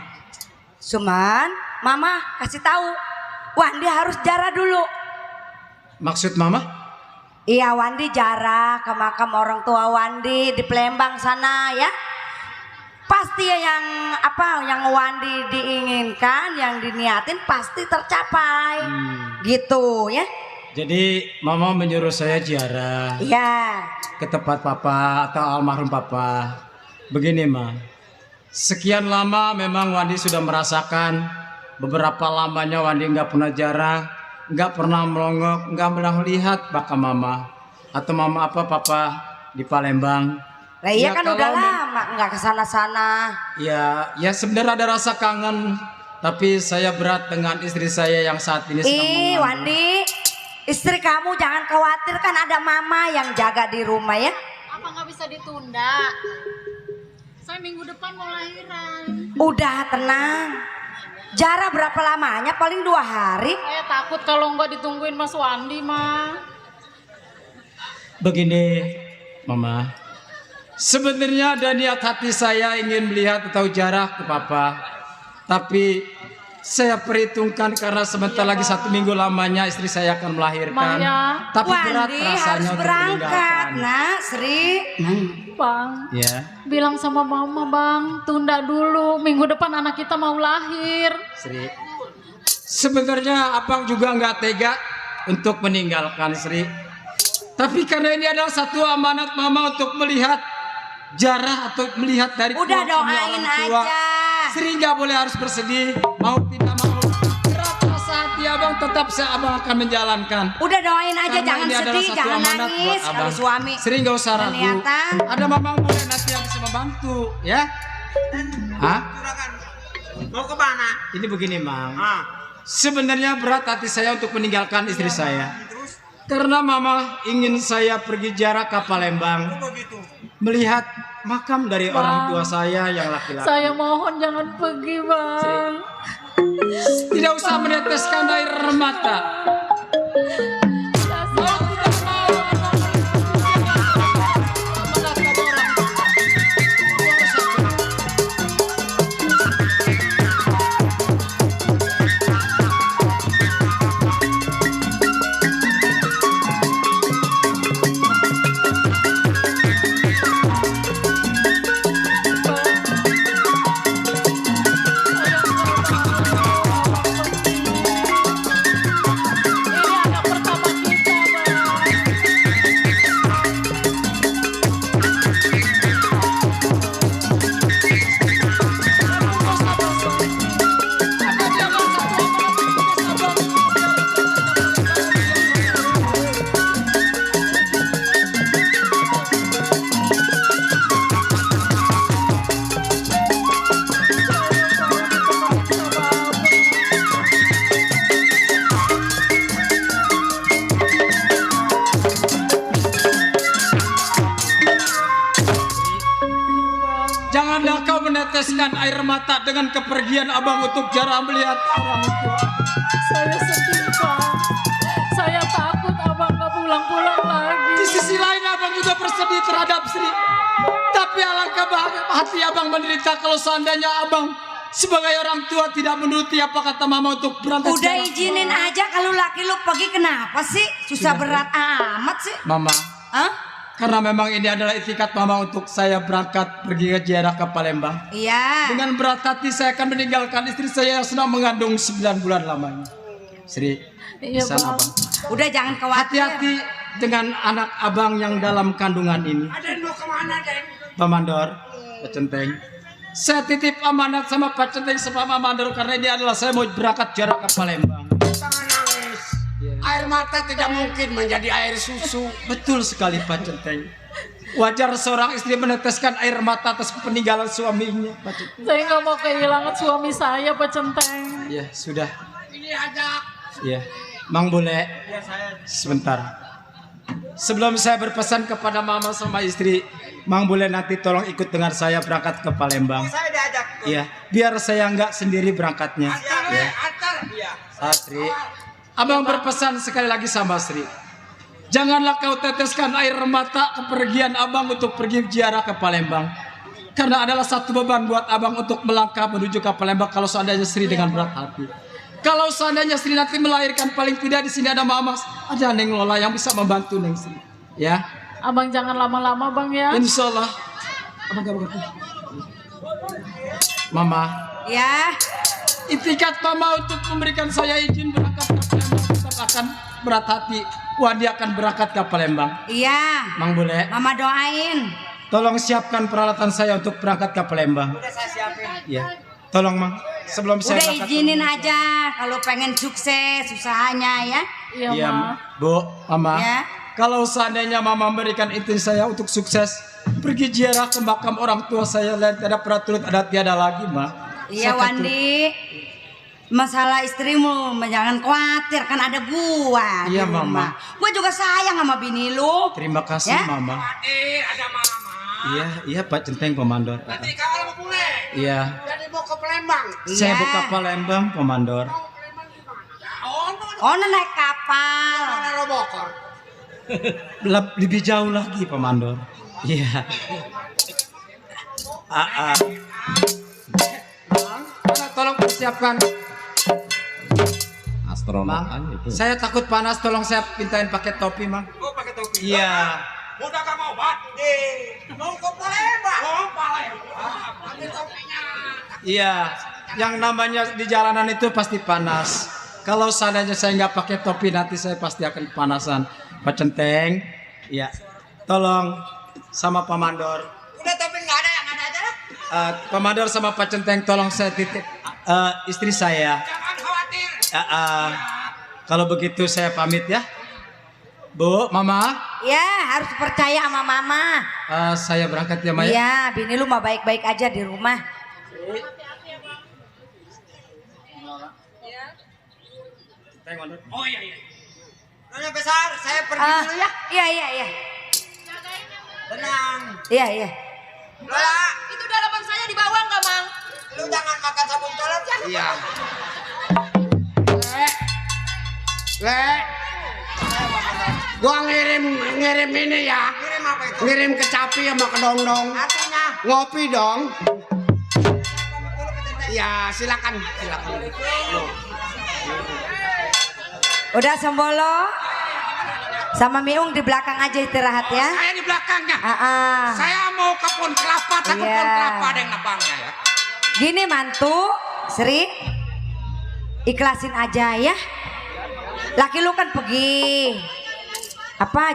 Cuman Mama kasih tahu, Wandi harus jarah dulu. Maksud Mama? Iya, Wandi jarah ke makam orang tua Wandi di Palembang sana ya. Pasti yang Wandi diinginkan, yang diniatin pasti tercapai. Gitu ya. Jadi Mama menyuruh saya ziarah Iya. ke tempat Papa atau almarhum Papa. Begini, Ma. Sekian lama memang Wandi sudah merasakan, beberapa lamanya Wandi nggak pernah jarah, nggak pernah melongok, nggak pernah melihat makam Mama atau Mama apa Papa di Palembang. Lah iya Ya, kan udah kalau lama nggak kesana-sana. Ya sebenarnya ada rasa kangen, tapi saya berat dengan istri saya yang saat ini sedang mengandung. Wandi, istri kamu jangan khawatir, kan ada Mama yang jaga di rumah ya. Apa nggak bisa ditunda? Saya minggu depan mau lahiran. Udah tenang. Jarah berapa lamanya? Paling 2 hari. Saya takut kalau nggak ditungguin Mas Wandi, mah. Begini, Mama. Sebenarnya ada niat hati saya ingin melihat atau jarah ke Papa. Tapi saya perhitungkan karena sebentar lagi 1 minggu lamanya istri saya akan melahirkan. Maya. Tapi berat Wandi rasanya harus untuk berangkat, meninggalkan. Nak, Sri. Bang, Ya, bilang sama Mama, Bang, tunda dulu. Minggu depan anak kita mau lahir. Sri. Sebenarnya Abang juga nggak tega untuk meninggalkan Sri. Tapi karena ini adalah satu amanat Mama untuk melihat jarah atau melihat dari Udah kedua doain orang tua. aja. Sri nggak boleh harus bersedih, mau tidak mau. Berat rasa hati Abang Abang tetap abang akan menjalankan. Udah doain aja, Karena jangan ini adalah sedih, satu jangan amanat buat nangis. abang. Kalau suami Sering gak usah ragu. berniatan. Ada mamang boleh nanti yang bisa membantu, ya. Hah? Mau ke mana? Ini begini, Mang. Ah. Sebenarnya berat hati saya untuk meninggalkan istri saya. Karena mama ingin saya pergi jarak ke Palembang. Melihat makam dari orang tua saya yang laki-laki. Saya mohon jangan pergi, Bang. Tidak usah meneteskan air mata. Mau tidak mau, amanat kata orang tua. Ini anak pertama kita, Bang. Janganlah kau meneteskan air mata dengan kepergian abang untuk jarang melihat orang tua. Saya sedih, Bang. Saya takut Abang gak pulang-pulang lagi. Di sisi lain abang juga bersedih terhadap Sri. Tapi alangkah bahagia hati abang menderita kalau seandainya abang sebagai orang tua tidak menuruti apa kata mama untuk berangkat. Udah jarak. izinin aja kalau laki lu pergi, kenapa sih? Susah berat amat sih. Mama, Hah? karena memang ini adalah itikat mama untuk saya berangkat pergi ke ziarah ke Palembang. Iya. Dengan berat hati saya akan meninggalkan istri saya yang sedang mengandung 9 bulan lamanya. Sri, Iya, pesan Bang. abang. Udah jangan khawatir. Hati-hati dengan anak abang yang dalam kandungan ini. Aden mau kemana, Den? Pak Mandor, Pak Centeng. Saya titip amanat sama Pak Centeng sama Pak Mandor karena ini adalah saya mau berangkat jarak ke Palembang. Jangan nangis. Air mata tidak mungkin menjadi air susu. Betul sekali Pak Centeng. Wajar seorang istri meneteskan air mata atas peninggalan suaminya, Pak Centeng. Saya nggak mau kehilangan suami saya, Pak Centeng. Ya sudah, Ini ajak. ya. Mang boleh? Sebentar. Sebelum saya berpesan kepada mama sama istri, Mang boleh nanti tolong ikut dengan saya berangkat ke Palembang. Saya diajak. Iya, biar saya nggak sendiri berangkatnya. Ya. Antar. Iya. Sri, abang berpesan sekali lagi sama Sri. Janganlah kau teteskan air mata kepergian abang untuk pergi ziarah ke Palembang. Karena adalah satu beban buat abang untuk melangkah menuju ke Palembang kalau seandainya Sri dengan berat hati. Kalau seandainya Sri nanti melahirkan, paling tidak di sini ada Mama, ada Neng Lola yang bisa membantu Neng Sri. Ya, Abang jangan lama-lama, Bang, ya. Insya Allah. Abang gak begitu. Mama, Ya. itikat Mama untuk memberikan saya izin berangkat ke Palembang tetap akan berat hati. Wandi akan berangkat ke Palembang. Iya. Mang boleh? Mama doain. Tolong siapkan peralatan saya untuk berangkat ke Palembang. Udah saya siapin. Ya, tolong Mang. Sebelum saya Udah berangkat. izinin aja kalau pengen sukses usahanya ya. Iya, Iya, Ma. Bu, Mama. Ya. Kalau seandainya Mama memberikan izin saya untuk sukses pergi ziarah ke makam orang tua saya, lain tiada praturut ada tiada lagi, Ma. Iya, Saya Wandi. Masalah istrimu jangan khawatir, kan ada gua Iya, di rumah. Mama. Gua juga sayang sama bini lu. Terima kasih, Ya. Mama. Ada mama. Iya, Pak Centeng Komandor. Nanti kawal mau boleh. Iya. Jadi mau ke Palembang. Saya Iya. buka Palembang, Komandor. Oh, naik kapal. Mana lo bokor? Lebih jauh lagi, Komandor. Iya. Tolong persiapkan. Astronot Mang, aja itu. saya takut panas, tolong saya pintain pakai topi, Mang. Oh pakai topi. Iya. Udah gak mau bat. Mau ke Palembang. Oh Palembang. Pakai topinya. Iya, yang namanya di jalanan itu pasti panas. Kalau seandainya saya nggak pakai topi, nanti saya pasti akan kepanasan. Pak Centeng, iya, tolong sama Pak Mandor. Udah topi nggak ada, yang ada aja lah. Pak Mandor sama Pak Centeng, tolong saya titip istri saya. Jangan khawatir. Kalau begitu saya pamit ya. Bu, Mama, Ya harus percaya sama mama. saya berangkat ya, Maya. Iya, bini lu mah baik-baik aja di rumah. Oh iya iya. Nyonya besar, saya pergi Ah, dulu ya. Iya. Tenang. Iya. Lola, Itu dalaman saya dibawa nggak, Mang? lu jangan makan sabun color. Iya. Le, gua ngirim ini ya. Kirim apa itu? Ngirim ke Capi sama ke Dongdong. Artinya Ngopi dong. Ya, silakan. Udah Sembolo. Sama Miung di belakang aja istirahat ya. Saya di belakangnya. Ah. Saya mau ke pohon kelapa, takut Iya. pohon kelapa ada yang nebangnya ya. Gini mantu, Sri, ikhlasin aja ya. Laki lu kan pergi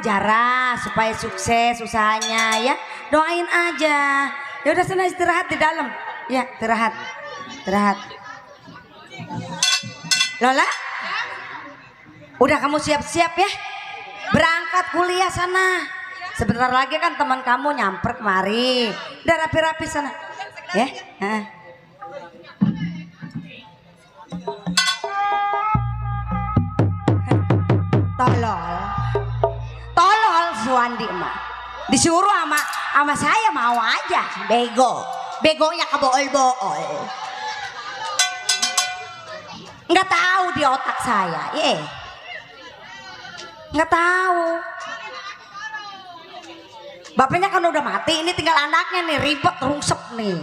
jarah supaya sukses usahanya ya. Doain aja. Ya udah sana istirahat di dalam. Ya istirahat. Lola, udah kamu siap-siap ya. Berangkat kuliah sana. Sebentar lagi kan teman kamu nyamper kemari. Udah rapi-rapi sana. Ya. Tolol Suwandi mah. Disuruh sama saya mau aja. Begonya kebool-bool. Nggak tahu di otak saya. Nggak tahu. Bapaknya kan udah mati, ini tinggal anaknya nih, ribet rungsep nih.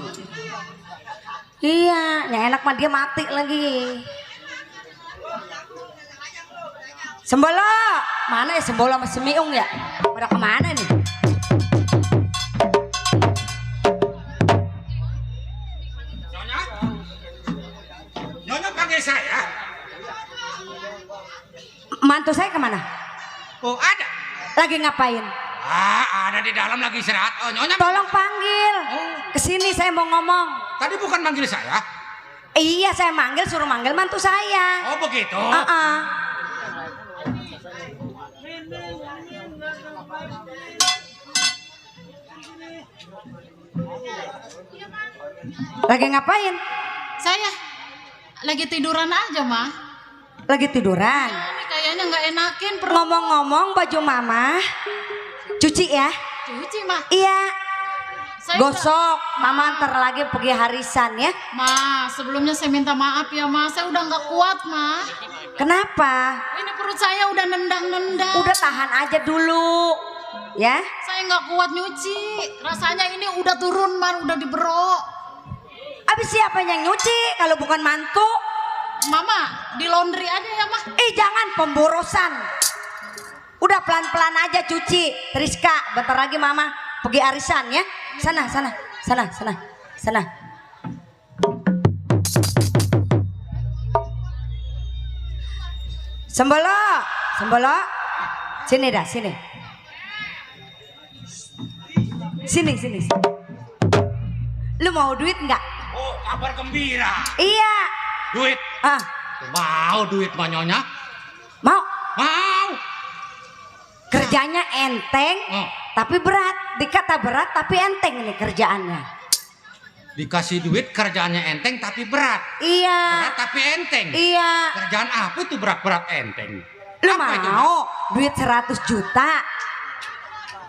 Iya, yang enak mah dia mati lagi. Sembolo, mana ya Sembolo sama Semiung ya? Pada kemana nih? Nyonya panggil saya. Mantu saya kemana? Oh ada. Lagi ngapain? Ada di dalam lagi istirahat. Oh Nyonya. Tolong panggil. Kesini saya mau ngomong. Tadi bukan manggil saya. Iya saya suruh manggil mantu saya. Oh begitu. Lagi ngapain? Saya lagi tiduran aja, Mah. Lagi tiduran. Ini kayaknya nggak enakin perut. Ngomong-ngomong baju mama cuci ya? Cuci, Mah. Iya. Saya Gosok. Mama ntar lagi pergi harisan ya. Ma, sebelumnya saya minta maaf ya, Ma. Saya udah nggak kuat, Ma. Kenapa? Ini perut saya udah nendang-nendang. Udah tahan aja dulu. Ya. Saya nggak kuat nyuci. Rasanya ini udah turun, Ma. Udah diberok. Abis siapa yang nyuci kalau bukan mantu? Mama, di laundry aja ya, Ma. Jangan pemborosan. Udah pelan-pelan aja cuci. Triska, bentar lagi mama pergi arisan ya. Sana. Sembolo. Sini dah, sini. Sini. Lu mau duit nggak? Oh kabar gembira. Iya. Duit. Mau duit mah Nyonya? Mau. Kerjanya enteng, tapi berat. Dikata berat tapi enteng nih kerjaannya. Dikasih duit kerjaannya enteng tapi berat. Iya. Berat tapi enteng. Iya. Kerjaan apa tuh berat-berat enteng? Lu Apa itu? mau duit 100 juta?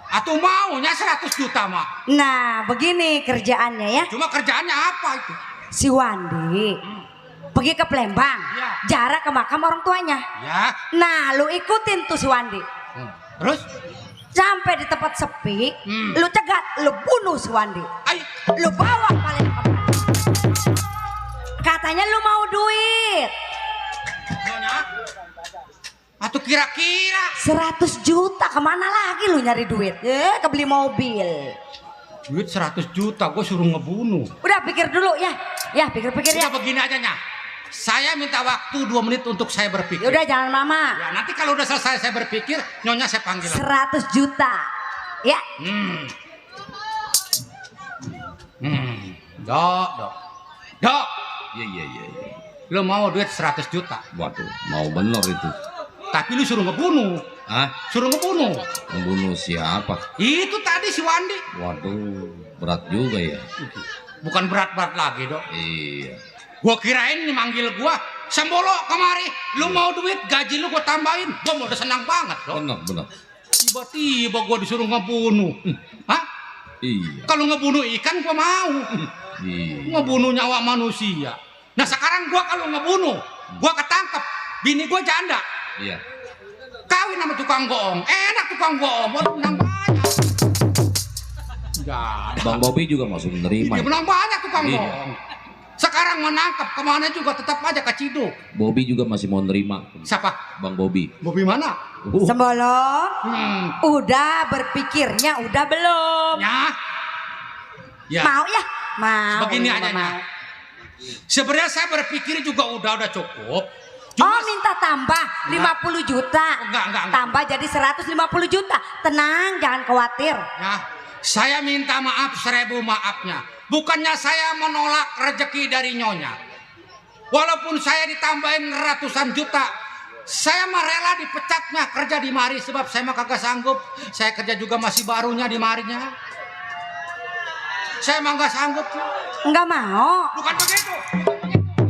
Atau maunya 100 juta mah? Nah begini kerjaannya ya. Cuma kerjaannya apa itu? Si Wandi pergi ke Palembang, Ya. jarak ke makam orang tuanya. Ya. Nah lu ikutin tuh si Wandi. Terus? Sampai di tempat sepi, lu cegat, lu bunuh si Wandi. Lu bawa paling katanya lu mau duit. Nyonya? Atau kira-kira 100 juta kemana lagi lu nyari duit? Kebeli mobil. duit 100 juta gue suruh ngebunuh. Udah pikir dulu ya. Ya pikir-pikir ya. Udah begini aja Nya. Saya minta waktu 2 menit untuk saya berpikir. Udah jangan mama. Ya nanti kalau udah selesai saya berpikir, Nyonya saya panggil. 100 juta. Ya. Dok. Iya. Lu mau duit 100 juta. Waduh, mau bener itu. Tapi lu suruh ngebunuh. Hah? Suruh ngebunuh. Membunuh siapa? Itu tadi si Wandi. Waduh, berat juga ya. Bukan berat-berat lagi, Dok. Iya. Gua kirain nih manggil gua, Sembolo kemari. Lu mau duit, gaji lu gua tambahin. Gua mau udah senang banget, Dok. Bener. Tiba-tiba gua disuruh ngebunuh. Hah? Iya. Kalau ngebunuh ikan gua mau. Iya. Ngebunuh nyawa manusia. Nah sekarang gua kalau ngebunuh, gua ketangkep. Bini gua janda. Iya. Kawin sama tukang goong. Enak tukang goong. Waduh, menang banyak. Enggak ada. Bang Bobi juga masuk menerima. Dia menang banyak tukang Iya. goong. Sekarang menangkap kemana juga tetap aja keciduk. Bobi juga masih mau nerima. Siapa? Bang Bobi. Bobi mana? Sembolo, Hmm. berpikirnya udah belum? Ya. Mau ya? Mau. Begini mau, aja mau. Sebenarnya saya berpikir juga udah cukup. Oh minta tambah 50 juta. Enggak. Tambah jadi 150 juta. Tenang, jangan khawatir. Ya, saya minta maaf 1000 maafnya. Bukannya saya menolak rezeki dari nyonya. Walaupun saya ditambahin ratusan juta, saya mah rela dipecatnya kerja di mari sebab saya mah kagak sanggup. Saya kerja juga masih barunya di marinya. Saya mah nggak sanggup. Enggak mau. Bukan begitu.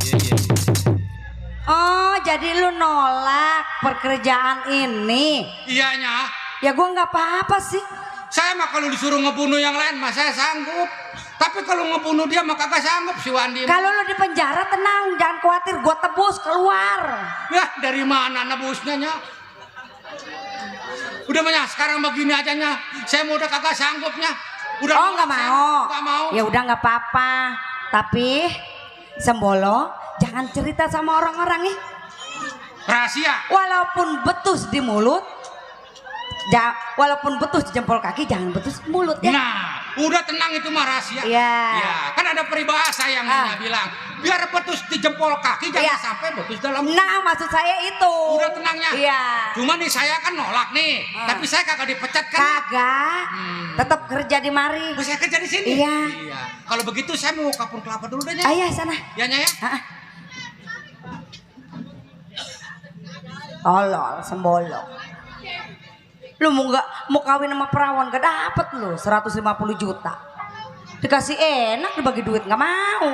Iya. Oh jadi lu nolak pekerjaan ini? Iyanya. Ya gua nggak apa-apa sih. Saya mah kalau disuruh ngebunuh yang lain mah saya sanggup. Tapi kalau ngebunuh dia mah kagak sanggup si Wandi. Kalau lu di penjara tenang, jangan khawatir, gua tebus keluar. Ya dari mana nebusnya nya? Udah banyak sekarang begini aja nya. Saya mau udah kagak sanggupnya. Udah Oh nggak mau. Nggak mau. Ya udah nggak apa-apa. Tapi Sembolo jangan cerita sama orang-orang nih. Rahasia. Walaupun betus di mulut, walaupun betus di jempol kaki, jangan betus di mulut ya. Nah, udah tenang itu mah rahasia. Iya. Ya, kan ada peribahasa yang bilang, biar betus di jempol kaki jangan Iya. sampai betus dalam mulut. Nah maksud saya itu. Udah tenangnya. Iya. Cuma nih saya kan nolak nih, tapi saya kagak dipecat kan. Kagak. Tetap kerja di mari. Oh, saya kerja di sini. Iya. Kalau begitu saya mau kapur kelapa dulu deh. Ayah sana. Ya Nya ya. Tolol, Sembolo. Lu mau kawin sama perawan gak dapet lu 150 juta. Dikasih enak dibagi duit nggak mau.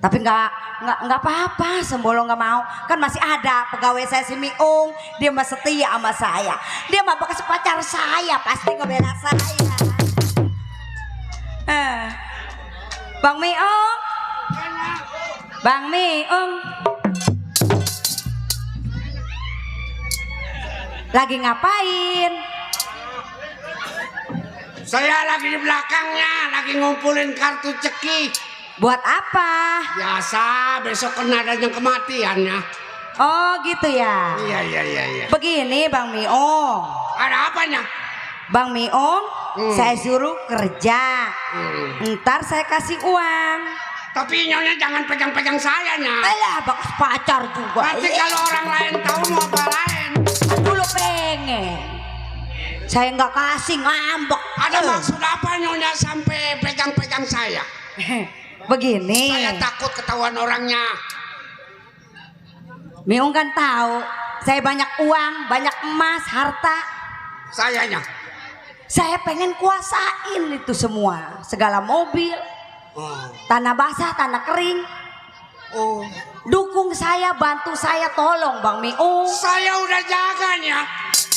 Tapi nggak apa-apa, Sembolo nggak mau. Kan masih ada pegawai saya si Miung, dia mah setia sama saya. Dia mah bekas pacar saya, pasti ngebela saya. Bang Miung. Bang Miung. Lagi ngapain? Saya lagi di belakangnya, lagi ngumpulin kartu ceki. Buat apa? Biasa, besok kan adanya kematiannya. Oh gitu ya. Iya. Begini Bang Miung. Ada apanya? Bang Miung, saya suruh kerja. Ntar saya kasih uang. Tapi nyonya jangan pegang-pegang saya, Nya. Alah, bekas pacar juga. Nanti kalau orang lain tahu mau apa lain. Dulu pengen. Saya nggak kasih, ngambek. Ada maksud apa nyonya sampai pegang-pegang saya? Begini. Saya takut ketahuan orangnya. Miung kan tahu, saya banyak uang, banyak emas, harta. Sayanya. Saya pengen kuasain itu semua, segala mobil, tanah basah, tanah kering. Dukung saya, bantu saya, tolong Bang Miung. Saya udah jaganya.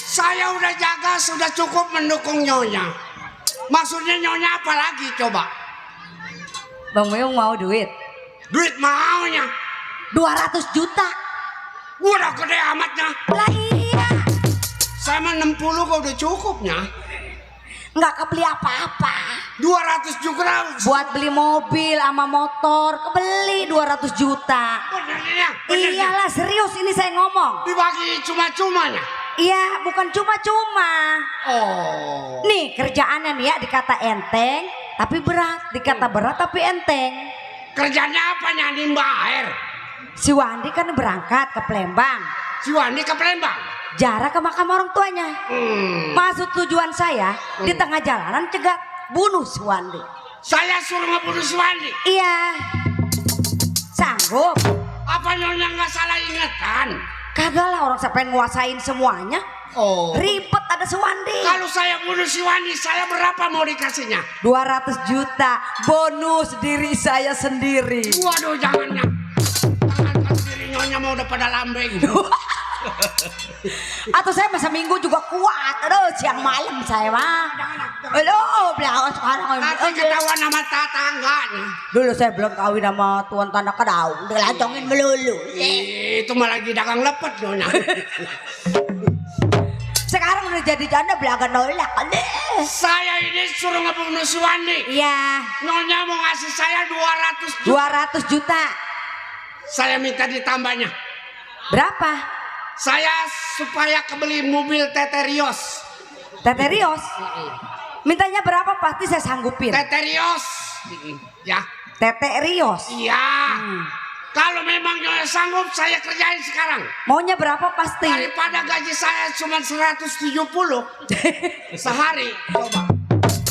Saya udah jaga, sudah cukup mendukung nyonya. Maksudnya nyonya apa lagi coba? Bang Miung mau duit? Duit maunya. 200 juta. Udah gede amatnya. Lah iya. Saya mah 60 kok udah cukupnya. Nggak kebeli apa-apa. 200 juta. Buat beli mobil sama motor, kebeli 200 juta. Benernya. Iyalah serius ini saya ngomong. Dibagi cuma-cumanya. Iya, bukan cuma-cuma. Oh. Nih kerjaannya nih ya, dikata enteng tapi berat, dikata berat tapi enteng. Kerjanya apa, nimba air? Si Wandi kan berangkat ke Palembang. Si Wandi ke Palembang? Jarak ke makam orang tuanya. Maksud tujuan saya di tengah jalanan cegat bunuh si Wandi. Saya suruh ngebunuh si Wandi? Iya. masalah ingatan. Kagak lah, orang saya pengen nguasain semuanya. Oh. Ribet ada si Wandi. Kalau saya bunuh si Wandi, saya berapa mau dikasihnya? 200 juta bonus diri saya sendiri. Waduh, jangannya. Jangan sendiri nyonya mau udah pada lambeng. Atau saya masa minggu juga kuat. Aduh, siang malam saya mah. Aduh, belakang sekarang. Nanti ketahuan sama tetangganya. Dulu saya belum kawin sama tuan tanda kedaung. Dilacongin melulu. Itu malah lagi dagang lepet nyonya. Sekarang udah jadi janda belaga nolak. Saya ini suruh ngebunuh si Wandi. Iya. Nyonya mau ngasih saya 200 juta. 200 juta. Saya minta ditambahnya. Berapa? Saya supaya kebeli mobil Teterios. Teterios. Mintanya berapa pasti saya sanggupin. Teterios. Ya. Teterios. Iya. Kalau memang nyonya sanggup, saya kerjain sekarang. Maunya berapa pasti? Daripada gaji saya cuma 170 sehari. Coba.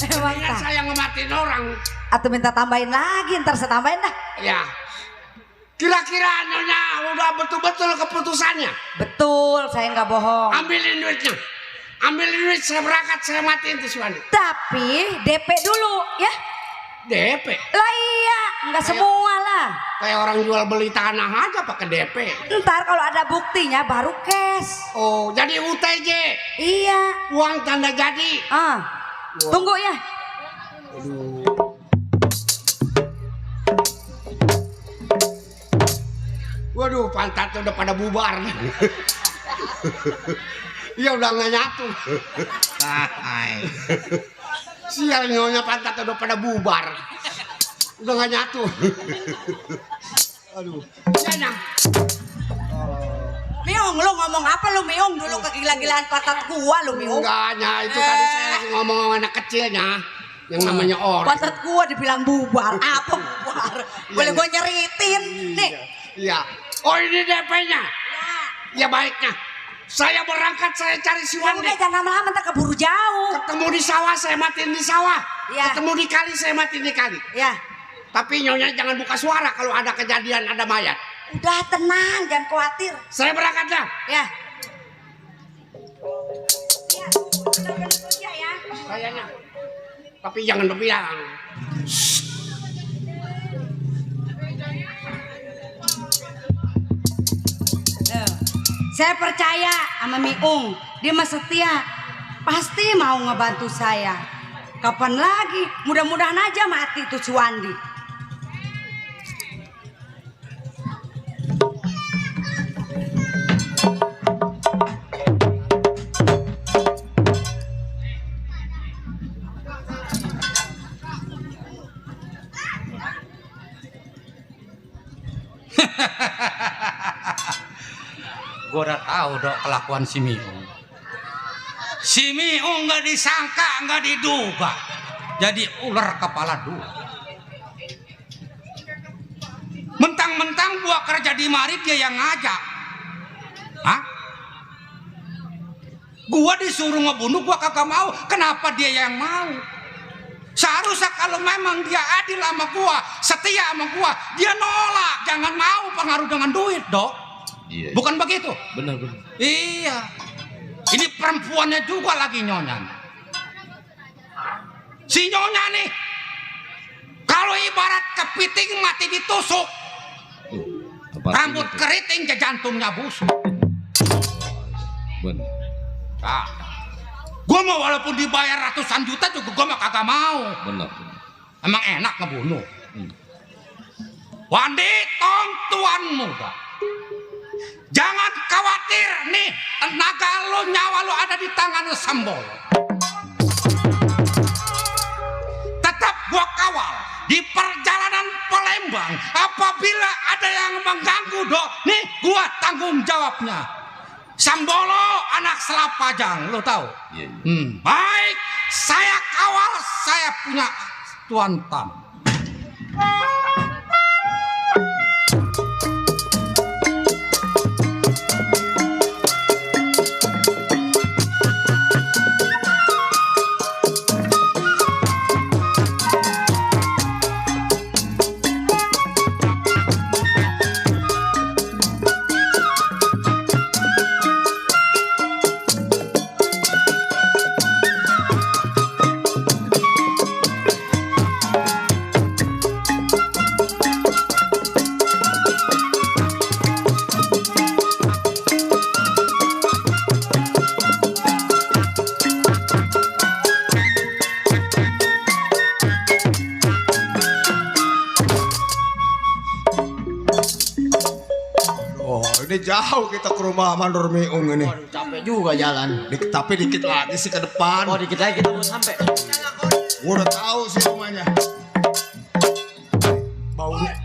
Emang Ingat tak? saya ngematin orang. Atau minta tambahin lagi, ntar saya tambahin dah. Ya. Kira-kira nyonya udah betul-betul keputusannya. Betul, saya nggak bohong. Ambilin duitnya. Ambilin duit, saya berangkat, saya matiin tuh si Wandi. Tapi DP dulu ya. DP. Lah iya, nggak semua lah. Kayak orang jual beli tanah aja pakai DP. Ntar kalau ada buktinya baru cash. Oh, jadi UTJ. Iya. Uang tanda jadi. Tunggu ya. Waduh, pantatnya udah pada bubar. Iya udah nggak nyatu. Sial nyonya pantatnya udah pada bubar. Udah nggak nyatu. Aduh. Nyanya. Miung, lu ngomong apa lu Miung? Dulu kegila-gilaan pantat gua lu Miung. Enggak, itu tadi saya lagi ngomong sama anak kecilnya. Yang namanya orang. Pantat gua dibilang bubar. Apa bubar? Boleh gua nyeritin. Nih. Iya. Oh ini DP-nya. Ya baiknya. Saya berangkat, saya cari si Wandi. Udah jangan lama-lama ntar keburu jauh. Ketemu di sawah, saya matiin di sawah. Ya. Ketemu di kali, saya matiin di kali. Ya. Tapi nyonya jangan buka suara kalau ada kejadian ada mayat. Udah tenang, jangan khawatir. Saya berangkat dah. Ya. Ya, udah kerja ya. Kayaknya. Tapi jangan berbilang. Saya percaya sama Miung, dia mah setia, pasti mau ngebantu saya. Kapan lagi? Mudah-mudahan aja mati tuh si Wandi. Gue udah tahu dok kelakuan si Miung. Si Miung nggak disangka, nggak diduga, jadi ular kepala dua. Mentang-mentang gua kerja di mari dia yang ngajak. Hah? Gua disuruh ngebunuh, gua kagak mau. Kenapa dia yang mau? Seharusnya kalau memang dia adil sama gua, setia sama gua, dia nolak. Jangan mau pengaruh dengan duit dok. Iya. Bukan begitu? Benar. Iya. Ini perempuannya juga lagi nyonya. Si nyonya nih, kalau ibarat kepiting mati ditusuk, rambut keriting ke jantungnya busuk. Benar. Nah, gue mau walaupun dibayar ratusan juta juga gue mah kagak mau. Benar. Emang enak ngebunuh. Wandi, tong tuan muda. Jangan khawatir nih, tenaga lo, nyawa lo ada di tangan Sambolo. Tetap gua kawal di perjalanan Palembang. Apabila ada yang mengganggu dok, nih gua tanggung jawabnya. Sambolo anak Selapajang, lo tahu? Iya. Baik, saya kawal, saya punya tuan tam. ini jauh kita ke rumah Mandor Meung ini. Waduh, capek juga jalan. Tapi dikit lagi sih ke depan. Oh, dikit lagi kita udah sampai. Gua udah tahu sih rumahnya.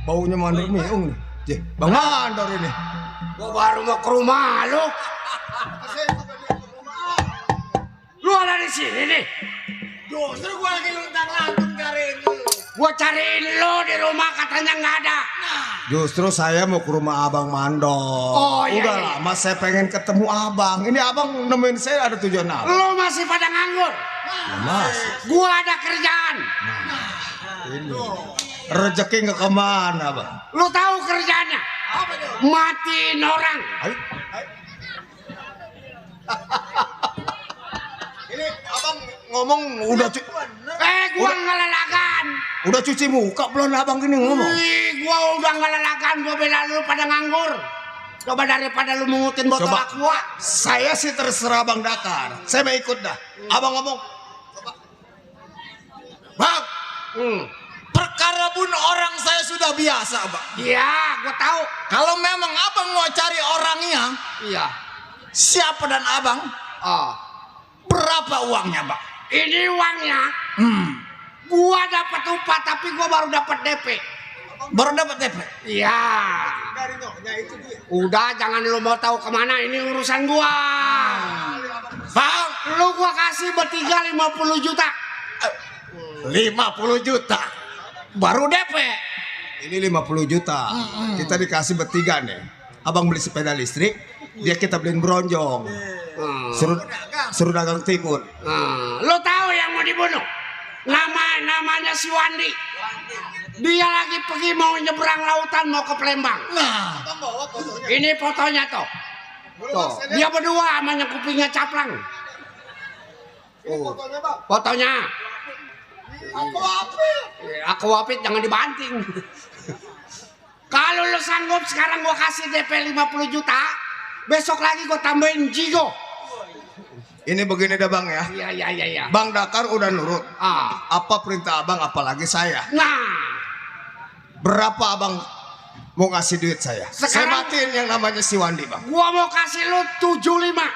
Baunya Mandor Meung nih. Jeh, Bang Mandor ini. Gua baru mau ke rumah lu. Lu ada di sini nih. Justru gua lagi luntang-lantung cariin lu. Gua cariin lu di rumah katanya nggak ada. Justru saya mau ke rumah Abang Mandor. Oh, iya, Udah iya. lama saya pengen ketemu Abang. Ini Abang nemuin saya ada tujuan apa? Lu masih pada nganggur. Mas, Gua ada kerjaan. ini rezeki nggak kemana, Bang? Lu tahu kerjaannya? Matiin orang. Ayo. Ini Abang ngomong Gua ngelalakan. udah cuci muka belum Abang gini ngomong? Wih, gua udah ngelalakan. Gua bela lu pada nganggur. Coba daripada lu mengutin botol Coba. aqua. Saya sih terserah Bang Dakar. Saya mau ikut dah. Abang ngomong. Bang, perkara bunuh orang saya sudah biasa, Bang. Iya, gua tahu. Kalau memang Abang mau cari orangnya, Iya. siapa dan Abang? Oh. Berapa uangnya, Bang? Ini uangnya. Gua dapat upah tapi gua baru dapat DP. Baru dapat DP. Iya. Dari nyonya itu duit. Udah, jangan lu mau tahu kemana. Ini urusan gua. Bang, Lu gua kasih bertiga 50 juta. 50 juta. Baru DP. Ini 50 juta. Kita dikasih bertiga nih. Abang beli sepeda listrik, dia kita beliin bronjong. Suruh dagang timun. Lu tahu yang mau dibunuh? Namanya si Wandi. Dia lagi pergi mau nyebrang lautan mau ke Palembang. Nah, Ini fotonya tuh. Tuh, dia berdua sama yang kupingnya caplang. Fotonya. Aku wapit jangan dibanting. Kalau lu sanggup sekarang gua kasih DP 50 juta, besok lagi gua tambahin jigo. ini begini dah Bang ya. Iya. Bang Dakar udah nurut. Ah. Apa perintah Abang apalagi saya. Nah, Berapa Abang mau ngasih duit saya? Saya Sekarang- matiin yang namanya si Wandi, Bang. gua mau kasih lu 75.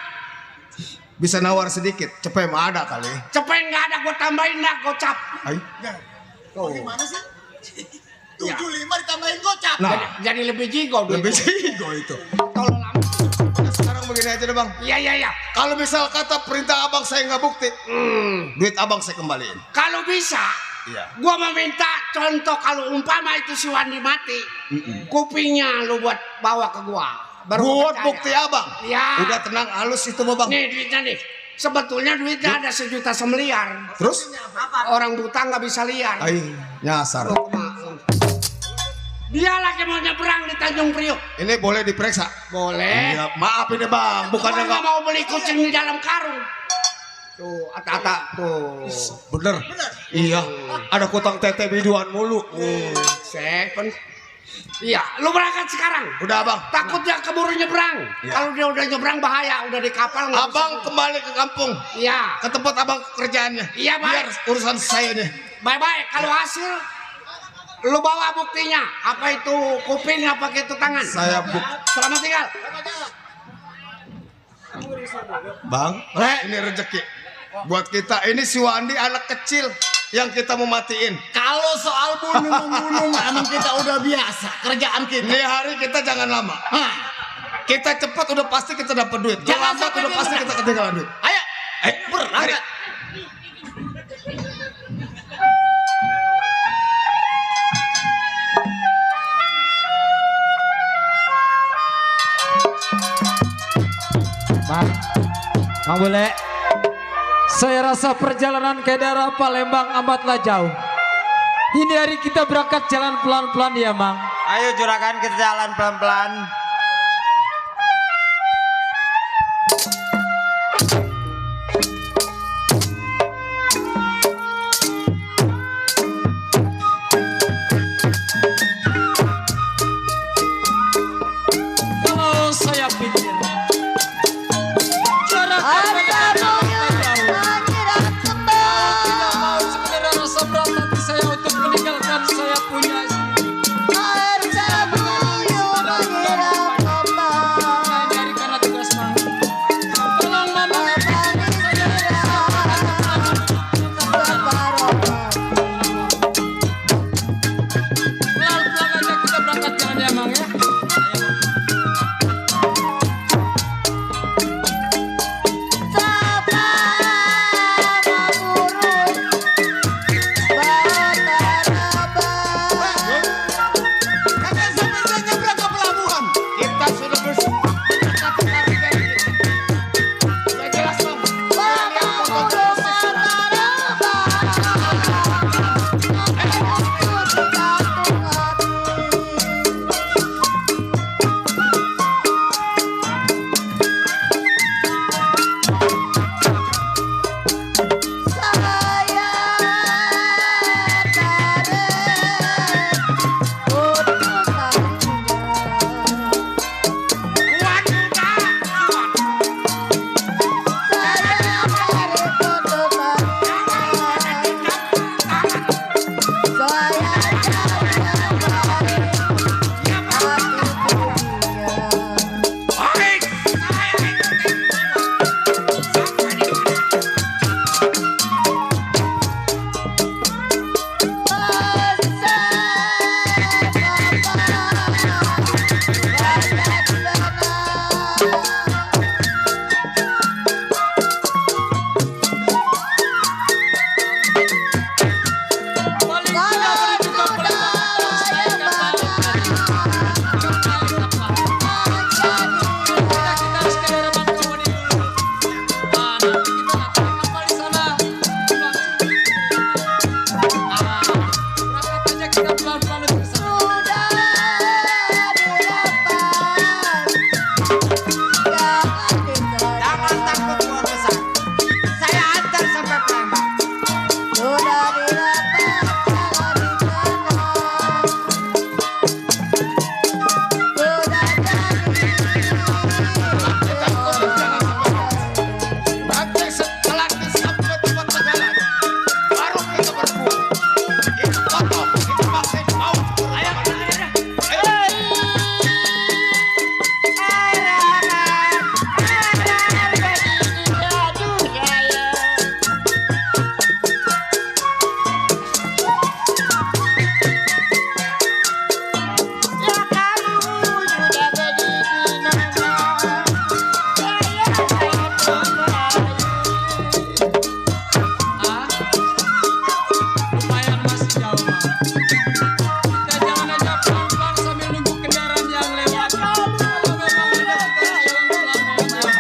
Bisa nawar sedikit, cepet mah ada kali. Cepet nggak ada gua tambahin dah gocap. Ayo. Gimana sih? 75 ditambahin gocap. Nah, Jadi lebih jigo duit. lebih jigo itu. Tolong lama. Sekarang begini aja deh Bang. Iya. Kalau misal kata perintah Abang saya nggak bukti, duit Abang saya kembaliin. Kalau bisa, Iya. gua meminta contoh kalau umpama itu si Wandi mati, kupingnya lu buat bawa ke gua. Baru Buat percaya. bukti Abang. Iya. Udah tenang halus itu mah Bang. Nih duitnya nih. Sebetulnya duitnya ada 1,1 miliar. Terus? Orang buta nggak bisa liar. Ay, nyasar. Dia lagi mau nyebrang di Tanjung Priok. Ini boleh diperiksa? Boleh. Iya, maaf ini Bang, bukannya Gua nggak nggak mau beli kucing di dalam karung. Tuh, ata-ata tuh. bener. Iya, ada kutang tete biduan mulu. Seven. Iya, lu berangkat sekarang. Udah Bang. Takut dia keburu nyebrang. Iya. Kalau dia udah nyebrang bahaya, udah di kapal nggak Abang bisa. kembali ke kampung, Iya, ke tempat Abang kerjaannya. Iya, Bang. Biar urusan saya nih. bye-bye. Kalau hasil lu bawa buktinya. Apa itu kuping, apa itu tangan. Saya Selamat tinggal. Bang, ini rezeki buat kita. Ini si Wandi anak kecil yang kita mau matiin. Kalau soal bunuh-membunuh emang kita udah biasa kerjaan kita. Ini hari kita jangan lama. Kita cepat udah pasti kita dapat duit. Kalau Jangan lambat sampai udah dia pasti berangkat. kita ketinggalan duit. Ayo, Eh, berangkat. Bang Bule, saya rasa perjalanan ke daerah Palembang amatlah jauh. Ini hari kita berangkat jalan pelan-pelan ya, Mang. Ayo juragan kita jalan pelan-pelan. Kalau saya pikir jarak tidak mau sebenarnya rasa berat hati saya untuk meninggalkan saya punya istri. Jangan takut Tuan Besar. Saya antar sampai Palembang. Nanti setelah sampai tempat perjalanan, baru kita berdua. Itu foto, itu vaksin mau. Ayo. Lumayan masih jauh, Mang. Kita jalan aja pelan-pelan sambil nunggu kendaraan yang lewat. Kalau memang ada kita jalan pelan-pelan.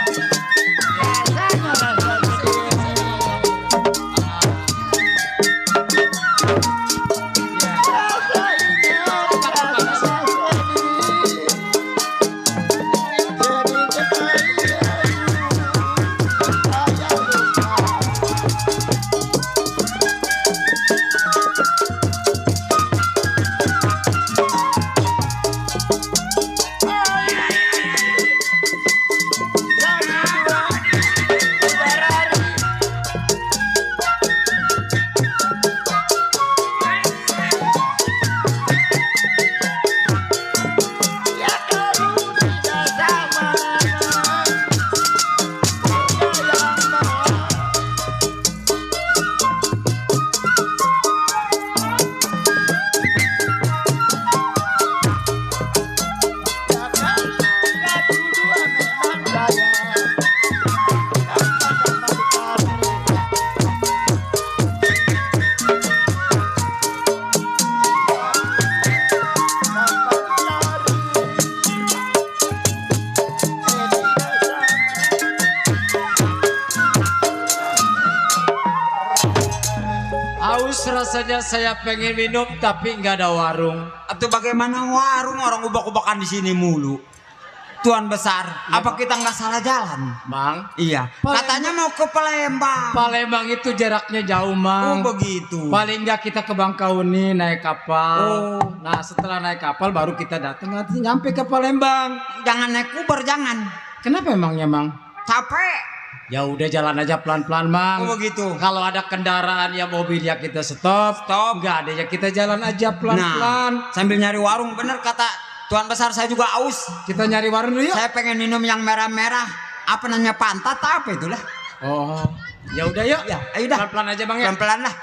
Haus rasanya saya pengen minum tapi nggak ada warung. Atau bagaimana warung orang ubak-ubakan di sini mulu? Tuan Besar, apa kita nggak salah jalan? Mang, Iya, katanya mau ke Palembang. Palembang itu jaraknya jauh, Mang. Oh begitu. Paling nggak kita ke Bangkauni naik kapal. Oh. Nah setelah naik kapal baru kita datang nanti nyampe ke Palembang. Jangan naik Uber, jangan. Kenapa emangnya, Mang? Capek. Ya udah jalan aja pelan-pelan, Mang. Oh begitu. Kalau ada kendaraan ya mobil ya kita stop. Nggak ada ya kita jalan aja pelan-pelan. Nah, sambil nyari warung, bener kata Tuan Besar, saya juga aus. Kita nyari warung dulu yuk. Saya pengen minum yang merah-merah. Apa namanya, pantat apa itulah? Oh, ya udah yuk. Ya, ayo dah. Pelan-pelan aja, Bang ya. Pelan-pelan lah.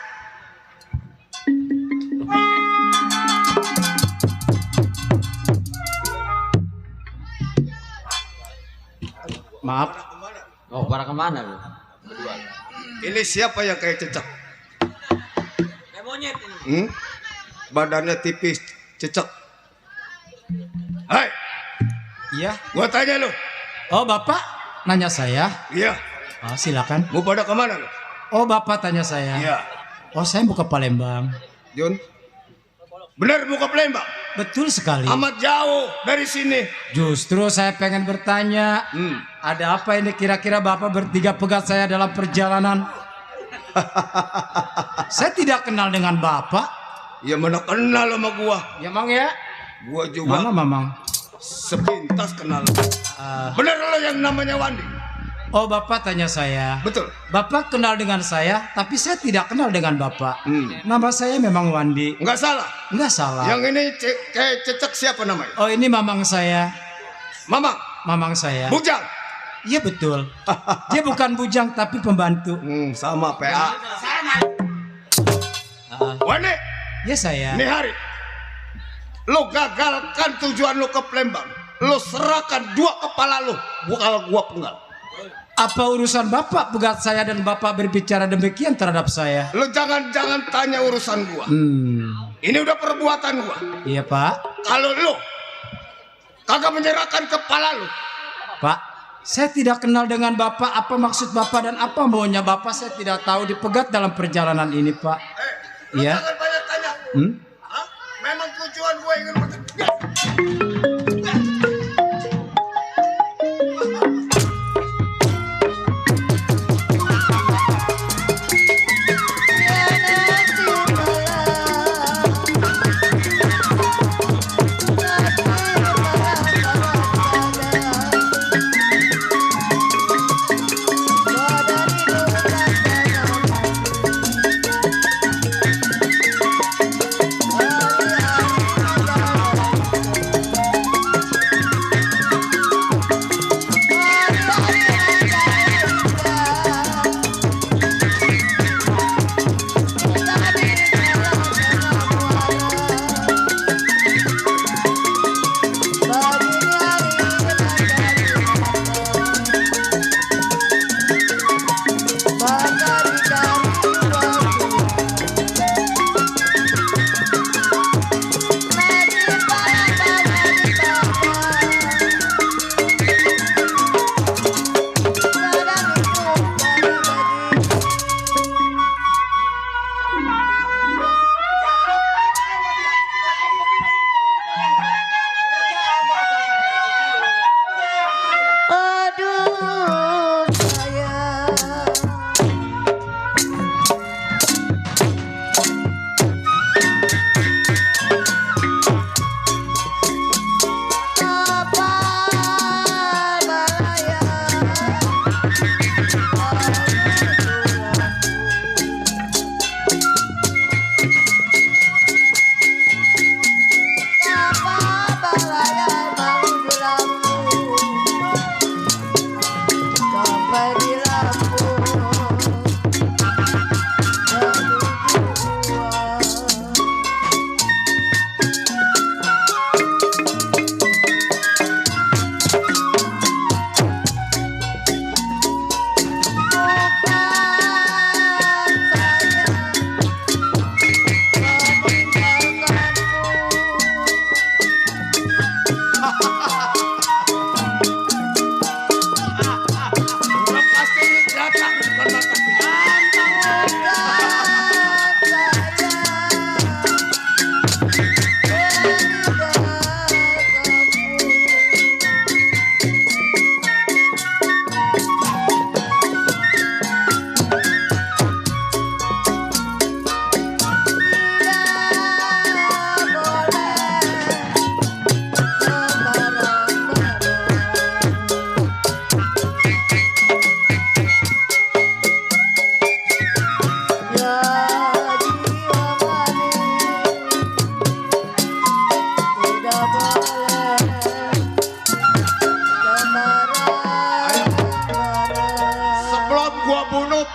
Maaf. Oh, para kemana lu? Ini siapa yang kayak cecek? Kayak monyet ini. Badannya tipis, cecek. Hai, Iya. gua tanya lu. Oh, Bapak nanya saya. Iya, Oh, silakan. mau pada kemana lu? Oh, Bapak tanya saya. Iya, Oh, saya mau ke Palembang. Jun. Bener mau ke Palembang? Betul sekali. Amat jauh dari sini. Justru saya pengen bertanya, ada apa ini kira-kira Bapak bertiga pegat saya dalam perjalanan? Saya tidak kenal dengan Bapak. Ya mana kenal sama gua. Ya, Mang ya? Gua juga Mana, Mamang? sepintas kenal. Ah. Bener lo yang namanya Wandi? Oh, Bapak tanya saya. Betul. Bapak kenal dengan saya, tapi saya tidak kenal dengan Bapak. Hmm. Nama saya memang Wandi. Enggak salah. Enggak salah. Yang ini kayak cecek siapa namanya? Oh, ini mamang saya. Mamang, Mamang saya. Bujang. Iya betul. Dia bukan bujang tapi pembantu. Sama PA. Ah, Wandi, ya saya. ini hari lo gagalkan tujuan lo ke Palembang. Lo serahkan 2 kepala lo. Gua penggal. Apa urusan Bapak pegat saya dan Bapak berbicara demikian terhadap saya? Lo jangan tanya urusan gua. Hmm, Ini udah perbuatan gua. iya Pak. Kalau lo kagak menyerahkan kepala lu. Pak, saya tidak kenal dengan Bapak. Apa maksud Bapak dan apa maunya Bapak? Saya tidak tahu. Dipegat dalam perjalanan ini, Pak. Lu Iya. jangan banyak tanya. Hah? Memang tujuan gue ingin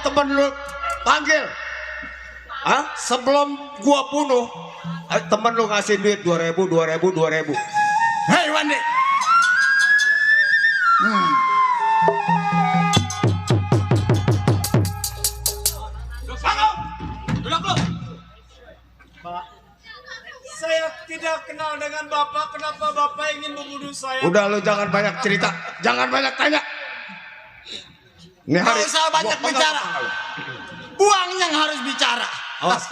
temen lu panggil. Hah? Sebelum gua bunuh, temen lu ngasih duit 2.000. Hei Wandi. Saya tidak kenal dengan Bapak. Kenapa Bapak ingin membunuh saya? Udah lu jangan banyak cerita, jangan banyak tanya. Ini hari Nggak usah banyak gua penggal bicara. kepala lu. Uang yang harus bicara. Awas.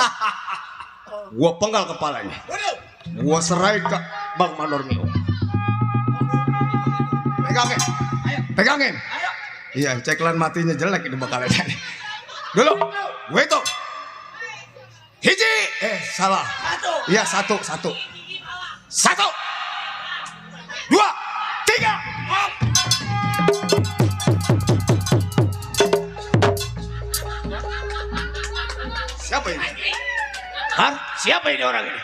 Gua penggal kepalanya. Gua serahin ke Bang Mandor Mio. Pegangin. Pegangin. Iya, ceklan matinya jelek ini bakalan. Dulu. Gue itu. Hiji. Salah. Iya, satu. 1, 2, 3. Siapa ini? Hah? Siapa ini orang ini?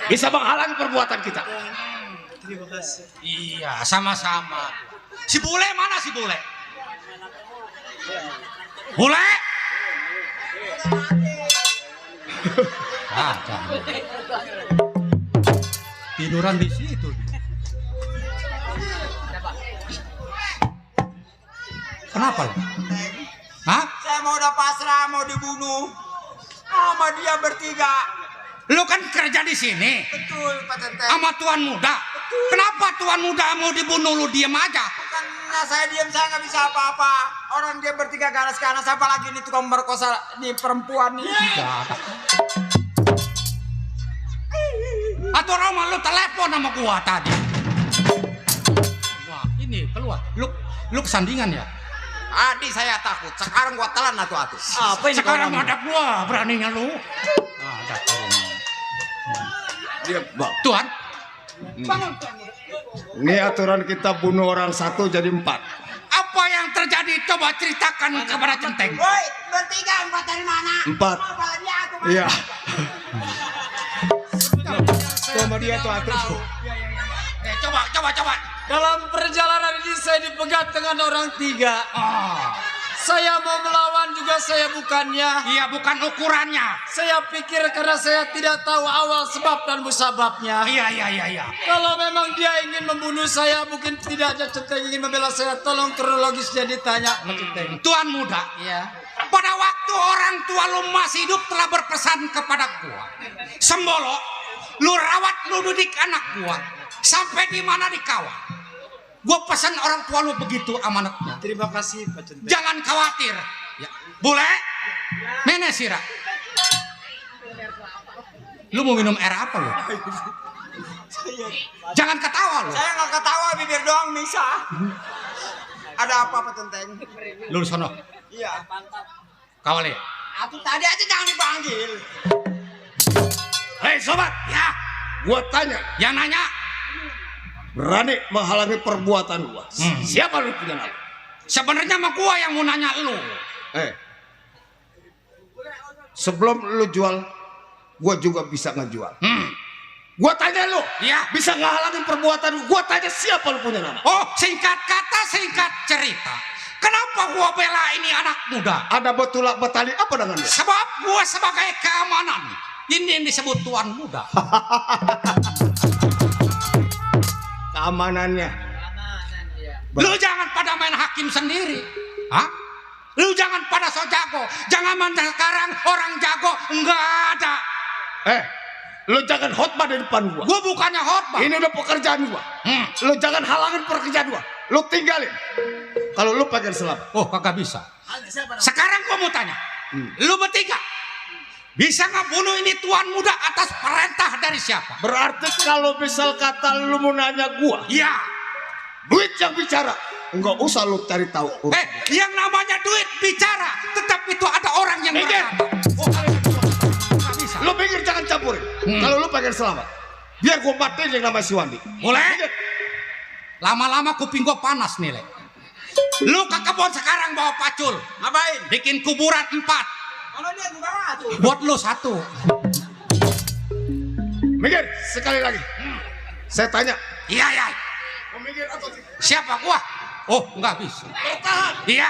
Bisa menghalangi perbuatan kita. Terima kasih. Iya, sama-sama. Si bule mana si bule? Bule? Tiduran di situ. Kenapa lo? Hah? Saya mau udah pasrah, mau dibunuh. Sama dia bertiga. Lu kan kerja di sini Betul, Pak Tenteng. sama tuan muda. Kenapa Kenapa tuan muda mau dibunuh lu diem aja? Bukannya saya diam, saya nggak bisa apa-apa. Orang dia bertiga ganas-ganas, apalagi ini tukang merkosa nih perempuan nih. Atau Roma lu telepon sama gua tadi. Wah, ini keluar. Lu kesandingan ya? Adik saya takut. Sekarang gua telan atu-atu. Apa ini Sekarang kamu? hadap gua, beraninya lu. Ada Dia, Bang. Tuan, Ini aturan kita bunuh orang satu jadi 4. apa yang terjadi? Coba ceritakan kepada Centeng. Woi, bertiga 4 dari mana? 4. Kepala dia atu. Iya. Sama dia tuh atuh. Coba. Dalam perjalanan ini saya dipegat dengan orang 3. Ah, Saya mau melawan juga saya bukannya. iya bukan ukurannya. Saya pikir karena saya tidak tahu awal sebab dan musababnya. Iya. Kalau memang dia ingin membunuh saya, mungkin tidak ada Centeng ingin membela saya. Tolong kronologisnya ditanya Pak Centeng. Tuan muda, Iya. pada waktu orang tua lu masih hidup telah berpesan kepada gua, Sembolo, lu rawat, lu didik anak gua sampai di mana dikawal. Gua pesan orang tua lu begitu amanatnya. Terima kasih Pak Centeng. Jangan khawatir. Ya. Bule, mana sirah? Lu mau minum air apa lu? Jangan ketawa lu. Saya nggak ketawa, bibir doang bisa. Ada apa Pak Centeng? Lu sono. Iya. Kawali. Atuh tadi aja jangan dipanggil. Hei sobat, Ya, gua tanya, yang nanya. berani menghalangi perbuatan gua. Siapa lu punya nama? Sebenarnya mah gua yang mau nanya lu. Sebelum lu jual, gua juga bisa ngejual. Gua tanya lu, Iya. bisa ngehalangin perbuatan gua? Gua tanya siapa lu punya nama? Oh, singkat kata, singkat cerita. Kenapa gua bela ini anak muda? Ada betulak betali apa dengan dia? Sebab gua sebagai keamanan. Ini yang disebut tuan muda. Keamanannya. Lu jangan pada main hakim sendiri. Hah? Lu jangan pada so jago. Jangan mandang sekarang orang jago. Enggak ada. Lu jangan khotbah di depan gua. Gua bukannya khotbah. Ini udah pekerjaan gua. Lu jangan halangin pekerjaan gua. Lu tinggalin. Kalau lu pengen selamat. Oh, kagak bisa. Sekarang gua mau tanya. Lu bertiga bisa nggak bunuh ini tuan muda atas perintah dari siapa? Berarti kalau misal kata lu mau nanya gua, Ya. duit yang bicara. Enggak usah lu cari tahu. Yang namanya duit bicara, tetap itu ada orang yang Minggir. berkata. Oh, kalian berdua. Nggak bisa. Lu pikir jangan campurin. Kalau lu pengen selamat, biar gua matiin yang namanya si Wandi. Boleh? Lama-lama kuping gua panas nih, Le. Lu ke kebun sekarang bawa pacul. Ngapain? Bikin kuburan 4. Kalau dia juga atuh. Buat lu 1. Minggir sekali lagi. Saya tanya. Iya. Mau minggir atau tidak? Siapa gua? Oh, nggak bisa. Bertahan. Iya.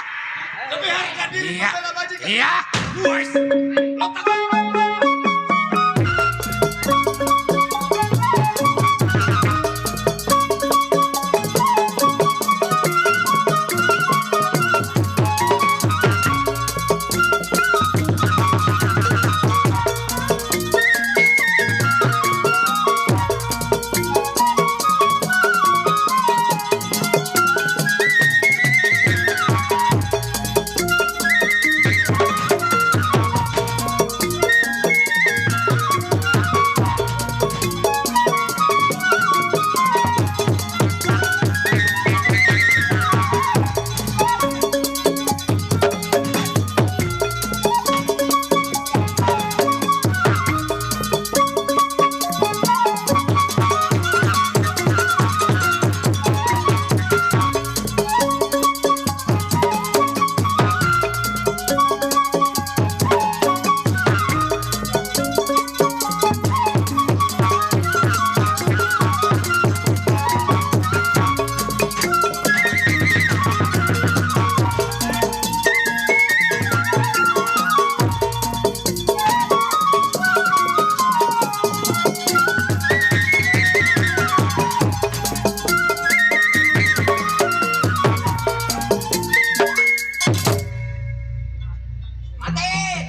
Lebih harga diri Iya. membela majikan. Iya. Wes.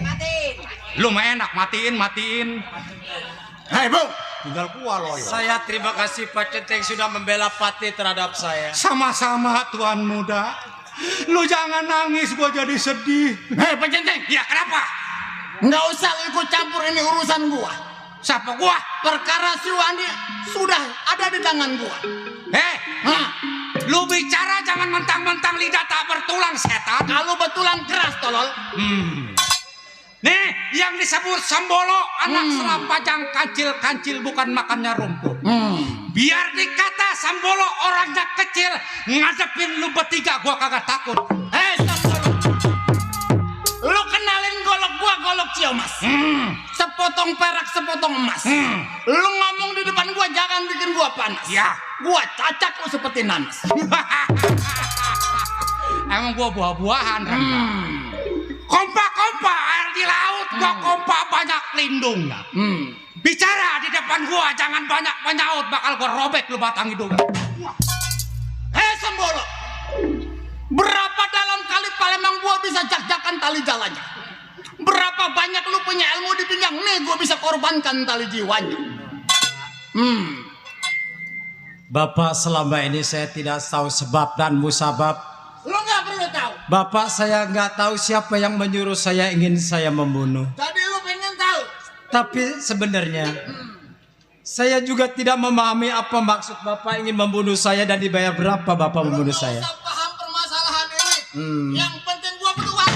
Matiin. Lu mah enak matiin. Hei, Bung. tinggal gua loyo. Saya terima kasih Pak Centeng sudah membela Pati terhadap saya. Sama-sama tuan muda. Lu jangan nangis, gua jadi sedih. Hei Pak Centeng, Ya kenapa? nggak usah lu ikut campur ini urusan gua. Siapa gua? Perkara si Wandi sudah ada di tangan gua. Hah? Lu bicara jangan mentang-mentang lidah tak bertulang setan. Kalau betulan keras tolol. Nih yang disebut Sambolo anak serapajang kancil-kancil bukan makannya rumput. Biar dikata Sambolo orangnya kecil, ngadepin lu bertiga gua kagak takut. Hei Sambolo, lu kenalin golok gua golok Ciomas. Sepotong perak sepotong emas. Lu ngomong di depan gua jangan bikin gua panas. Ya. Gua cacak lu seperti nanas. Emang gua buah-buahan kan? Kompa-kompa air di laut, gua kompa banyak lindung. Bicara di depan gua jangan banyak penyaut, bakal gua robek lu batang hidung. Hei Sambolo, berapa dalam kali Palembang gua bisa jak-jakan tali jalannya? Berapa banyak lu punya ilmu di pinggang? Nih gua bisa korbankan tali jiwanya. Bapak, selama ini saya tidak tahu sebab dan musabab. Lu nggak perlu tahu. Bapak, saya nggak tahu siapa yang menyuruh saya ingin saya membunuh. Jadi lu pengen tahu? Tapi sebenarnya saya juga tidak memahami apa maksud Bapak ingin membunuh saya dan dibayar berapa Bapak membunuh Lu saya. nggak usah paham permasalahan ini. Yang penting gua butuh uang.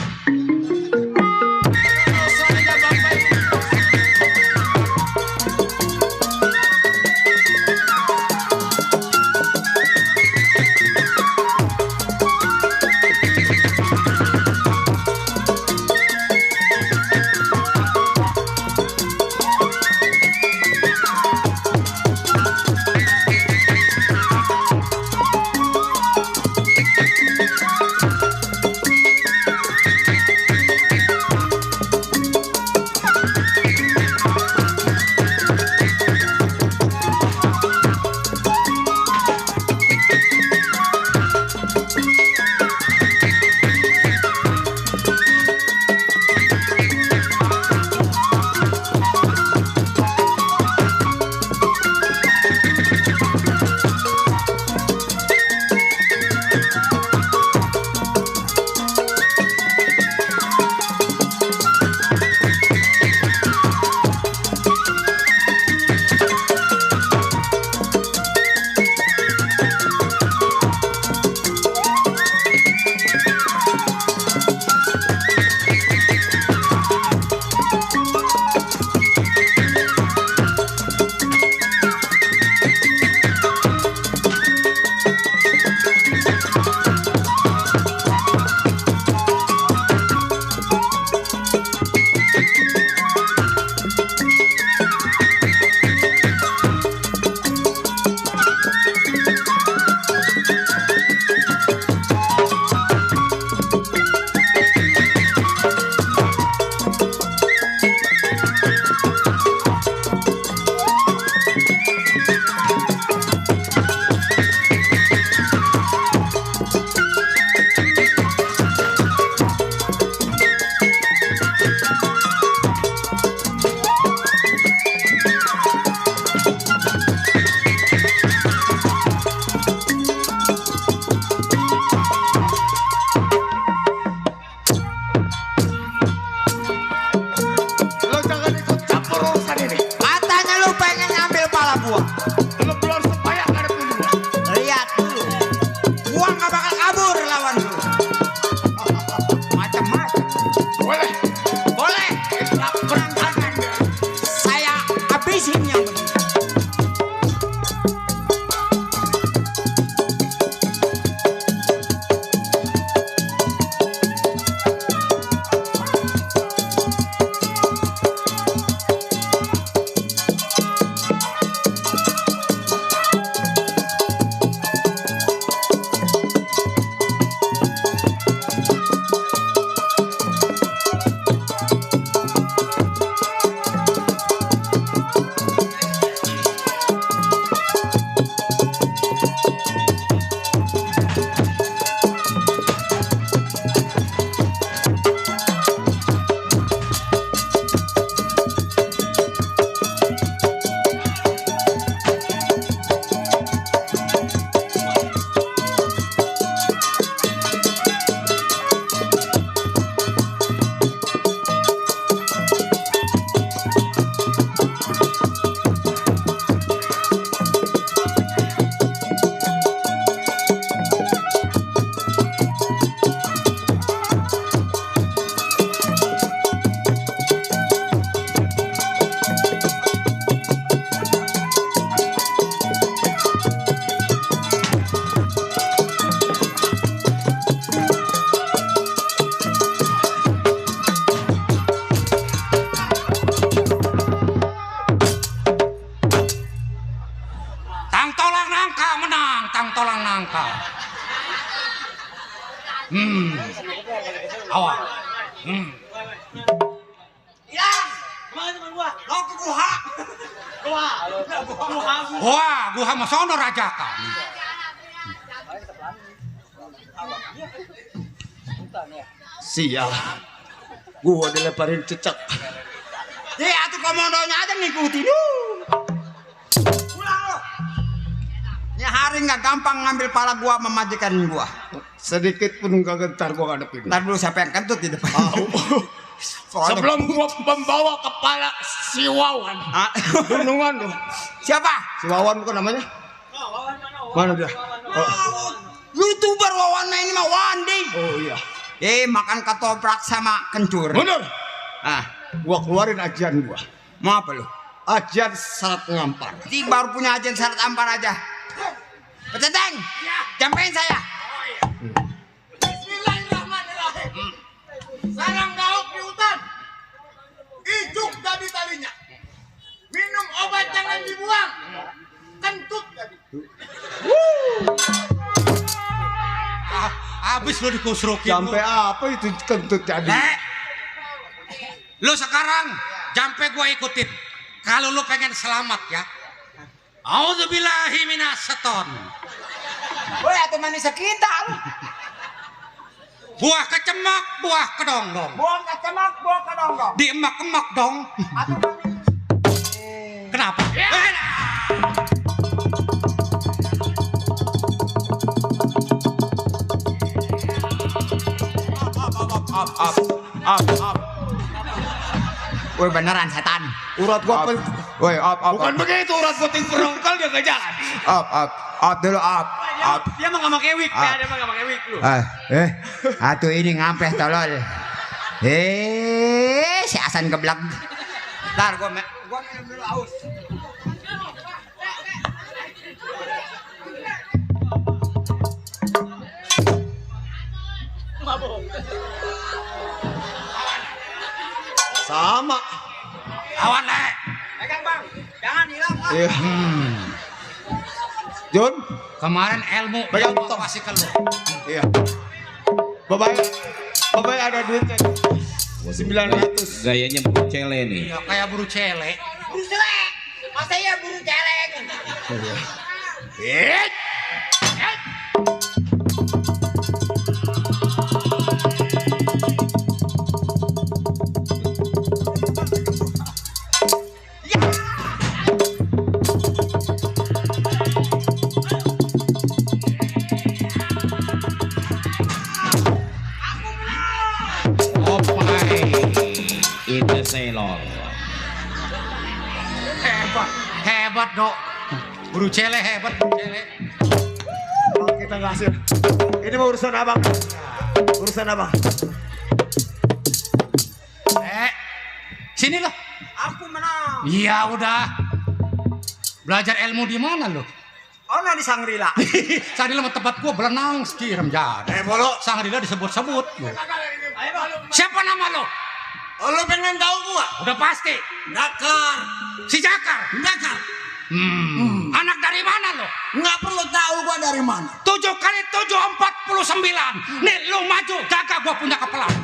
nangka. Awal. Yang, kemana teman gua? Mau ke guha. Wah, gua mah sono rajakan. Sial. Gua dilemparin cecek. Ya, atuh komandonya aja ngikutin. Pulang lo. Ya hari nggak gampang ngambil pala gua memajikan gua. Sedikit pun enggak gentar gua ngadepin. Ntar dulu siapa yang kentut di depan. Sebelum gua membawa kepala si Wawan. Gunungan tuh. Siapa? Si Wawan bukan namanya? Mana dia? YouTuber Wawan ini mah Wandi. Oh iya. Makan ketoprak sama kencur. Bener. Ah, Gua keluarin ajian gua. mau apa lu? Ajian syarat ngampar. Ti baru punya ajian syarat ampar aja. Petenteng, jampein saya. Bismillahirrahmanirrahim. Sarang gauk di hutan. Ijuk jadi talinya. Minum obat jangan dibuang. Kentut jadi. Habis lu dikusrukin. Sampai apa itu kentut jadi? Lu sekarang jampe gua ikutin. Kalau lu pengen selamat ya. Auzubillahi minasyaiton. Woi, atuh manis kita. Buah kecemak, buah kedonggong. Buang kecemak, buang kedonggong. Diemak-emak dong. Atuh manis. Kenapa? Woi beneran setan. Urat gua apa? Woi, Bukan begitu urat puting perongkal dia gak jalan. Dulu Dia mah nggak pakai wig, dia mah nggak pakai wig lu. Atuh ini ngampeh tolol. Si Hasan geblak. Ntar gua minum dulu aus. Sama. Awan le. Pegang bang, jangan hilang bang. Iya. Jun, Kemarin ilmu Pegang yang gua tong. kasih ke lu. iya. Bapak ada duitnya. 900. Gayanya cele nih. Ya kayak buru cele. Buru celek, masa iya buru celek? Opai. Itu selol. Hebat dok. Buru cele hebat, buru cele. Kita ngasih. Ini mau urusan abang. Urusan abang. Sini loh. Aku menang. Iya udah. Belajar ilmu di mana lo? Ono di Sangrila. Sangrila mah tempat gua berenang sekiram jadi. Bolo. Sangrila disebut-sebut. Siapa nama lo? Lo pengen tahu gua? Udah pasti. Dakar. Si Jakar. Dakar. Anak dari mana lo? Nggak perlu tahu gua dari mana. 7 kali 7 49. Nih lu maju jaga gua punya kepelan.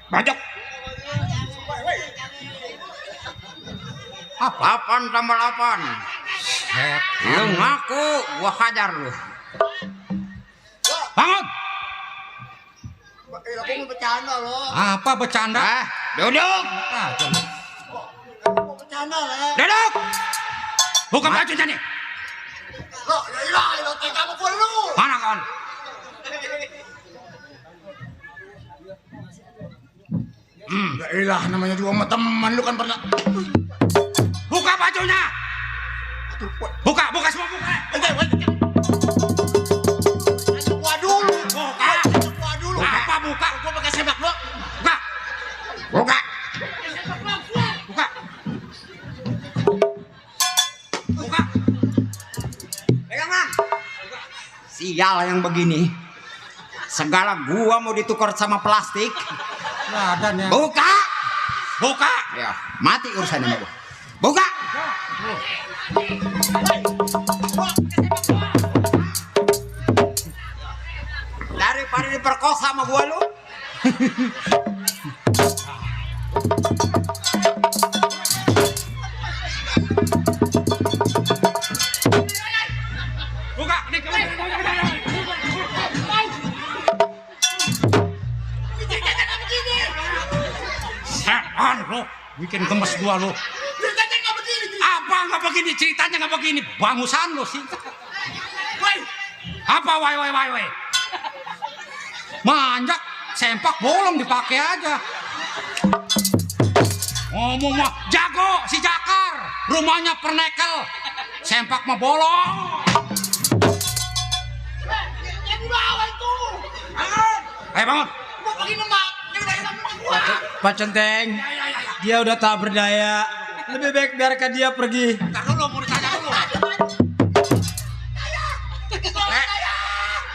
Bajak. 8 tambah 8. Lu ngaku, gua hajar lu. Bangun. Aku mau bercanda lo. Apa bercanda? Duduk. Mau bercanda lah. Duduk. Buka bajunya nih. Lo, ya ilah, lo tega pukul lu. Mana kawan? Ya elah, namanya juga sama teman lu kan pernah. Buka bajunya. Buka semua buka. Gua dulu. Buka. Gua dulu. Apa buka? Gua pakai sepak gua. Buka. Buka. Buka. Buka. Pegang Bang. Sial yang begini. Segala gua mau ditukar sama plastik. Nggak ada nih. Buka. Buka. Ya, mati urusan sama gua. Buka. Daripada diperkosa sama gua lu. Buka. Setan lo, bikin gemes gua lo. Apa nggak begini ceritanya nggak begini? Bangusan lo sih. Apa wai. Manjak, sempak bolong dipakai aja. Ngomong mah jago si Jakar, rumahnya pernekel, sempak mah bolong. Bangun. Pak Centeng, dia udah tak berdaya. Lebih baik biarkan dia pergi. Ntar dulu mau ditanya dulu.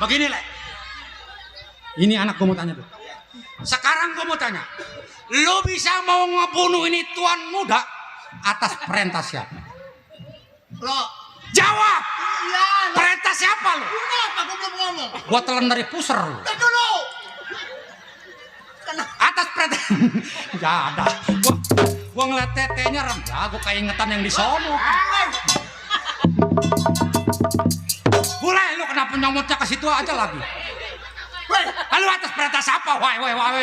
Begini Le. Ini anak gue mau tanya tuh. Sekarang gue mau tanya. Lu bisa mau ngebunuh ini tuan muda atas perintah siapa? Lo. Jawab. Iya. Perintah siapa lu? Kenapa gua belum ngomong? Gua telan dari puser lu. Tar dulu. Atas perintah. Ya ada. Gua ngeliat tetenya rem. Ya gua keingetan yang di sono. Boleh lu kenapa nyomotnya ke situ aja lagi? Lalu atas perintah siapa? Wah,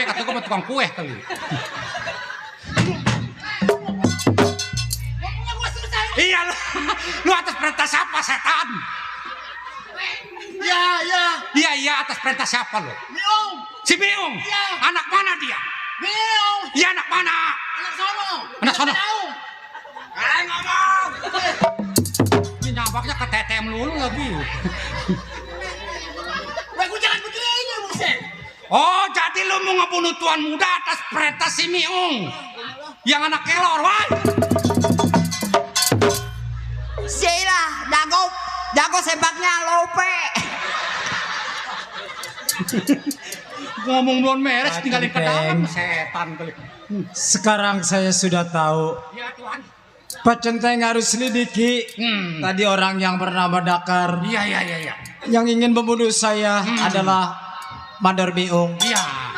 kata gua mau tukang kue kali. Iya lu atas perintah siapa setan? Iya atas perintah siapa lu? Miung. Si Biung. Iya. Anak mana dia? Miung. Iya anak mana? Anak sono. Ngomong. Ini nampaknya ke TTM lulu lagi. Gua jangan begini, buset. Oh, jadi lu mau ngebunuh tuan muda atas perintah si Miung. Yang anak kelor, wah. Sila, jago sempaknya lope. Ngomong belum beres, Pak tinggalin ke dalam Centeng. setan kali. Sekarang saya sudah tahu. Iya tuan. Pak Centeng harus selidiki. Tadi orang yang bernama Dakar Iya. yang ingin membunuh saya adalah Mandor Biung. Iya.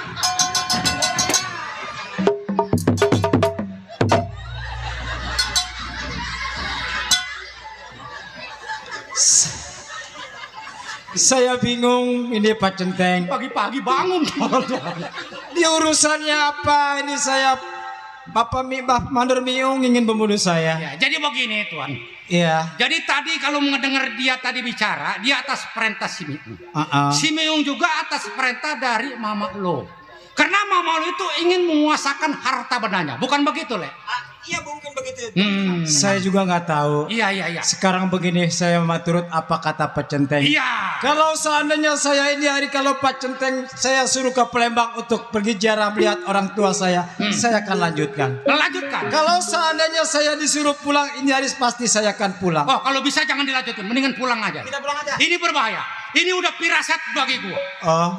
Saya bingung ini Pak Centeng. Pagi-pagi bangun. Di urusannya apa ini saya Bapak Mandor Biung ingin membunuh saya. Ya, jadi begini tuan. Iya. Jadi tadi kalau mendengar dia tadi bicara, dia atas perintah si Miung. Si Miung juga atas perintah dari mama lo. Karena mama lo itu ingin menguasakan harta bendanya, bukan begitu Le? Iya mungkin begitu. Saya juga nggak tahu. Iya. Sekarang begini saya maturut apa kata Pak Centeng. Iya. Kalau seandainya saya ini hari kalau Pak Centeng saya suruh ke Palembang untuk pergi ziarah melihat orang tua saya akan lanjutkan. Lanjutkan. Kalau seandainya saya disuruh pulang ini hari pasti saya akan pulang. Oh, kalau bisa jangan dilanjutin, mendingan pulang aja. Kita pulang aja. Ini berbahaya. Ini udah pirasat bagi gua. Oh,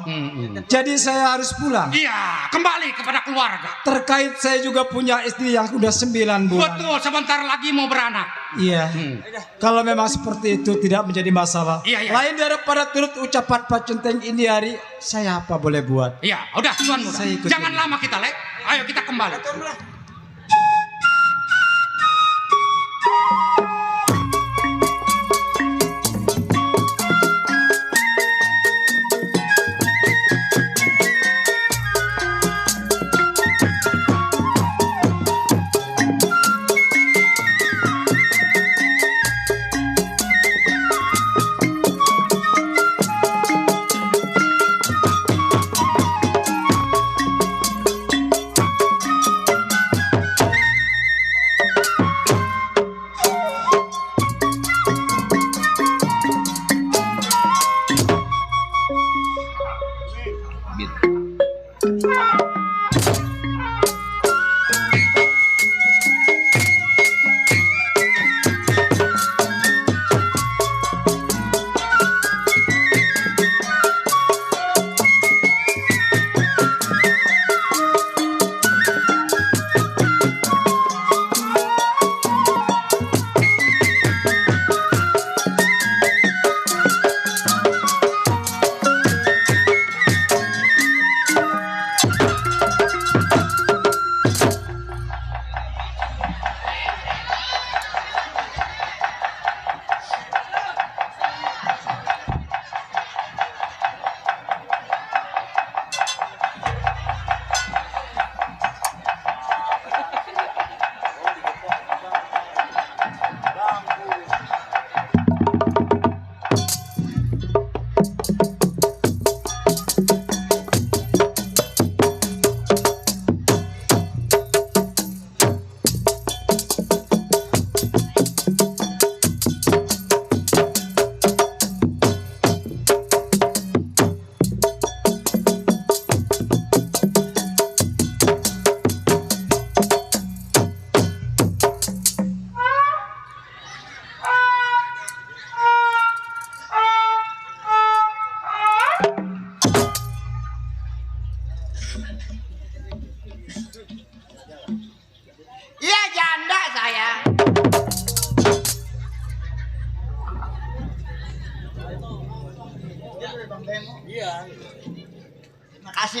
jadi saya harus pulang. Iya, kembali kepada keluarga. Terkait saya juga punya istri yang sudah 9 bulan. Betul, sebentar lagi mau beranak. Iya. Kalau memang seperti itu tidak menjadi masalah. Iya. Lain daripada turut ucapan Pak Centeng ini hari, saya apa boleh buat? Iya, udah tuan muda. Saya ikut Jangan ini. lama kita Le. Ayo kita kembali.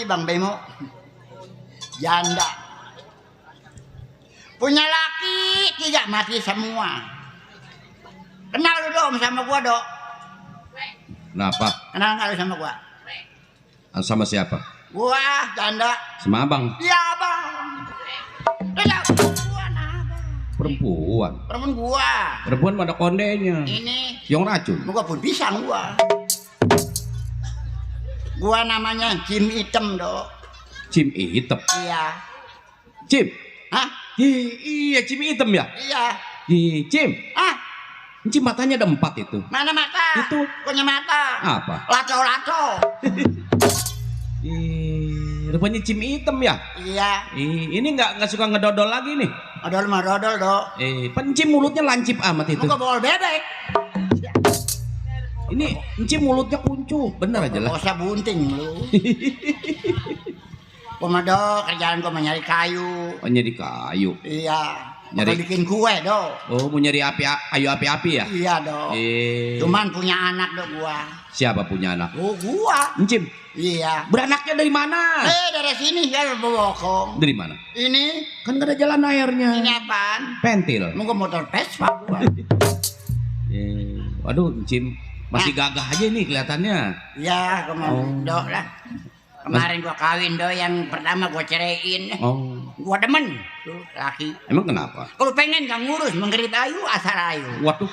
mati Bang Bemo. Janda. Punya laki 3 mati semua. Kenal lu dong sama gua dok. Kenapa? Kenal nggak lu sama gua? Sama siapa? Gua janda. Sama abang. Iya bang. Iya gua nah bang. Perempuan. Perempuan gua. Perempuan pada kondenya. Ini. Yang racun. Gua pun pisang gua. Gua namanya Jim Item dok. Cim hitam. Iya. Cim. Hah? Iya, Cim hitam ya? Iya. Cim. Ah, Cim matanya ada 4 itu. mana mata? Itu. Punya mata. Apa? Laco-laco. Rupanya Cim hitam ya? Iya. Ini nggak suka ngedodol lagi nih. Odol mah dodol dok. Pencim mulutnya lancip amat itu. Muka bol bebek. Ini Encim mulutnya kuncup, bener aja lah. Gak usah bunting lu. Dok, kerjaan gua mau nyari kayu. Oh, nyari kayu. Iya. Nyari- Mau bikin kue dok. Oh, mau nyari kayu api-api ya? Iya dok. Cuman punya anak dok gua. Siapa punya anak? Oh gua. Encim. Iya. Beranaknya dari mana? Dari sini ya bokong. Dari mana? Ini Kan gak ada jalan airnya. ini apaan? Pentil. Mau ke motor Vespa gua. Waduh, Encim masih gagah aja nih kelihatannya. Iya, gua mau Oh. dok lah. Kemarin gua kawin dok, yang pertama gua ceraiin. Oh, Gua demen tuh laki. emang kenapa? Kalau pengen gak ngurus menggerit ayu asal ayu. Waduh,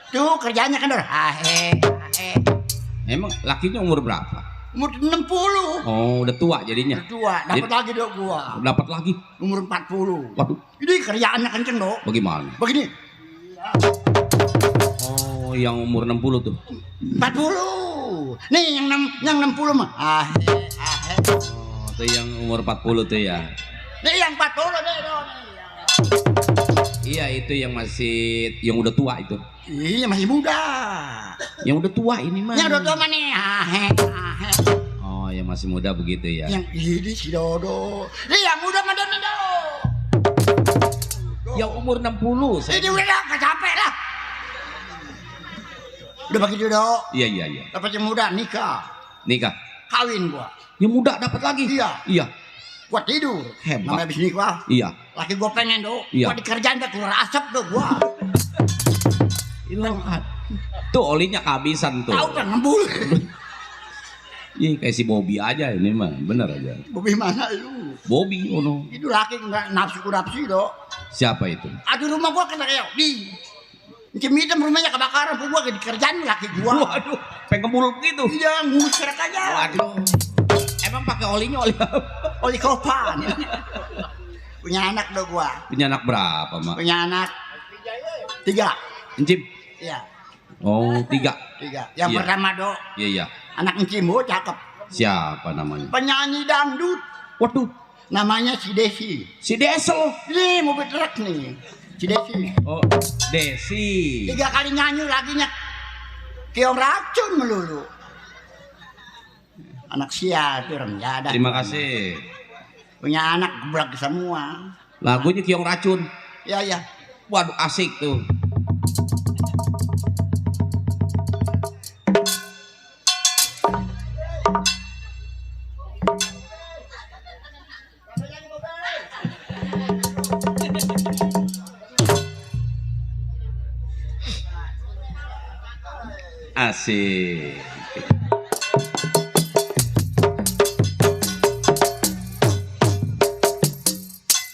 Tuh kerjanya kan dor. Ahe. emang lakinya umur berapa? Umur 60. Oh, udah tua jadinya. Tua, dapat lagi dok gua. Dapat lagi. Umur 40. Waduh, Ini kerjaannya kenceng dok. bagaimana? Begini, Oh, yang umur 60 tuh. 40. Nih yang 60 mah. Ahe. Oh, tuh yang umur 40 tuh ya. Nih yang 40 deh dok. Iya, itu yang yang udah tua itu. Iya masih muda. Yang udah tua ini mah. Yang udah tua mah nih. Ahe. Oh, yang masih muda begitu ya. Yang ini si Dodo. Nih yang muda mah dan dok. Yang umur 60 saya. Ini udah capek lah. Udah begitu dok. Iya. Dapat yang muda nikah. Nikah. Kawin gua. Yang muda dapat lagi. Iya. Iya. Gua tidur. Hebat. Namanya habis nikah. Iya. Laki gua pengen dok. Iya. Gua dikerjain dah keluar asap tuh gua. Hilang. Tuh olinya kehabisan tuh. Tahu kan ngembul. Iya, kayak si Bobby aja ini mah, bener aja. Bobby mana itu? Bobby, ono. Itu laki nggak nafsu dok. Siapa itu? Aduh rumah gua kena kayak di. Cemitem rumahnya kebakaran, gua dikerjain laki gua. Waduh, pengemul begitu. Iya ngusir aja. Waduh. Emang pakai olinya oli apa? Oli kopan. Punya anak dok gua. Punya anak berapa, Mak? Punya anak 3. Encim. Iya. Oh, 3. 3. Yang Iya. pertama dok. Iya. Anak Encim, cakep. Siapa namanya? Penyanyi dangdut. Waduh, Namanya si Desi. si Desel. Ini mobil truk nih. Si Desi. Oh, Desi. 3 kali nyanyi laginya. Keong racun melulu. Anak sia itu remjada. Terima kasih. Punya anak geblak semua. Lagunya Kiong Racun. Iya. Waduh, asik tuh. Asik.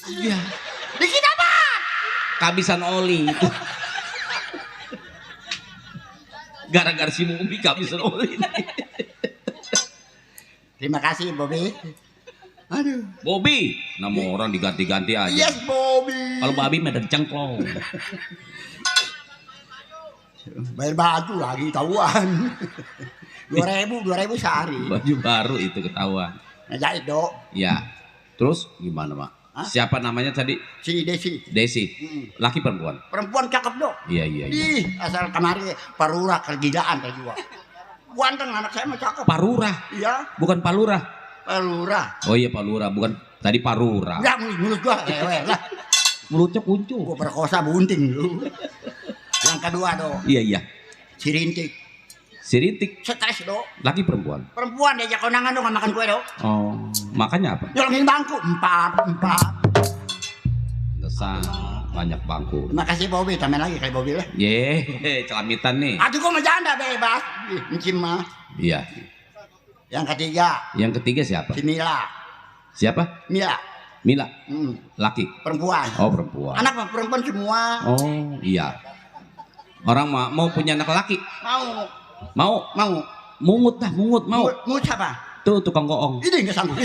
Iya. Dikit apa? Kehabisan oli. Gara-gara si Bobby kehabisan oli. Terima kasih Bobby. Aduh. Bobby, nama orang diganti-ganti aja. Yes Bobby. Kalau babi mah dari cengklong. Bayar baju lagi tahuan. 2.000 sehari. Baju baru itu ketahuan. Ngejahit dok. Ya. Terus gimana, Mak? Hah? Siapa namanya tadi? Si Desi. Desi. Laki perempuan? Perempuan cakep dok. Iya. Ih, asal kemari parura kegilaan terjual. Ganteng anak saya mah cakep. Parurah, Iya, bukan palurah. parura. Oh iya palurah, bukan tadi parurah. Ya mulut gua lewe lah. Mulutnya kuncup. Gua perkosa bunting dulu. Yang kedua dok, Iya. si Rintik. Si Rintik Stres do. laki perempuan. Perempuan diajak kondangan do nggak makan kue do. Oh, makanya apa? Nyolongin bangku 4. Desa banyak bangku. Terima kasih Bobby, tambahin lagi kayak Bobby lah. Ye, celamitan nih. Aduh kok mau janda bebas. Encim mah. Iya. Yang ketiga, Yang ketiga siapa? si Mila. Siapa? Mila. Mila. Hmm, Laki. perempuan. Oh, perempuan. Anak mah perempuan semua. Oh, iya. Orang mau punya anak laki. Mau. Mau. Mau. Mungut dah, mungut mau. Mau siapa? Tuh tukang goong. Ini nggak sanggup.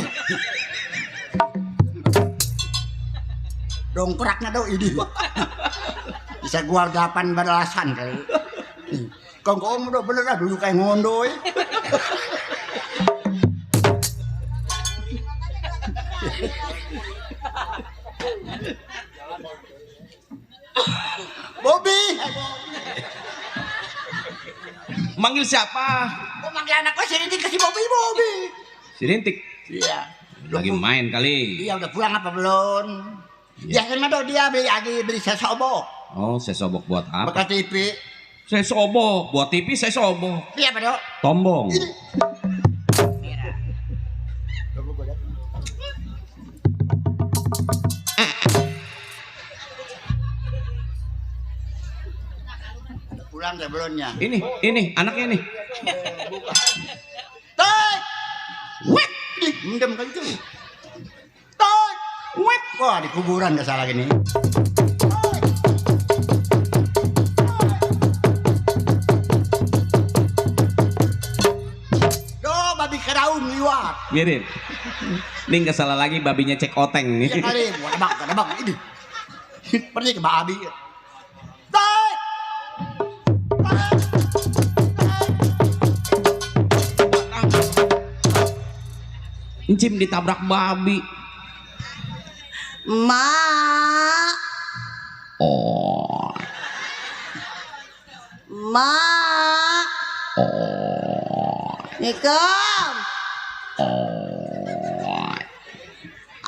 Dongkraknya do ini. Bisa gua 8 balasan kali. Kong om udah bener lah dulu kayak ngondoy. Bobby. Manggil siapa? Gua manggil anak gua si Rintik ke si Bobby. Si Rintik. Iya. Lagi main kali. Dia udah pulang apa belum? Biasanya do dia beli sesobok. Oh, saya sobok buat apa? Bekas TV. Saya sobok buat TV, saya sobok. Iya apa do? Tombong. Pulang ya belumnya. Ini anaknya nih. Tek. Wet. Mendem kan itu. Tek. Wet. Wah di kuburan gak salah gini. Do babi keraun liwat. Mirip. Ini nggak salah lagi babinya cek oteng nih. Iya kali. Wah ada bang ini. Pergi ke babi. Tek. Encim ditabrak babi. Mak, Oh. mak, Oh. Nikom. Oh.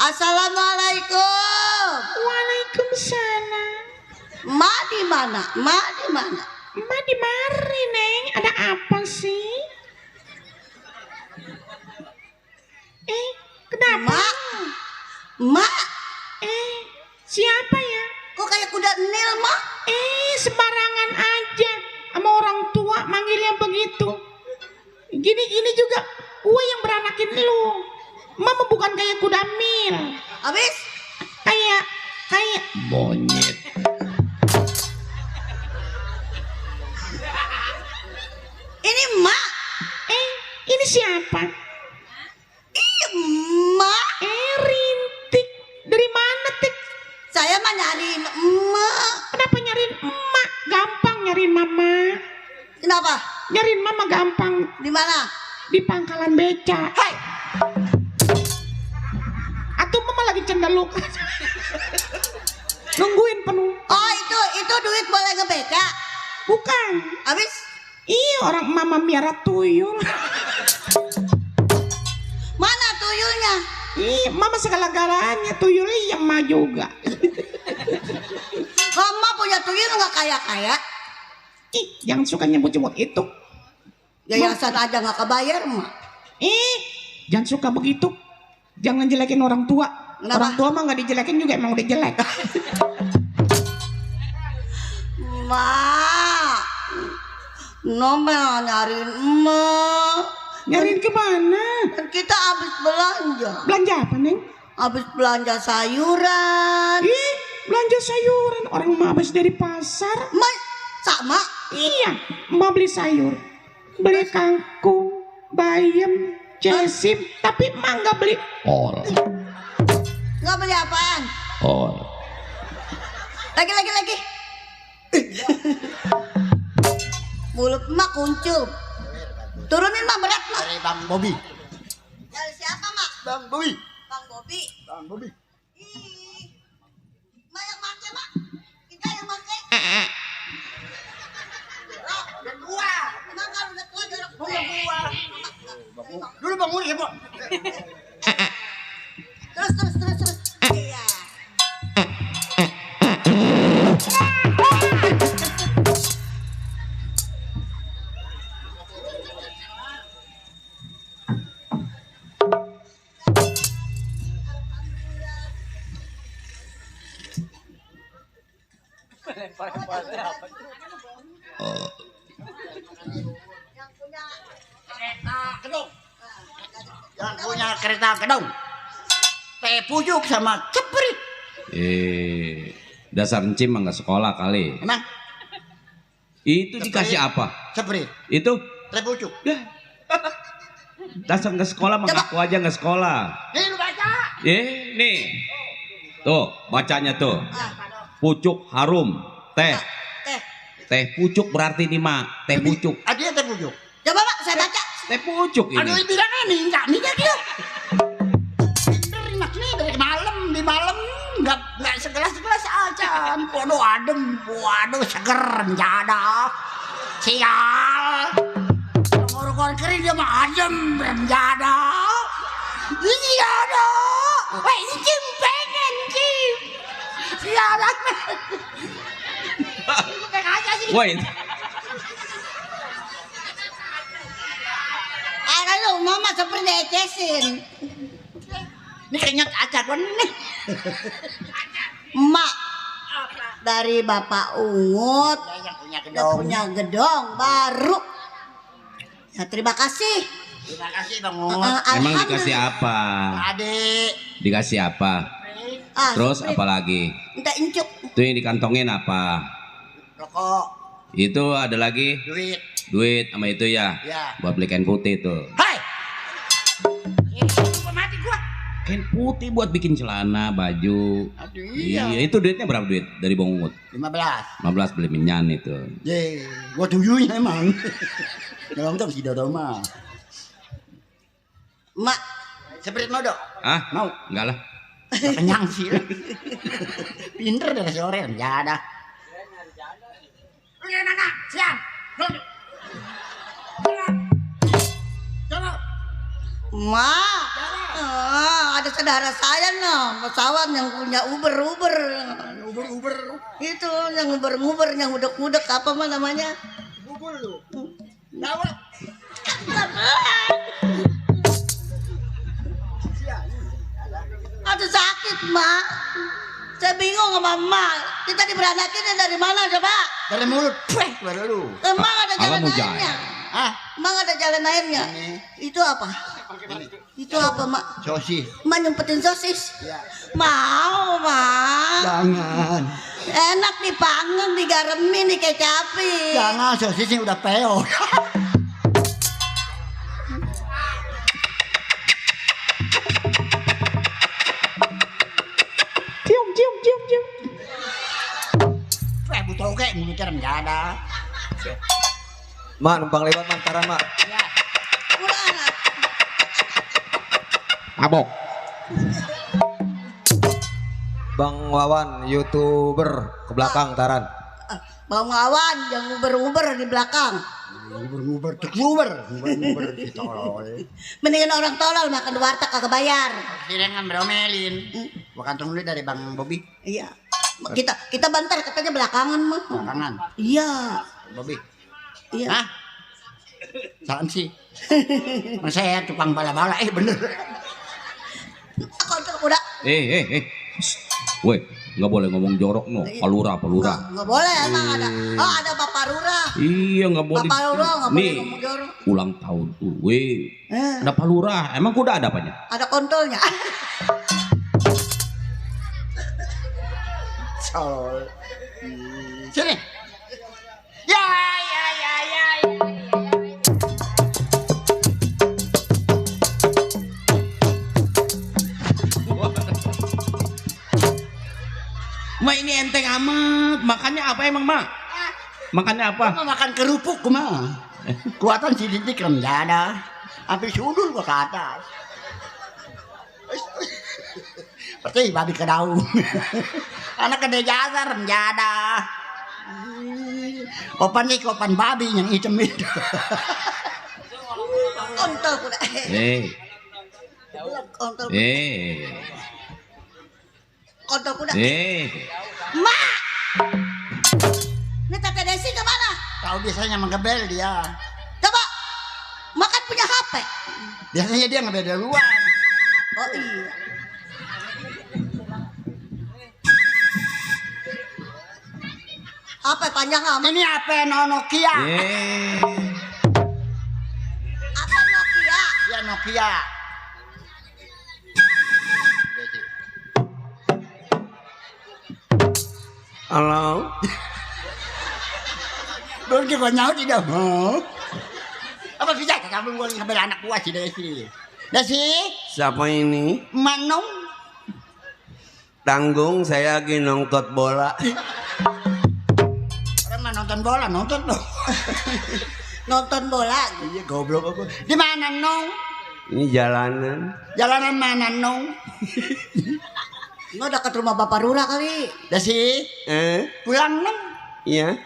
Assalamualaikum. Waalaikumsalam. Mak di mana? Mak di mana? Emak di mari, Neng. Ada apa sih? Kenapa? Mak, mak, Siapa ya? kok kayak kuda nil, mak? Sembarangan aja. Sama orang tua manggilnya begitu. Gini-gini juga gue yang beranakin lu. Mama bukan kayak kuda mil. Habis? Kayak Monyet. Ini mak. ini siapa? Iya, mak. Rintik. Dari mana, Tik? Saya mah nyariin emak. Kenapa nyariin emak? Gampang nyariin mama. Kenapa? Nyariin mama gampang. Di mana? Di pangkalan beca. Hei, Atau mama lagi cendeluk. Nungguin penuh. oh itu duit boleh ngebeca. Bukan. Habis? Orang mama miara tuyul. Mana tuyulnya? Mama segala-galanya. Tuyulnya emak juga. Kamu punya tuyul nggak kaya-kaya? Jangan suka nyebut-nyebut itu. Yayasan aja nggak kebayar, mak. Jangan suka begitu. Jangan jelekin orang tua. Kenapa? Orang tua mah nggak dijelekin juga emang udah jelek. Mak, nomel nyariin emak. Nyariin kemana? Dan kita habis belanja. Belanja apa, Neng? Habis belanja sayuran. Belanja sayuran. Orang mah habis dari pasar. Mak, sama. Iya, mau beli sayur. Beli kangkung, bayam, jesip. Tapi emak nggak beli Ol. Nggak beli apaan? Ol. Lagi. Mulut emak kuncup. Turunin mak, berat mak. Dari Bang Bobby. Dari siapa mak? Bang Bobby. Bang Bobi. Bang Bobby. Ih, mak yang make mak. Kita yang make. Dan gua. Emang kalau udah tua jorok Bukan gua. Dulu Bang Muri ya, Bu. Terus. Iya. Yang punya kereta gedung. Teh pujuk sama ceprit. Dasar encim mah nggak sekolah kali. Emang Itu dikasih apa? ceprit. Itu Teh pujuk. dasar nggak sekolah, mengaku aja nggak sekolah. Nih lu baca. Nih, tuh bacanya tuh. Pucuk harum, teh. Teh pucuk berarti ini mah teh pucuk. Dia teh pujuk. Coba Pak, saya baca. Teh pucuk Aduh, ini. bilang nih enggak dia. Dari nih dari malam di malam enggak segelas aja. Waduh adem, waduh seger menjada. Sial. Ngorok kering dia mah adem menjada. Iya dong. Weh, Cim pengen Cim. Sialan. Pengen aja sih. Woi, Lu mama seperti ecesin. Ini kayaknya acak nih. Mak dari Bapak Ungut Yang punya udah gedung. punya gedong baru. Ya terima kasih. Terima kasih Bang Mut. emang dikasih apa? Adik. Dikasih apa? Terus apa lagi? Minta incuk. Itu yang dikantongin apa? Rokok. Itu ada lagi Duit. duit sama itu ya. Ya. Buat beli kain putih tuh. Hai. Ini mati gua. Kain putih buat bikin celana, baju. Aduh Iya, itu duitnya berapa duit dari Bang Ungut? 15. 15 beli minyan itu. Ye, gua tuyunya emang. Kalau kita mesti dodo mah. Mak, Seperti modok. Ah, Mau. enggak lah. Udah kenyang sih. Pinter dari sore enggak ada. Lu ya Nana, siap. Coba. Mak, ada saudara saya noh, pesawat yang punya Uber. Uber. Itu yang Uber, yang ngudek apa mah namanya? Uber lu. Nawa. Aduh sakit mak. Saya bingung sama mak. Kita diberanakin dari mana coba? Dari mulut. Peh, baru lu. Emang ada jalan Alam Ujaya. airnya? Ah, Emang ada jalan airnya? ini Itu apa? Itu apa mak? sosis. Mak nyempetin sosis? Ya. Mau mak. Jangan. Enak dipanggang, digaremin, dikecapin. Jangan sosisnya udah peot. Cium. Peh, butuh kayak mulutnya enggak ada. Mak numpang lewat mantaran mak. Kurang. Mabok. Bang Wawan YouTuber ke belakang taran. Bang Awan yang Uber di belakang. Nguber cek nguber si tolol. Mendingan orang tolol makan di warteg kagak bayar. Sini kan beromelin. Gua kantong duit dari Bang Bobi. Iya. Kita bantar katanya belakangan mah. Belakangan. Iya. Bobi. Iya. Hah? Saan sih? Masa saya tukang bala-bala bener. Kontrol kuda. Woi, nggak boleh ngomong jorok no. Palura. Nggak boleh emang ada. Oh ada Bapak Lurah. Iya, nggak boleh. Bapak Lurah nggak boleh Nih, ngomong jorok. ulang tahun tuh. Weh, Eh, ada palura. Emang kuda ada apanya? ada kontolnya. Tolol. Sini. Ya. Ma ini enteng amat. Makannya apa emang, Ma? Makannya apa? Gua makan kerupuk mah. Kuatan si titik enggak ada. Sampai sudul gua ke atas. Pasti babi ke daun. Anak gede jasar enggak ada. Kopan babi yang hitam itu. Kontol kuda. Kontol. Kontol kuda. Mak. Ini Tete Desi kemana? Tahu biasanya mengebel dia. Coba. Makan punya HP. Biasanya dia ngebel dari luar. Oh iya. Apa panjang amat? Ini apa Nokia? Apa Nokia? Ya Nokia. Halo. Belum juga nyaut tidak mau. Apa bisa kamu ngomong sampai anak gua sih Desi? Desi, Siapa ini? Manong. Tanggung, saya lagi nonton bola. Orang mah nonton bola, nonton loh. Nonton bola. Iya goblok apa? Di mana Nong? Ini jalanan. Jalanan mana Nong? Nggak dekat rumah Bapak Lurah kali. Desi, pulang Nong. Iya.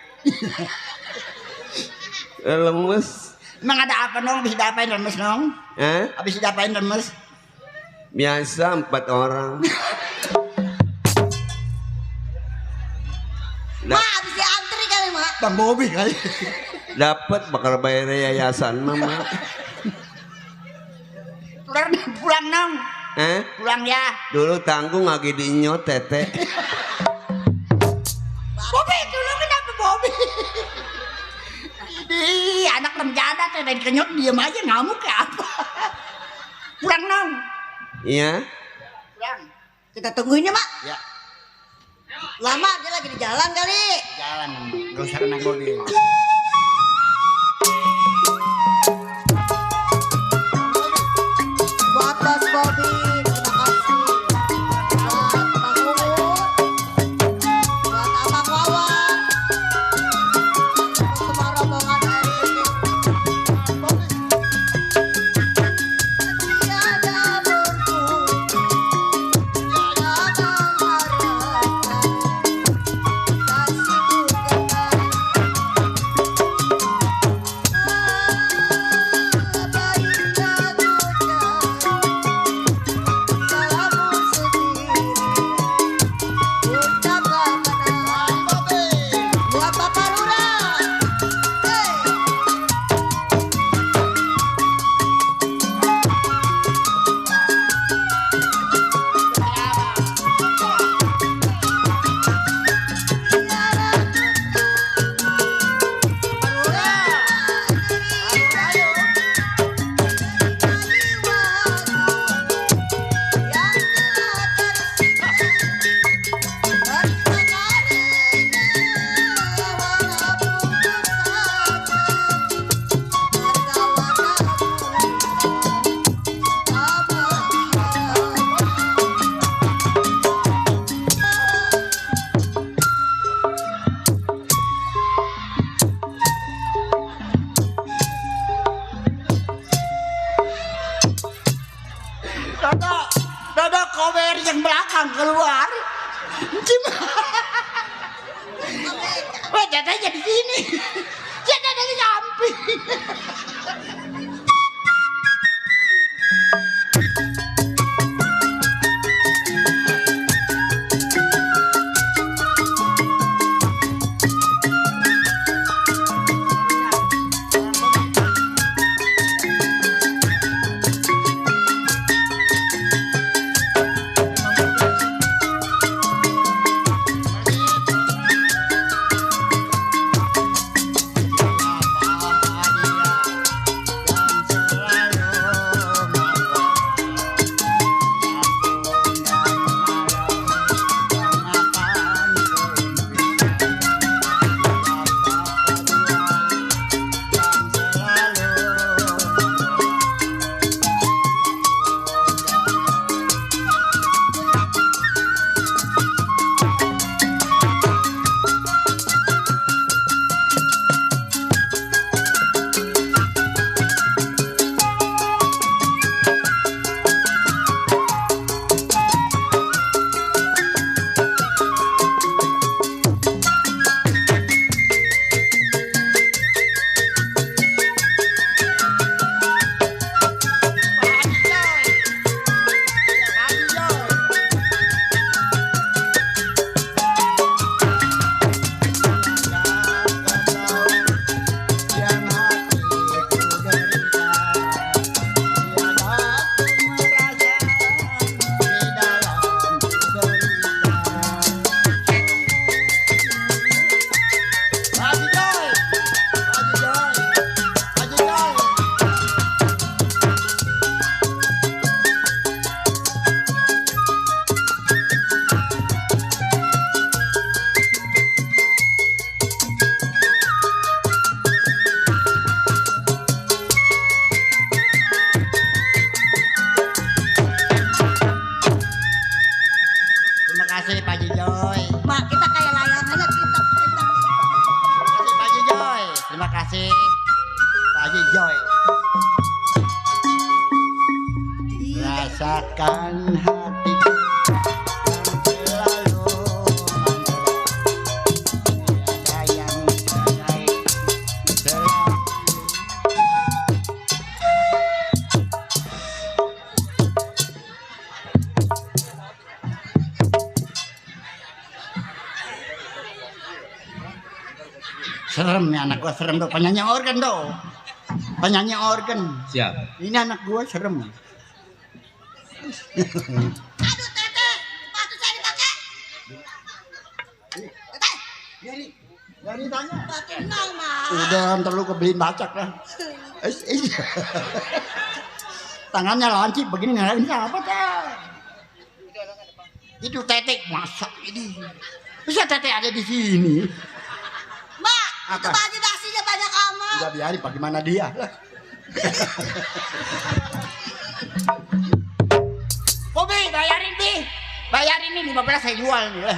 Lemes. Emang ada apa Nong? Bisa diapain lemes Nong? Habis diapain lemes? Biasa 4 orang. Mak, habis diantri kali, Mak. Bang Bobi kali. Dapat bakal bayar yayasan mama. Pulang Nong. Pulang ya. Dulu Tanggung lagi dinyot tete. Bobi, dulu kenapa Bobi? Ih, anak remjada teh dan kenyot diem aja ngamuk kayak apa? Pulang Nong. Iya. Pulang. Kita tungguin ya, Mak. Ya. Lama dia lagi di jalan kali. Jalan, gak usah naik mobil. Buat Bos Bobby, terima kasih. Buat Bang Ungu, buat Abang Wawan, untuk semua rombongan RPP. Bobby. Tiada berku, tiada mengharapkan, kasihku kekal. Apa indah duka, salahmu sendiri, ucapkan menang. Buat Bapak Lurah. Dodo kower yang belakang keluar. Wah, dadanya di sini. Ya dadanya di samping. kasih Pak Haji Joy. Mak, kita kayak layangannya kita. Terima kasih Pak Haji Joy. Terima kasih Pak Haji Joy. Rasakan hatiku yang selalu ada yang terbaik selalu. Serem nih anak gua, serem tuh penyanyi organ tuh. Penyanyi organ. Siap. Ini anak gua serem. Aduh, Tete, sepatu saya dipakai. Tete, Dari tanya. sepatu nang, Mak. Udah ntar lu kebeliin bacak lah. Tangannya lancip begini ngalahin siapa teh? Itu Tete masak ini. Bisa Tete ada di sini. Mak, itu Apa? baju dasinya banyak amat. Udah biarin bagaimana dia. Oh Bi, bayarin Bi. Bayarin nih 15 saya jual nih.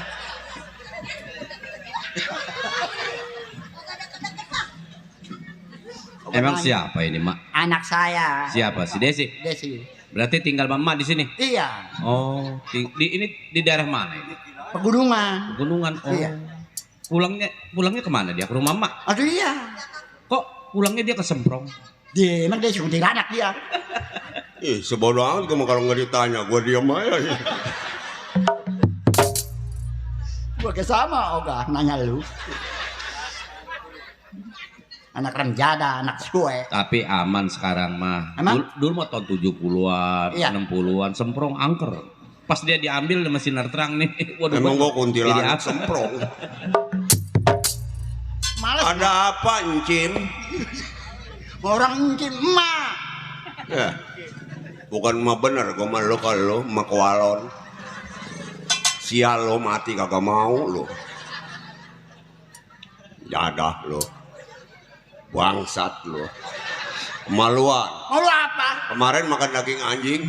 Emang siapa ini, Mak? Anak saya. Siapa? Si Desi. Desi. Berarti tinggal Mama di sini. Iya, Oh, ini di daerah mana ini? pegunungan. Gunungan. Oh. Iya. Pulangnya kemana dia? Ke rumah Mak? Aduh iya. Kok pulangnya dia ke Semprong? Dia emang dia kuntilanak dia. Ih, sebodoh amat kamu kalau nggak ditanya, gue diam aja. Gua sama ogah nanya lu. Anak remjada, anak sue. Tapi aman sekarang mah. Emang? Dulu mah tahun 70-an, Iya. 60-an, Semprong angker. Pas dia diambil sama sinar terang nih. Waduh, Emang gue jadi kuntilanak apa? Semprong. Males Ada apa, Encim? orang encim emak. Ya. Bukan mah bener, gue mah lo kalau mah kualon. Sial lo mati kagak mau lo. Jadah lo. Bangsat lo. Kemaluan. Mau lu apa? Kemarin makan daging anjing.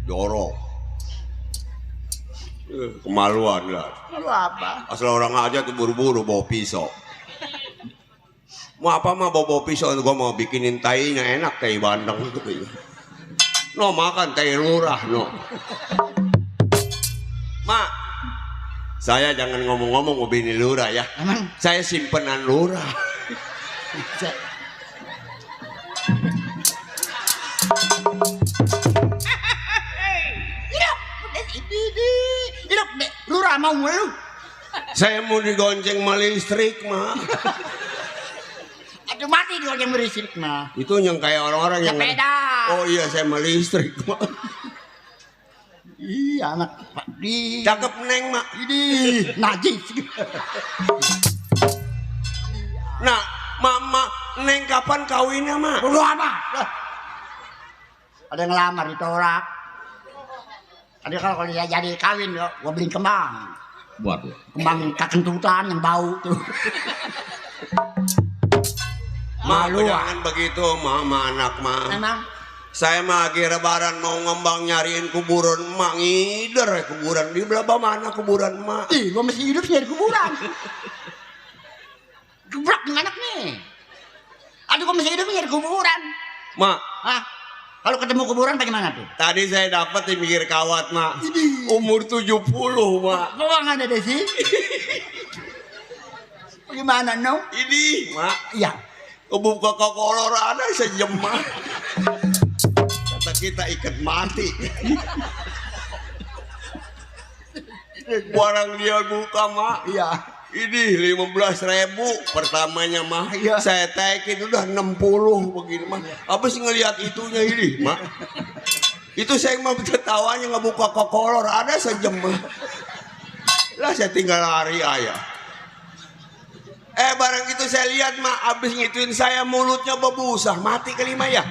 Jorok. Kemaluan lah. Mau lu apa? Asal orang aja tuh buru-buru bawa pisau. Mau apa mah bawa pisau, gua mau bikinin tainya enak, tai bandeng itu. No makan tai lurah no. Mak, saya jangan ngomong-ngomong mau bini lurah ya. Emang Saya simpenan lurah. hidup deh. Lurah mau lu. Saya mau digonceng sama listrik mah. Aduh mati dia yang berisik mah. Itu yang kayak orang-orang yang. Sepeda. Oh iya saya mau listrik mah. Iya anak Pak di. Cakep neng mak. Ini najis. Nah, mama neng kapan kawinnya mak? Lu apa? Lah. Ada yang ngelamar ditolak. Ada kalau dia jadi kawin gua beliin kembang. Waduh. Kembang kakentutan yang bau tuh. Ma, Malu, jangan begitu, mama anak mah. Emang Saya mah lagi lebaran mau ngembang nyariin kuburan emak, ngider ya kuburan di belah mana kuburan emak. ih gua masih hidup nyari kuburan. Gebrak nih anak nih. Aduh gua masih hidup nyari kuburan. Mak, Hah? Kalau ketemu kuburan bagaimana tuh? tadi saya dapat di pinggir kawat mak. Umur 70 mak. Kok nggak ada deh sih? Bagaimana no? Ini mak, Iya. kebuka ke kolor ada sejam mak. Kata kita ikat mati. Barang dia buka mak. Iya. Ini 15.000 pertamanya mah. Iya. Saya taikin udah 60 begini mah. Habis ngelihat itunya ini mak. Itu saya mah ketawanya ngebuka ke kolor ada sejam mah. Lah saya tinggal lari ayah. Barang itu saya lihat mak, habis ngituin saya mulutnya bebusah, mati kelima ya.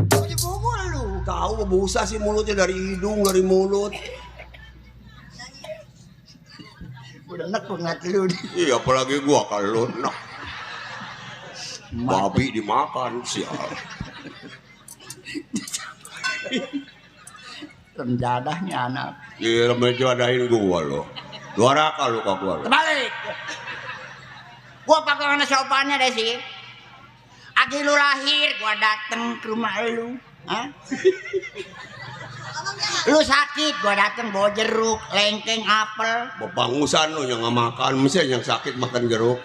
Kok dipukul lu? Tahu bebusah sih mulutnya dari hidung, dari mulut. Udah enak ngeliat lu nih. Iya apalagi gua kalau nak babi dimakan sial. Remjadahnya anak. Iya, menjadahin gua lo. Dua raka lu kak gua lo. Kebalik. Gua pakai mana sopannya deh sih. Agi lu lahir, gua dateng ke rumah lu. Hah? Lu sakit, gua dateng bawa jeruk, lengkeng, apel. Bapangusan lu yang nggak makan, misalnya yang sakit makan jeruk.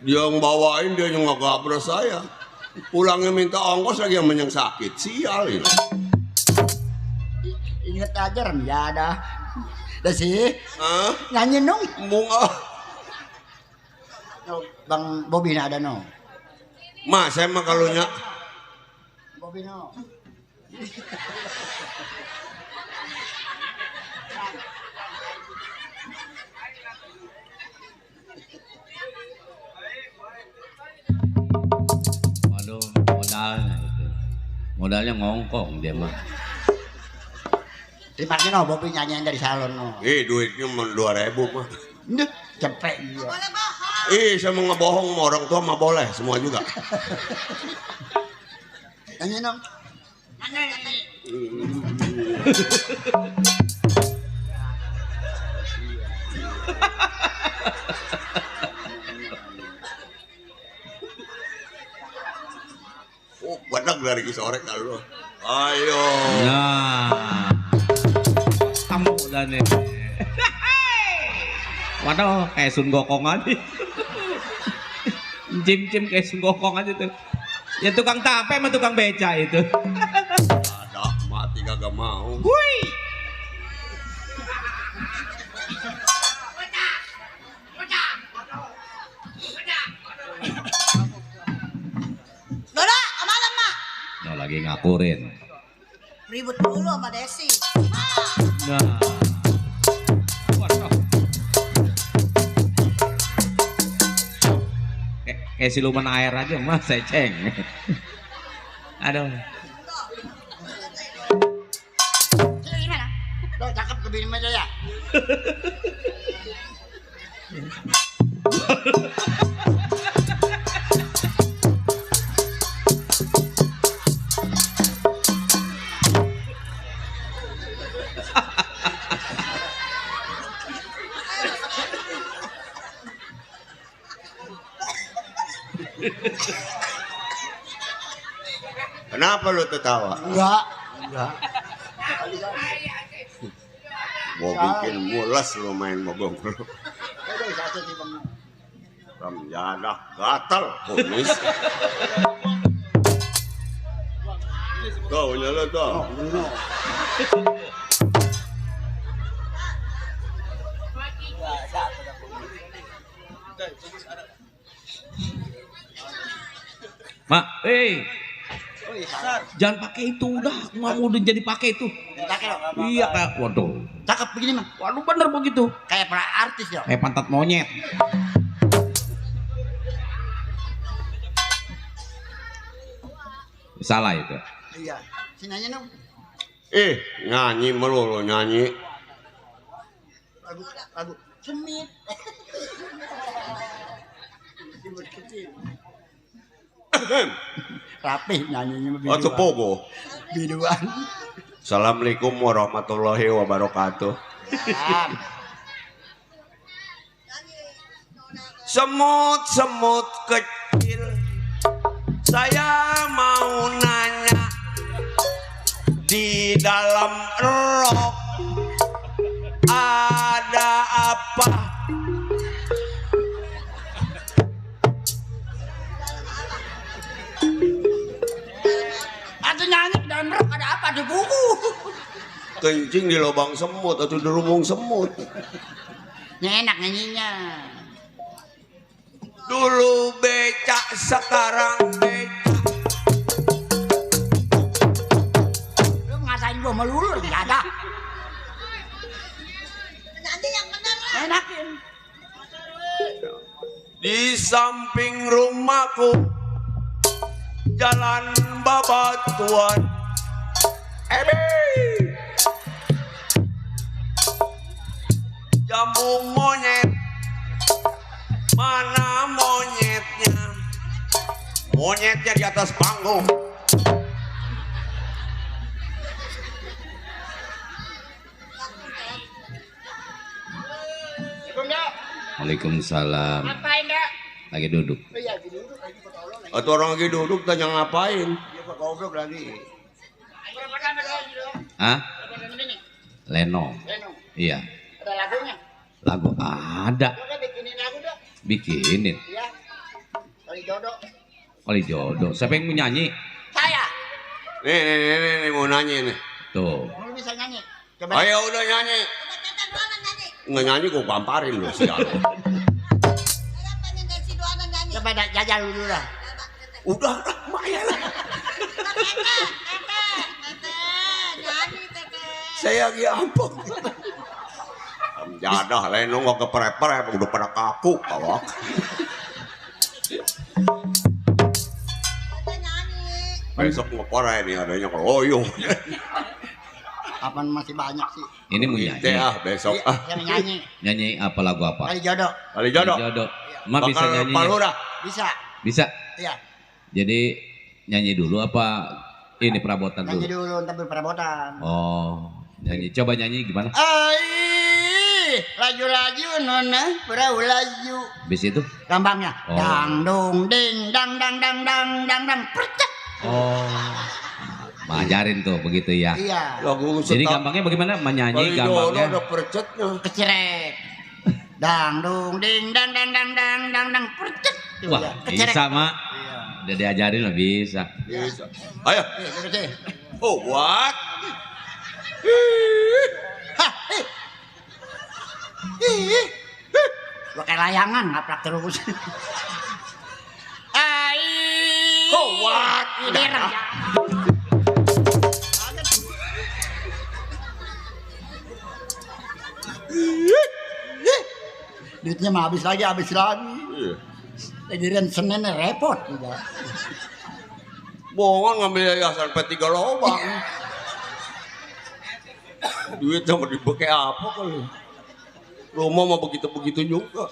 Dia yang bawain, dia yang nggak gabra saya. Pulangnya minta ongkos lagi yang sakit, sial ini. Ingat aja Remjadah. Dah sih. Hah? Nyanyi dong. Bunga. Bang Bobi ada no. Mas, saya mah kalau nyak. Bobi no. Waduh, modalnya itu. Modalnya ngongkong dia mah. Terima kasih no, Bobi nyanyian dari salon no. Duitnya cuma 2.000 mah. Duh, cepet dia. Saya mau ngebohong sama orang tua mah boleh, semua juga. Nyanyi dong. Oh, benar dari kisah kalau. Ayo. Nah, kamu udah nih. Waduh, kayak Sun Gokong aja. Cim kayak Sun Gokong aja tuh. Ya tukang tape sama tukang beca itu. Ada mati kagak mau. Hui. Dora, kemana mak? Nah, lagi ngakurin. Ribut dulu sama Desi. Nah. Waduh. Kayak siluman air aja mas, seceng. Aduh. Sini gimana? Lo cakep ke bini meja ya? Kenapa lu tertawa? Enggak. Mau bikin mules lu main mogok lu. Remjadah gatal kumis. Tuh, nyala tuh. Mak, jangan pakai itu udah, mau udah jadi pakai itu. Iya kayak, waduh, Cakep begini mah. waduh bener begitu. Kayak para artis ya. Kayak pantat monyet. Salah itu. Iya. Sini nyanyi dong. Nyanyi melulu nyanyi. Lagu Cemit. Kecil. Rapih nyanyinya biduan. Waktu pogo. Biduan. Assalamualaikum warahmatullahi wabarakatuh. Semut-semut kecil, saya mau nanya, di dalam rok ada apa? Atau nyanyi di dalam rok ada apa? Ada buku. Kencing di lubang semut atau di rumpung semut. Enak nyanyinya. Dulu becak, sekarang becak. Lu ngasain gua melulu nggak ada. Nanti yang benar lah. Enakin. Di samping rumahku jalan babatuan. Jamu monyet, mana monyetnya? Monyetnya di atas panggung. Waalaikumsalam. Ngapain dah? Lagi duduk. Atau orang lagi duduk tanya ngapain? Dia kok goblok lagi. Berapa lama dulu? Hah? Berapa lama ini? Leno. Leno. Iya. Ada lagunya? Lagu ada. Lo kan bikinin lagu dah. Bikinin. Iya. Kali jodoh. Kali jodoh. Siapa yang mau nyanyi? Saya. Nih, mau nanya nih. Tuh. Lu bisa nyanyi? Coba. Ayo udah nyanyi. Nggak nyanyi gue gamparin lu sial. Coba jajal dulu dah. Udah, lumayan lah. Saya lagi apa? Jadah, Leno nggak keprep-prep, udah pada kaku kawak. Besok ngepore nih adanya keloyong. Kapan masih banyak sih? Ini mau nyanyi. Besok Yang nyanyi. Nyanyi apa lagu apa? Kali jodoh. kali jodoh. Jodoh. Ma bisa nyanyi. Palu dah. Bisa. Bisa. Iya. Jadi nyanyi dulu apa ini perabotan Nyanyi dulu? dulu ntar perabotan. Oh, nyanyi. Coba nyanyi gimana? Ai, laju-laju nona, perahu laju. Habis itu? Gampangnya. Oh. Dang dong ding dang dang dang dang dang dang percet. Oh. Ngajarin tuh begitu ya. Iya. Lagu Jadi gampangnya bagaimana menyanyi kali jodoh gampangnya? ada percetnya. Keceret. Dang dong ding dang dang dang dang dang dang percet. Tuh, Wah, ya. Keceret. bisa mak. Iya. Udah diajarin lah bisa. Bisa. Ayo. Keceret. Oh, what? Hah, lo kayak layangan ngaprak terus. Ai. Oh, what? Ini rem. Duitnya mah habis lagi. Iya. Giliran Senin repot juga. Bohongan ngambil yayasan P3 lobang. Duit sama dipakai apa kali? Rumah mah begitu-begitu juga.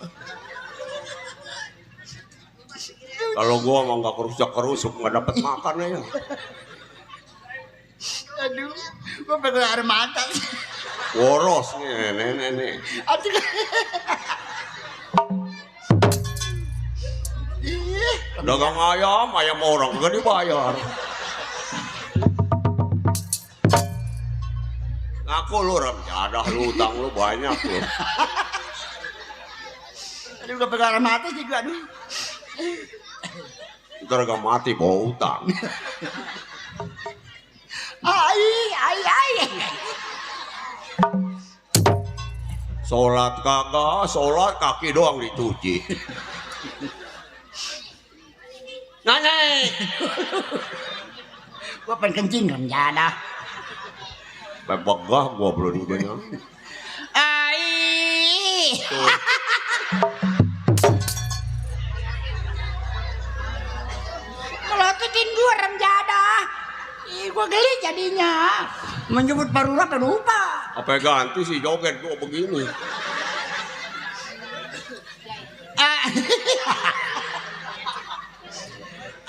Kalau gua mah nggak kerusuk nggak dapat makan ya. Aduh, gua pengen air mata. Boros nih, nenek nih. Aduh. Ih, Dagang ayam orang gak dibayar. Ngaku lu Ram, jadah lu utang lu banyak lu. aduh gua pengen air mata juga aduh. Ntar gak mati bawa utang. Ai. Sholat kagak, sholat kaki doang dicuci. Nenek. Gua pengen kencing kan jadah. Begah gua belum dengar. Ai. Melototin gua rem jadah. Ih, gua geli jadinya. Menyebut barulah lupa. Apa ganti sih joget gua begini.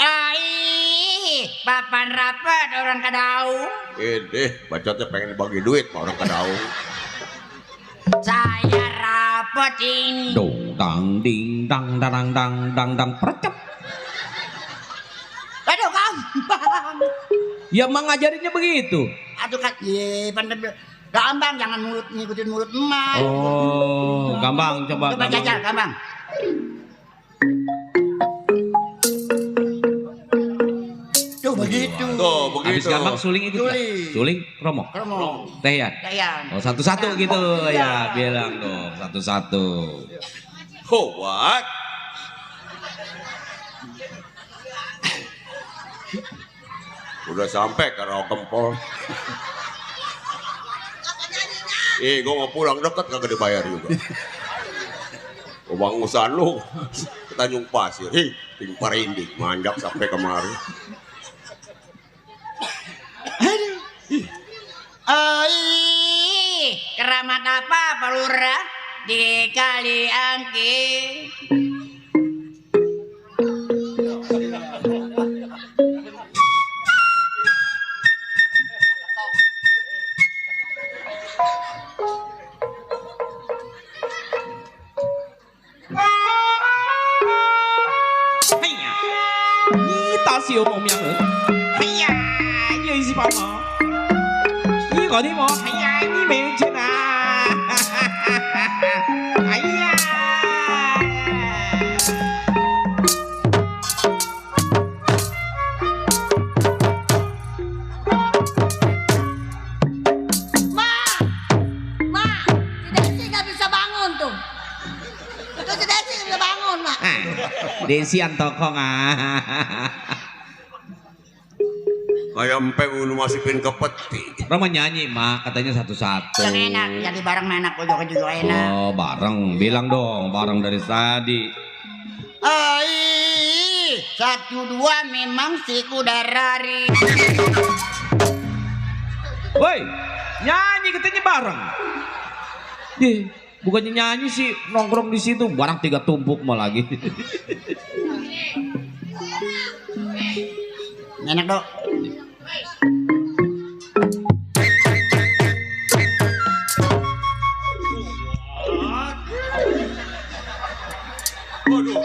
Ai, papan rapat orang Kadaung. Bacotnya pengen bagi duit sama orang Kadaung. Saya rapetin. Dong dang ding dang dang dang dang dang percep. Aduh gampang. Ya emang ngajarinnya begitu. Aduh kan, pandai gampang jangan ngikutin mulut emak. Oh, gampang coba. Coba jajal gampang. Tuh begitu. Tuh Habis begitu. gampang suling ikut nggak? Suling. Suling promo. Promo. Teyan. Kayan. Oh satu-satu gitu ya bilang dong satu-satu. Oh, what? Udah sampai ke Rawa Kempol. Gua mau pulang deket kagak dibayar juga. Bang usahan lu ke Tanjung Pasir. Ting Parinding manjak sampai kemari. Ai, keramat apa Pak Lurah di Kali Angki? 笑夢樣啊！係啊，瑞士幫我，呢個啲我係啊，呢名出啊，係啊。Desian tokong ah. Kayak empe ulu masukin ke peti. Orang nyanyi mak katanya satu-satu. Yang enak, jadi bareng enak juga enak. Oh bareng, bilang dong bareng dari tadi. Ai, 1 2 memang si kuda rari. Woi, nyanyi katanya bareng. Bukannya nyanyi sih nongkrong di situ barang 3 tumpuk malah lagi. Enak dok. Waduh.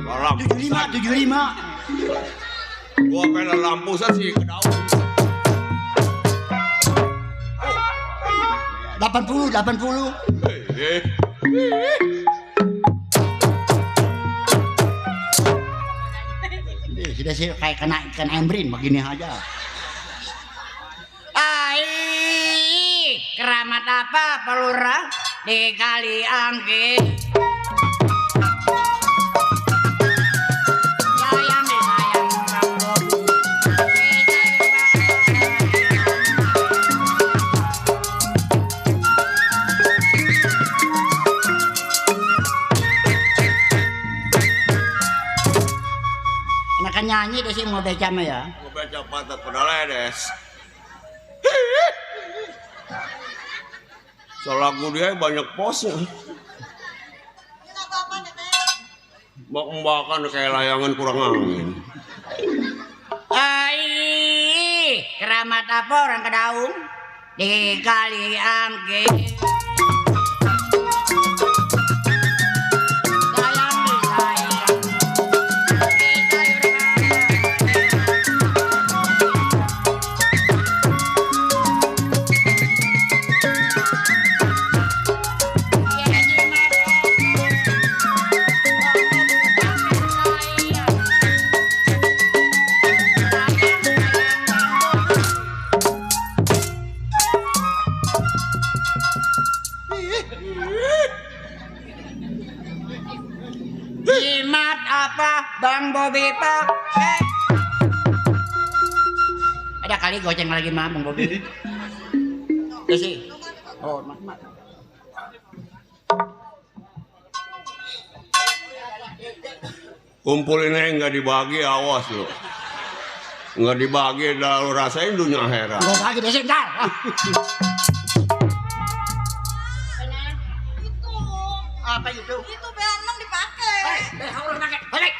Malam. 75. Gua pengen lampu sih ke daun. 80. Sudah sih kayak kena ikan embrin begini aja. Ai, keramat apa pelurah di kali angke. Nyanyi deh sih mau baca mah ya. Mau baca patah pedaledes. Lagu dia banyak posnya. Mbak-mbakan kayak layangan kurang angin. Ai, keramat apa orang Kedaung di kali angke. Jimat apa Bang Bobi Pak? Ada kali goceng lagi mah Bang Bobi. Ya sih. Oh, mak. Kumpulin aja nggak dibagi, awas lo. Nggak dibagi, dah lo rasain dunia heran. Nggak bagi deh sentar. Apa itu? Itu beanang dipakai. Orang pakai. Balik.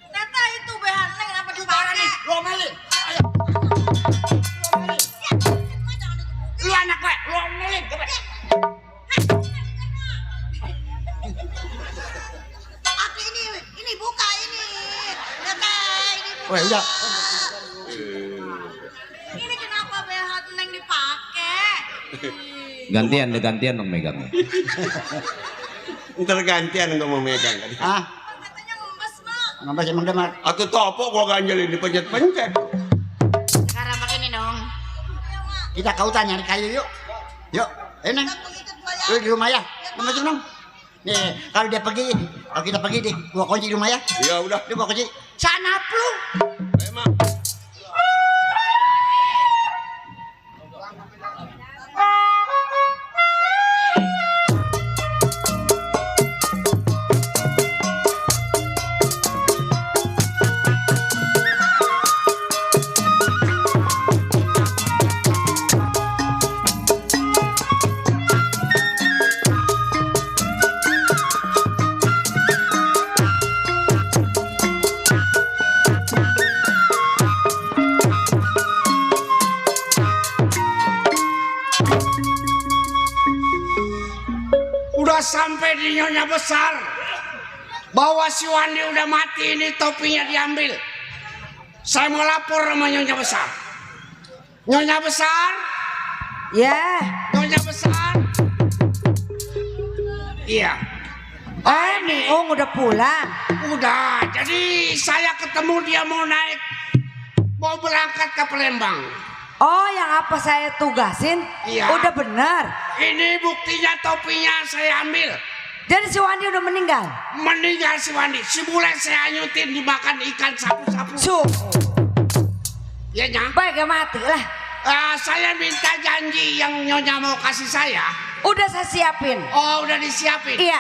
Tata itu beanang kenapa dipakai? Lomelin. Ayo. Lu anak gue, lomelin. Aki ini buka ini. Tata ini buka. Wah, udah. Ini kenapa beanang dipakai? Gantian dong megang. Ntar gantian nggak mau megang. Ah, Katanya ngembes, Mak. ngambas emang demar. Atau topo gua ganjelin dipencet-pencet. Sekarang begini dong. Kita kautan nyari kayu yuk. Yuk, ini. Lu di rumah ya. Masuk dong. Nih, kalau dia pergi, kalau kita pergi deh, gua kunci di rumah ya. Ya udah. Dia gua kunci. Sana lu. Emang. sampai di Nyonya Besar bahwa si Wandi udah mati, ini topinya diambil. Saya mau lapor sama Nyonya Besar. Nyonya Besar, Ya. Nyonya Besar. Iya. Nih, udah pulang. Udah, jadi saya ketemu dia mau berangkat ke Palembang. Oh, yang apa saya tugasin? Iya. Udah bener. Ini buktinya, topinya saya ambil. Jadi si Wandi udah meninggal. Meninggal si Wandi. Si bule saya anyutin dimakan ikan sapu-sapu. Ya nya. Baik ya mati lah. Saya minta janji yang Nyonya mau kasih saya. Udah saya siapin. Oh, udah disiapin. Iya.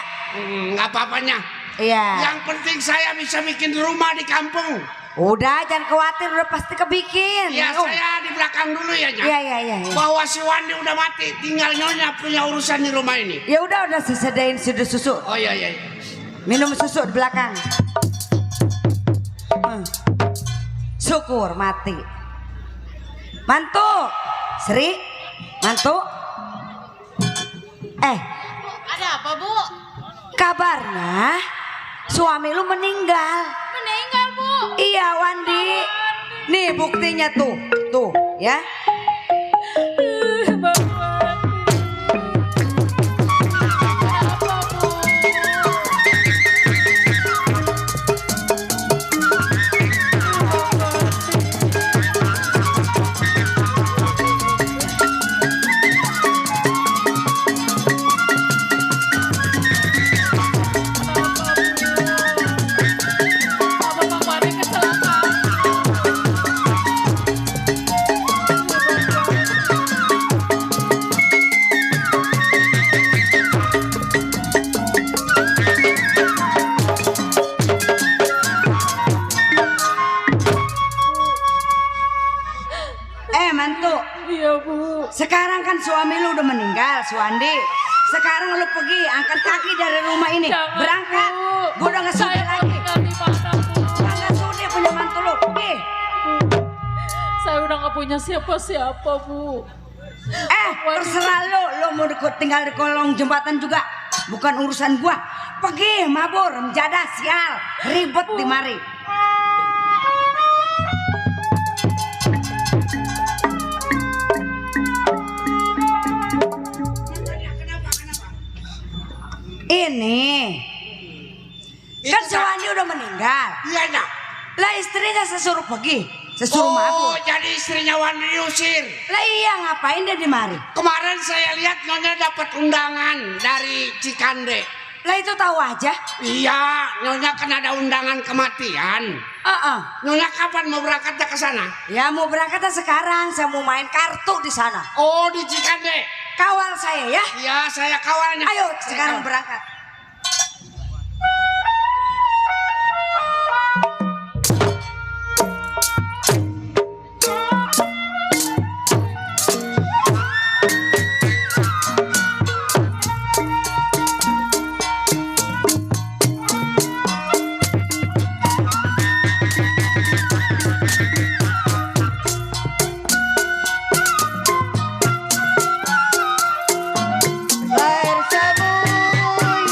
Nggak apa-apanya. Iya. Yang penting saya bisa bikin rumah di kampung. Udah, jangan khawatir, udah pasti kebikin. Ya, saya di belakang dulu ya, Nya. Iya. Bahwa si Wandi udah mati, tinggal Nyonya punya urusan di rumah ini. Ya udah saya sediain susu. Oh iya. Minum susu di belakang. Syukur mati. Mantu, Sri, mantu. Ada apa, Bu? Kabarnya suami lu meninggal. Meninggal, Bu. Iya, Wandi. Nih buktinya tuh ya. Mantu. Iya, Bu. Sekarang kan suami lu udah meninggal, Suwandi. Sekarang lu pergi, angkat kaki dari rumah ini. Jangan, berangkat. Bu. Gua udah gak sudi Saya lagi. tinggal di mana, Bu? Gak sudi punya mantu lu. Pergi. Saya udah gak punya siapa-siapa, Bu. Terserah lu. Lu mau tinggal di kolong jembatan juga. Bukan urusan gua. Pergi, mabur, menjadah, sial. Ribet di mari. Ini kan si Wandi udah meninggal. Iya, Nya. Lah istrinya saya suruh pergi, saya suruh mabuk. Jadi istrinya Wandi diusir. Lah iya, ngapain dia di mari? Kemarin saya lihat Nyonya dapat undangan dari Cikande. Lah itu tahu aja. Iya, Nyonya kan ada undangan kematian. Nyonya kapan mau berangkatnya ke sana? Ya mau berangkatnya sekarang, saya mau main kartu di sana. Oh, di Cikande. Kawal saya ya. Iya, saya kawalnya. Ayo sekarang berangkat. Bersambung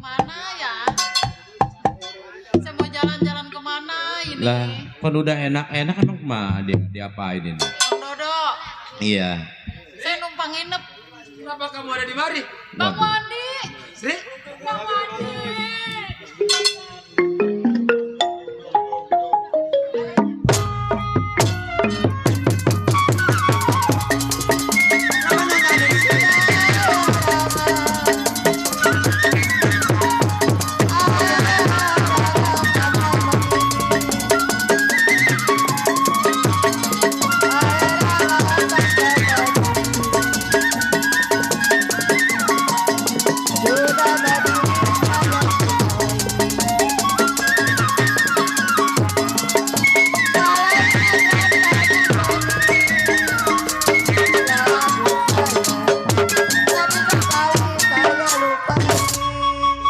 kemana ya? Saya mau jalan-jalan kemana ini? Lah, kan udah enak-enak emang mah diapain ini? Bang Dodo, Iya. saya numpang nginep. Kenapa kamu ada di mari? Bang Waduh. Wandi, Sri? Bang Wandi.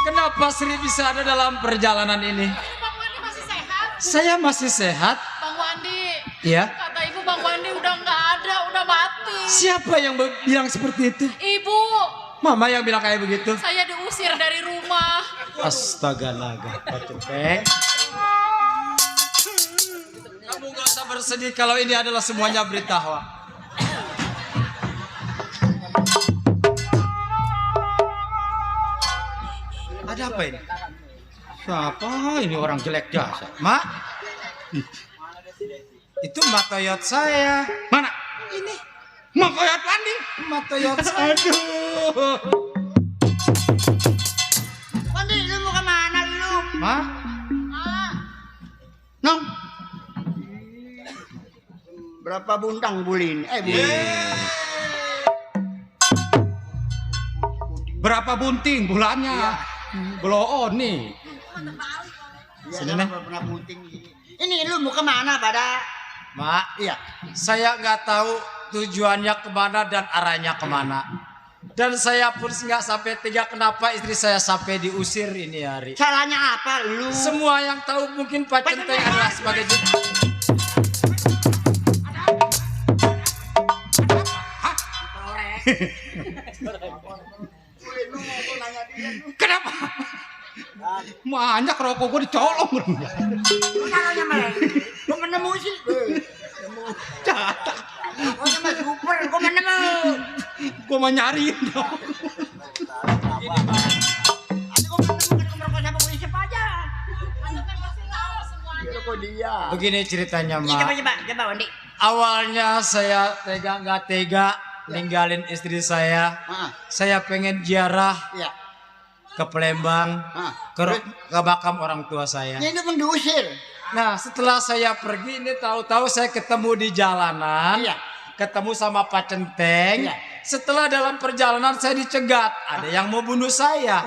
Kenapa Sri bisa ada dalam perjalanan ini? Bang Wandi masih sehat? Saya masih sehat. Bang Wandi, Ya. kata ibu Bang Wandi udah nggak ada, udah mati. Siapa yang bilang seperti itu? Ibu, Mama yang bilang kayak begitu. saya diusir dari rumah. Astaga naga, Pak Cepeng. Kamu gak usah bersedih kalau ini adalah semuanya berita hoax. Ada apa ini? Siapa ini orang jelek jasa? Mak? Itu Mak Toyot saya. Mana? Ini. Mak Toyot Wandi. Mak Toyot saya. Aduh. Wandi, lu mau kemana lu? Mak? Nong. Berapa buntang bulin? Bulin. Berapa bunting bulannya? Belum nih. Sini, Neng. Pernah bunting. Ini lu mau kemana pada? Mak, Iya. saya nggak tahu tujuannya kemana dan arahnya kemana. Dan saya pun nggak sampai tega kenapa istri saya sampai diusir ini hari. Salahnya apa lu? Semua yang tahu mungkin Pak Centeng adalah sebagai Kenapa? Banyak rokok gue dicolong. Salahnya malah. Gua menemu sih. Catat. Oh, sama super, gua menemu. Gue mau nyariin dong. Ada gua menemu merokok sama gua isep aja. Rokok dia. Begini ceritanya, Iya, Mak. coba Wandi. Awalnya saya nggak tega ninggalin istri saya. Saya pengen ziarah Iya. ke Palembang, ke makam orang tua saya. Ini itu diusir. Nah, setelah saya pergi ini tahu-tahu saya ketemu di jalanan. Iya. Ketemu sama Pak Centeng. Iya. Setelah dalam perjalanan saya dicegat. Ada yang mau bunuh saya.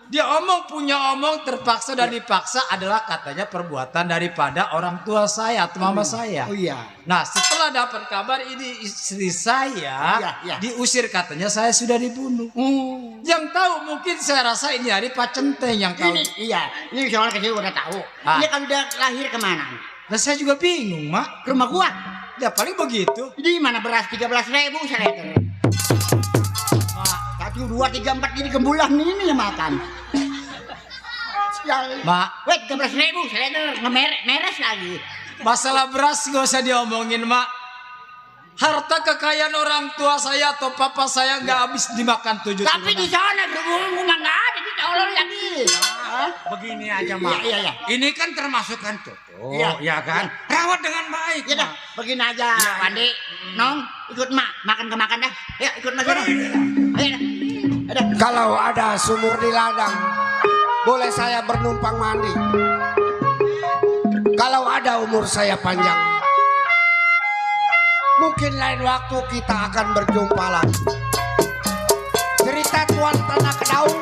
Dia punya omong terpaksa dan dipaksa adalah katanya perbuatan daripada orang tua saya atau mama saya. Oh iya. Nah, setelah dapat kabar ini istri saya Iya. diusir katanya saya sudah dibunuh. Yang tahu mungkin saya rasa ini hari Pak Centeng yang tahu. Ini soal kecil udah tahu. Ini kan udah lahir kemana? Nah, saya juga bingung, Mak. Rumah gua. Ya paling begitu. Di mana beras 13.000 seliter. 1, 2, 3, 4 ini gembulan ini yang makan. Mak, Wait, 13.000 seliter meres lagi. masalah beras gak usah diomongin, Mak. Harta kekayaan orang tua saya atau papa saya nggak habis dimakan 7 Tapi di sana rumah nggak ada, ditolong lagi. Begini aja, Mak. Iya. Ini kan termasuk kan tutup, Iya. ya kan? Rawat dengan baik. Ya dah, begini aja, Wandi. Nong, ikut mak, makan dah. Ya, ikut mas. Ayo dah. Kalau ada sumur di ladang, boleh saya bernumpang mandi. Kalau ada umur saya panjang, mungkin lain waktu kita akan berjumpa lagi. Cerita Tuan Tanah Kedaung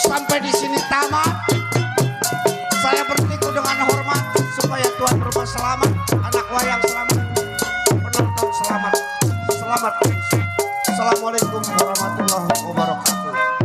sampai di sini tamat. Saya bertiku dengan hormat supaya Tuan rumah selamat, anak wayang selamat, penonton selamat. Selamat. Assalamualaikum warahmatullahi wabarakatuh.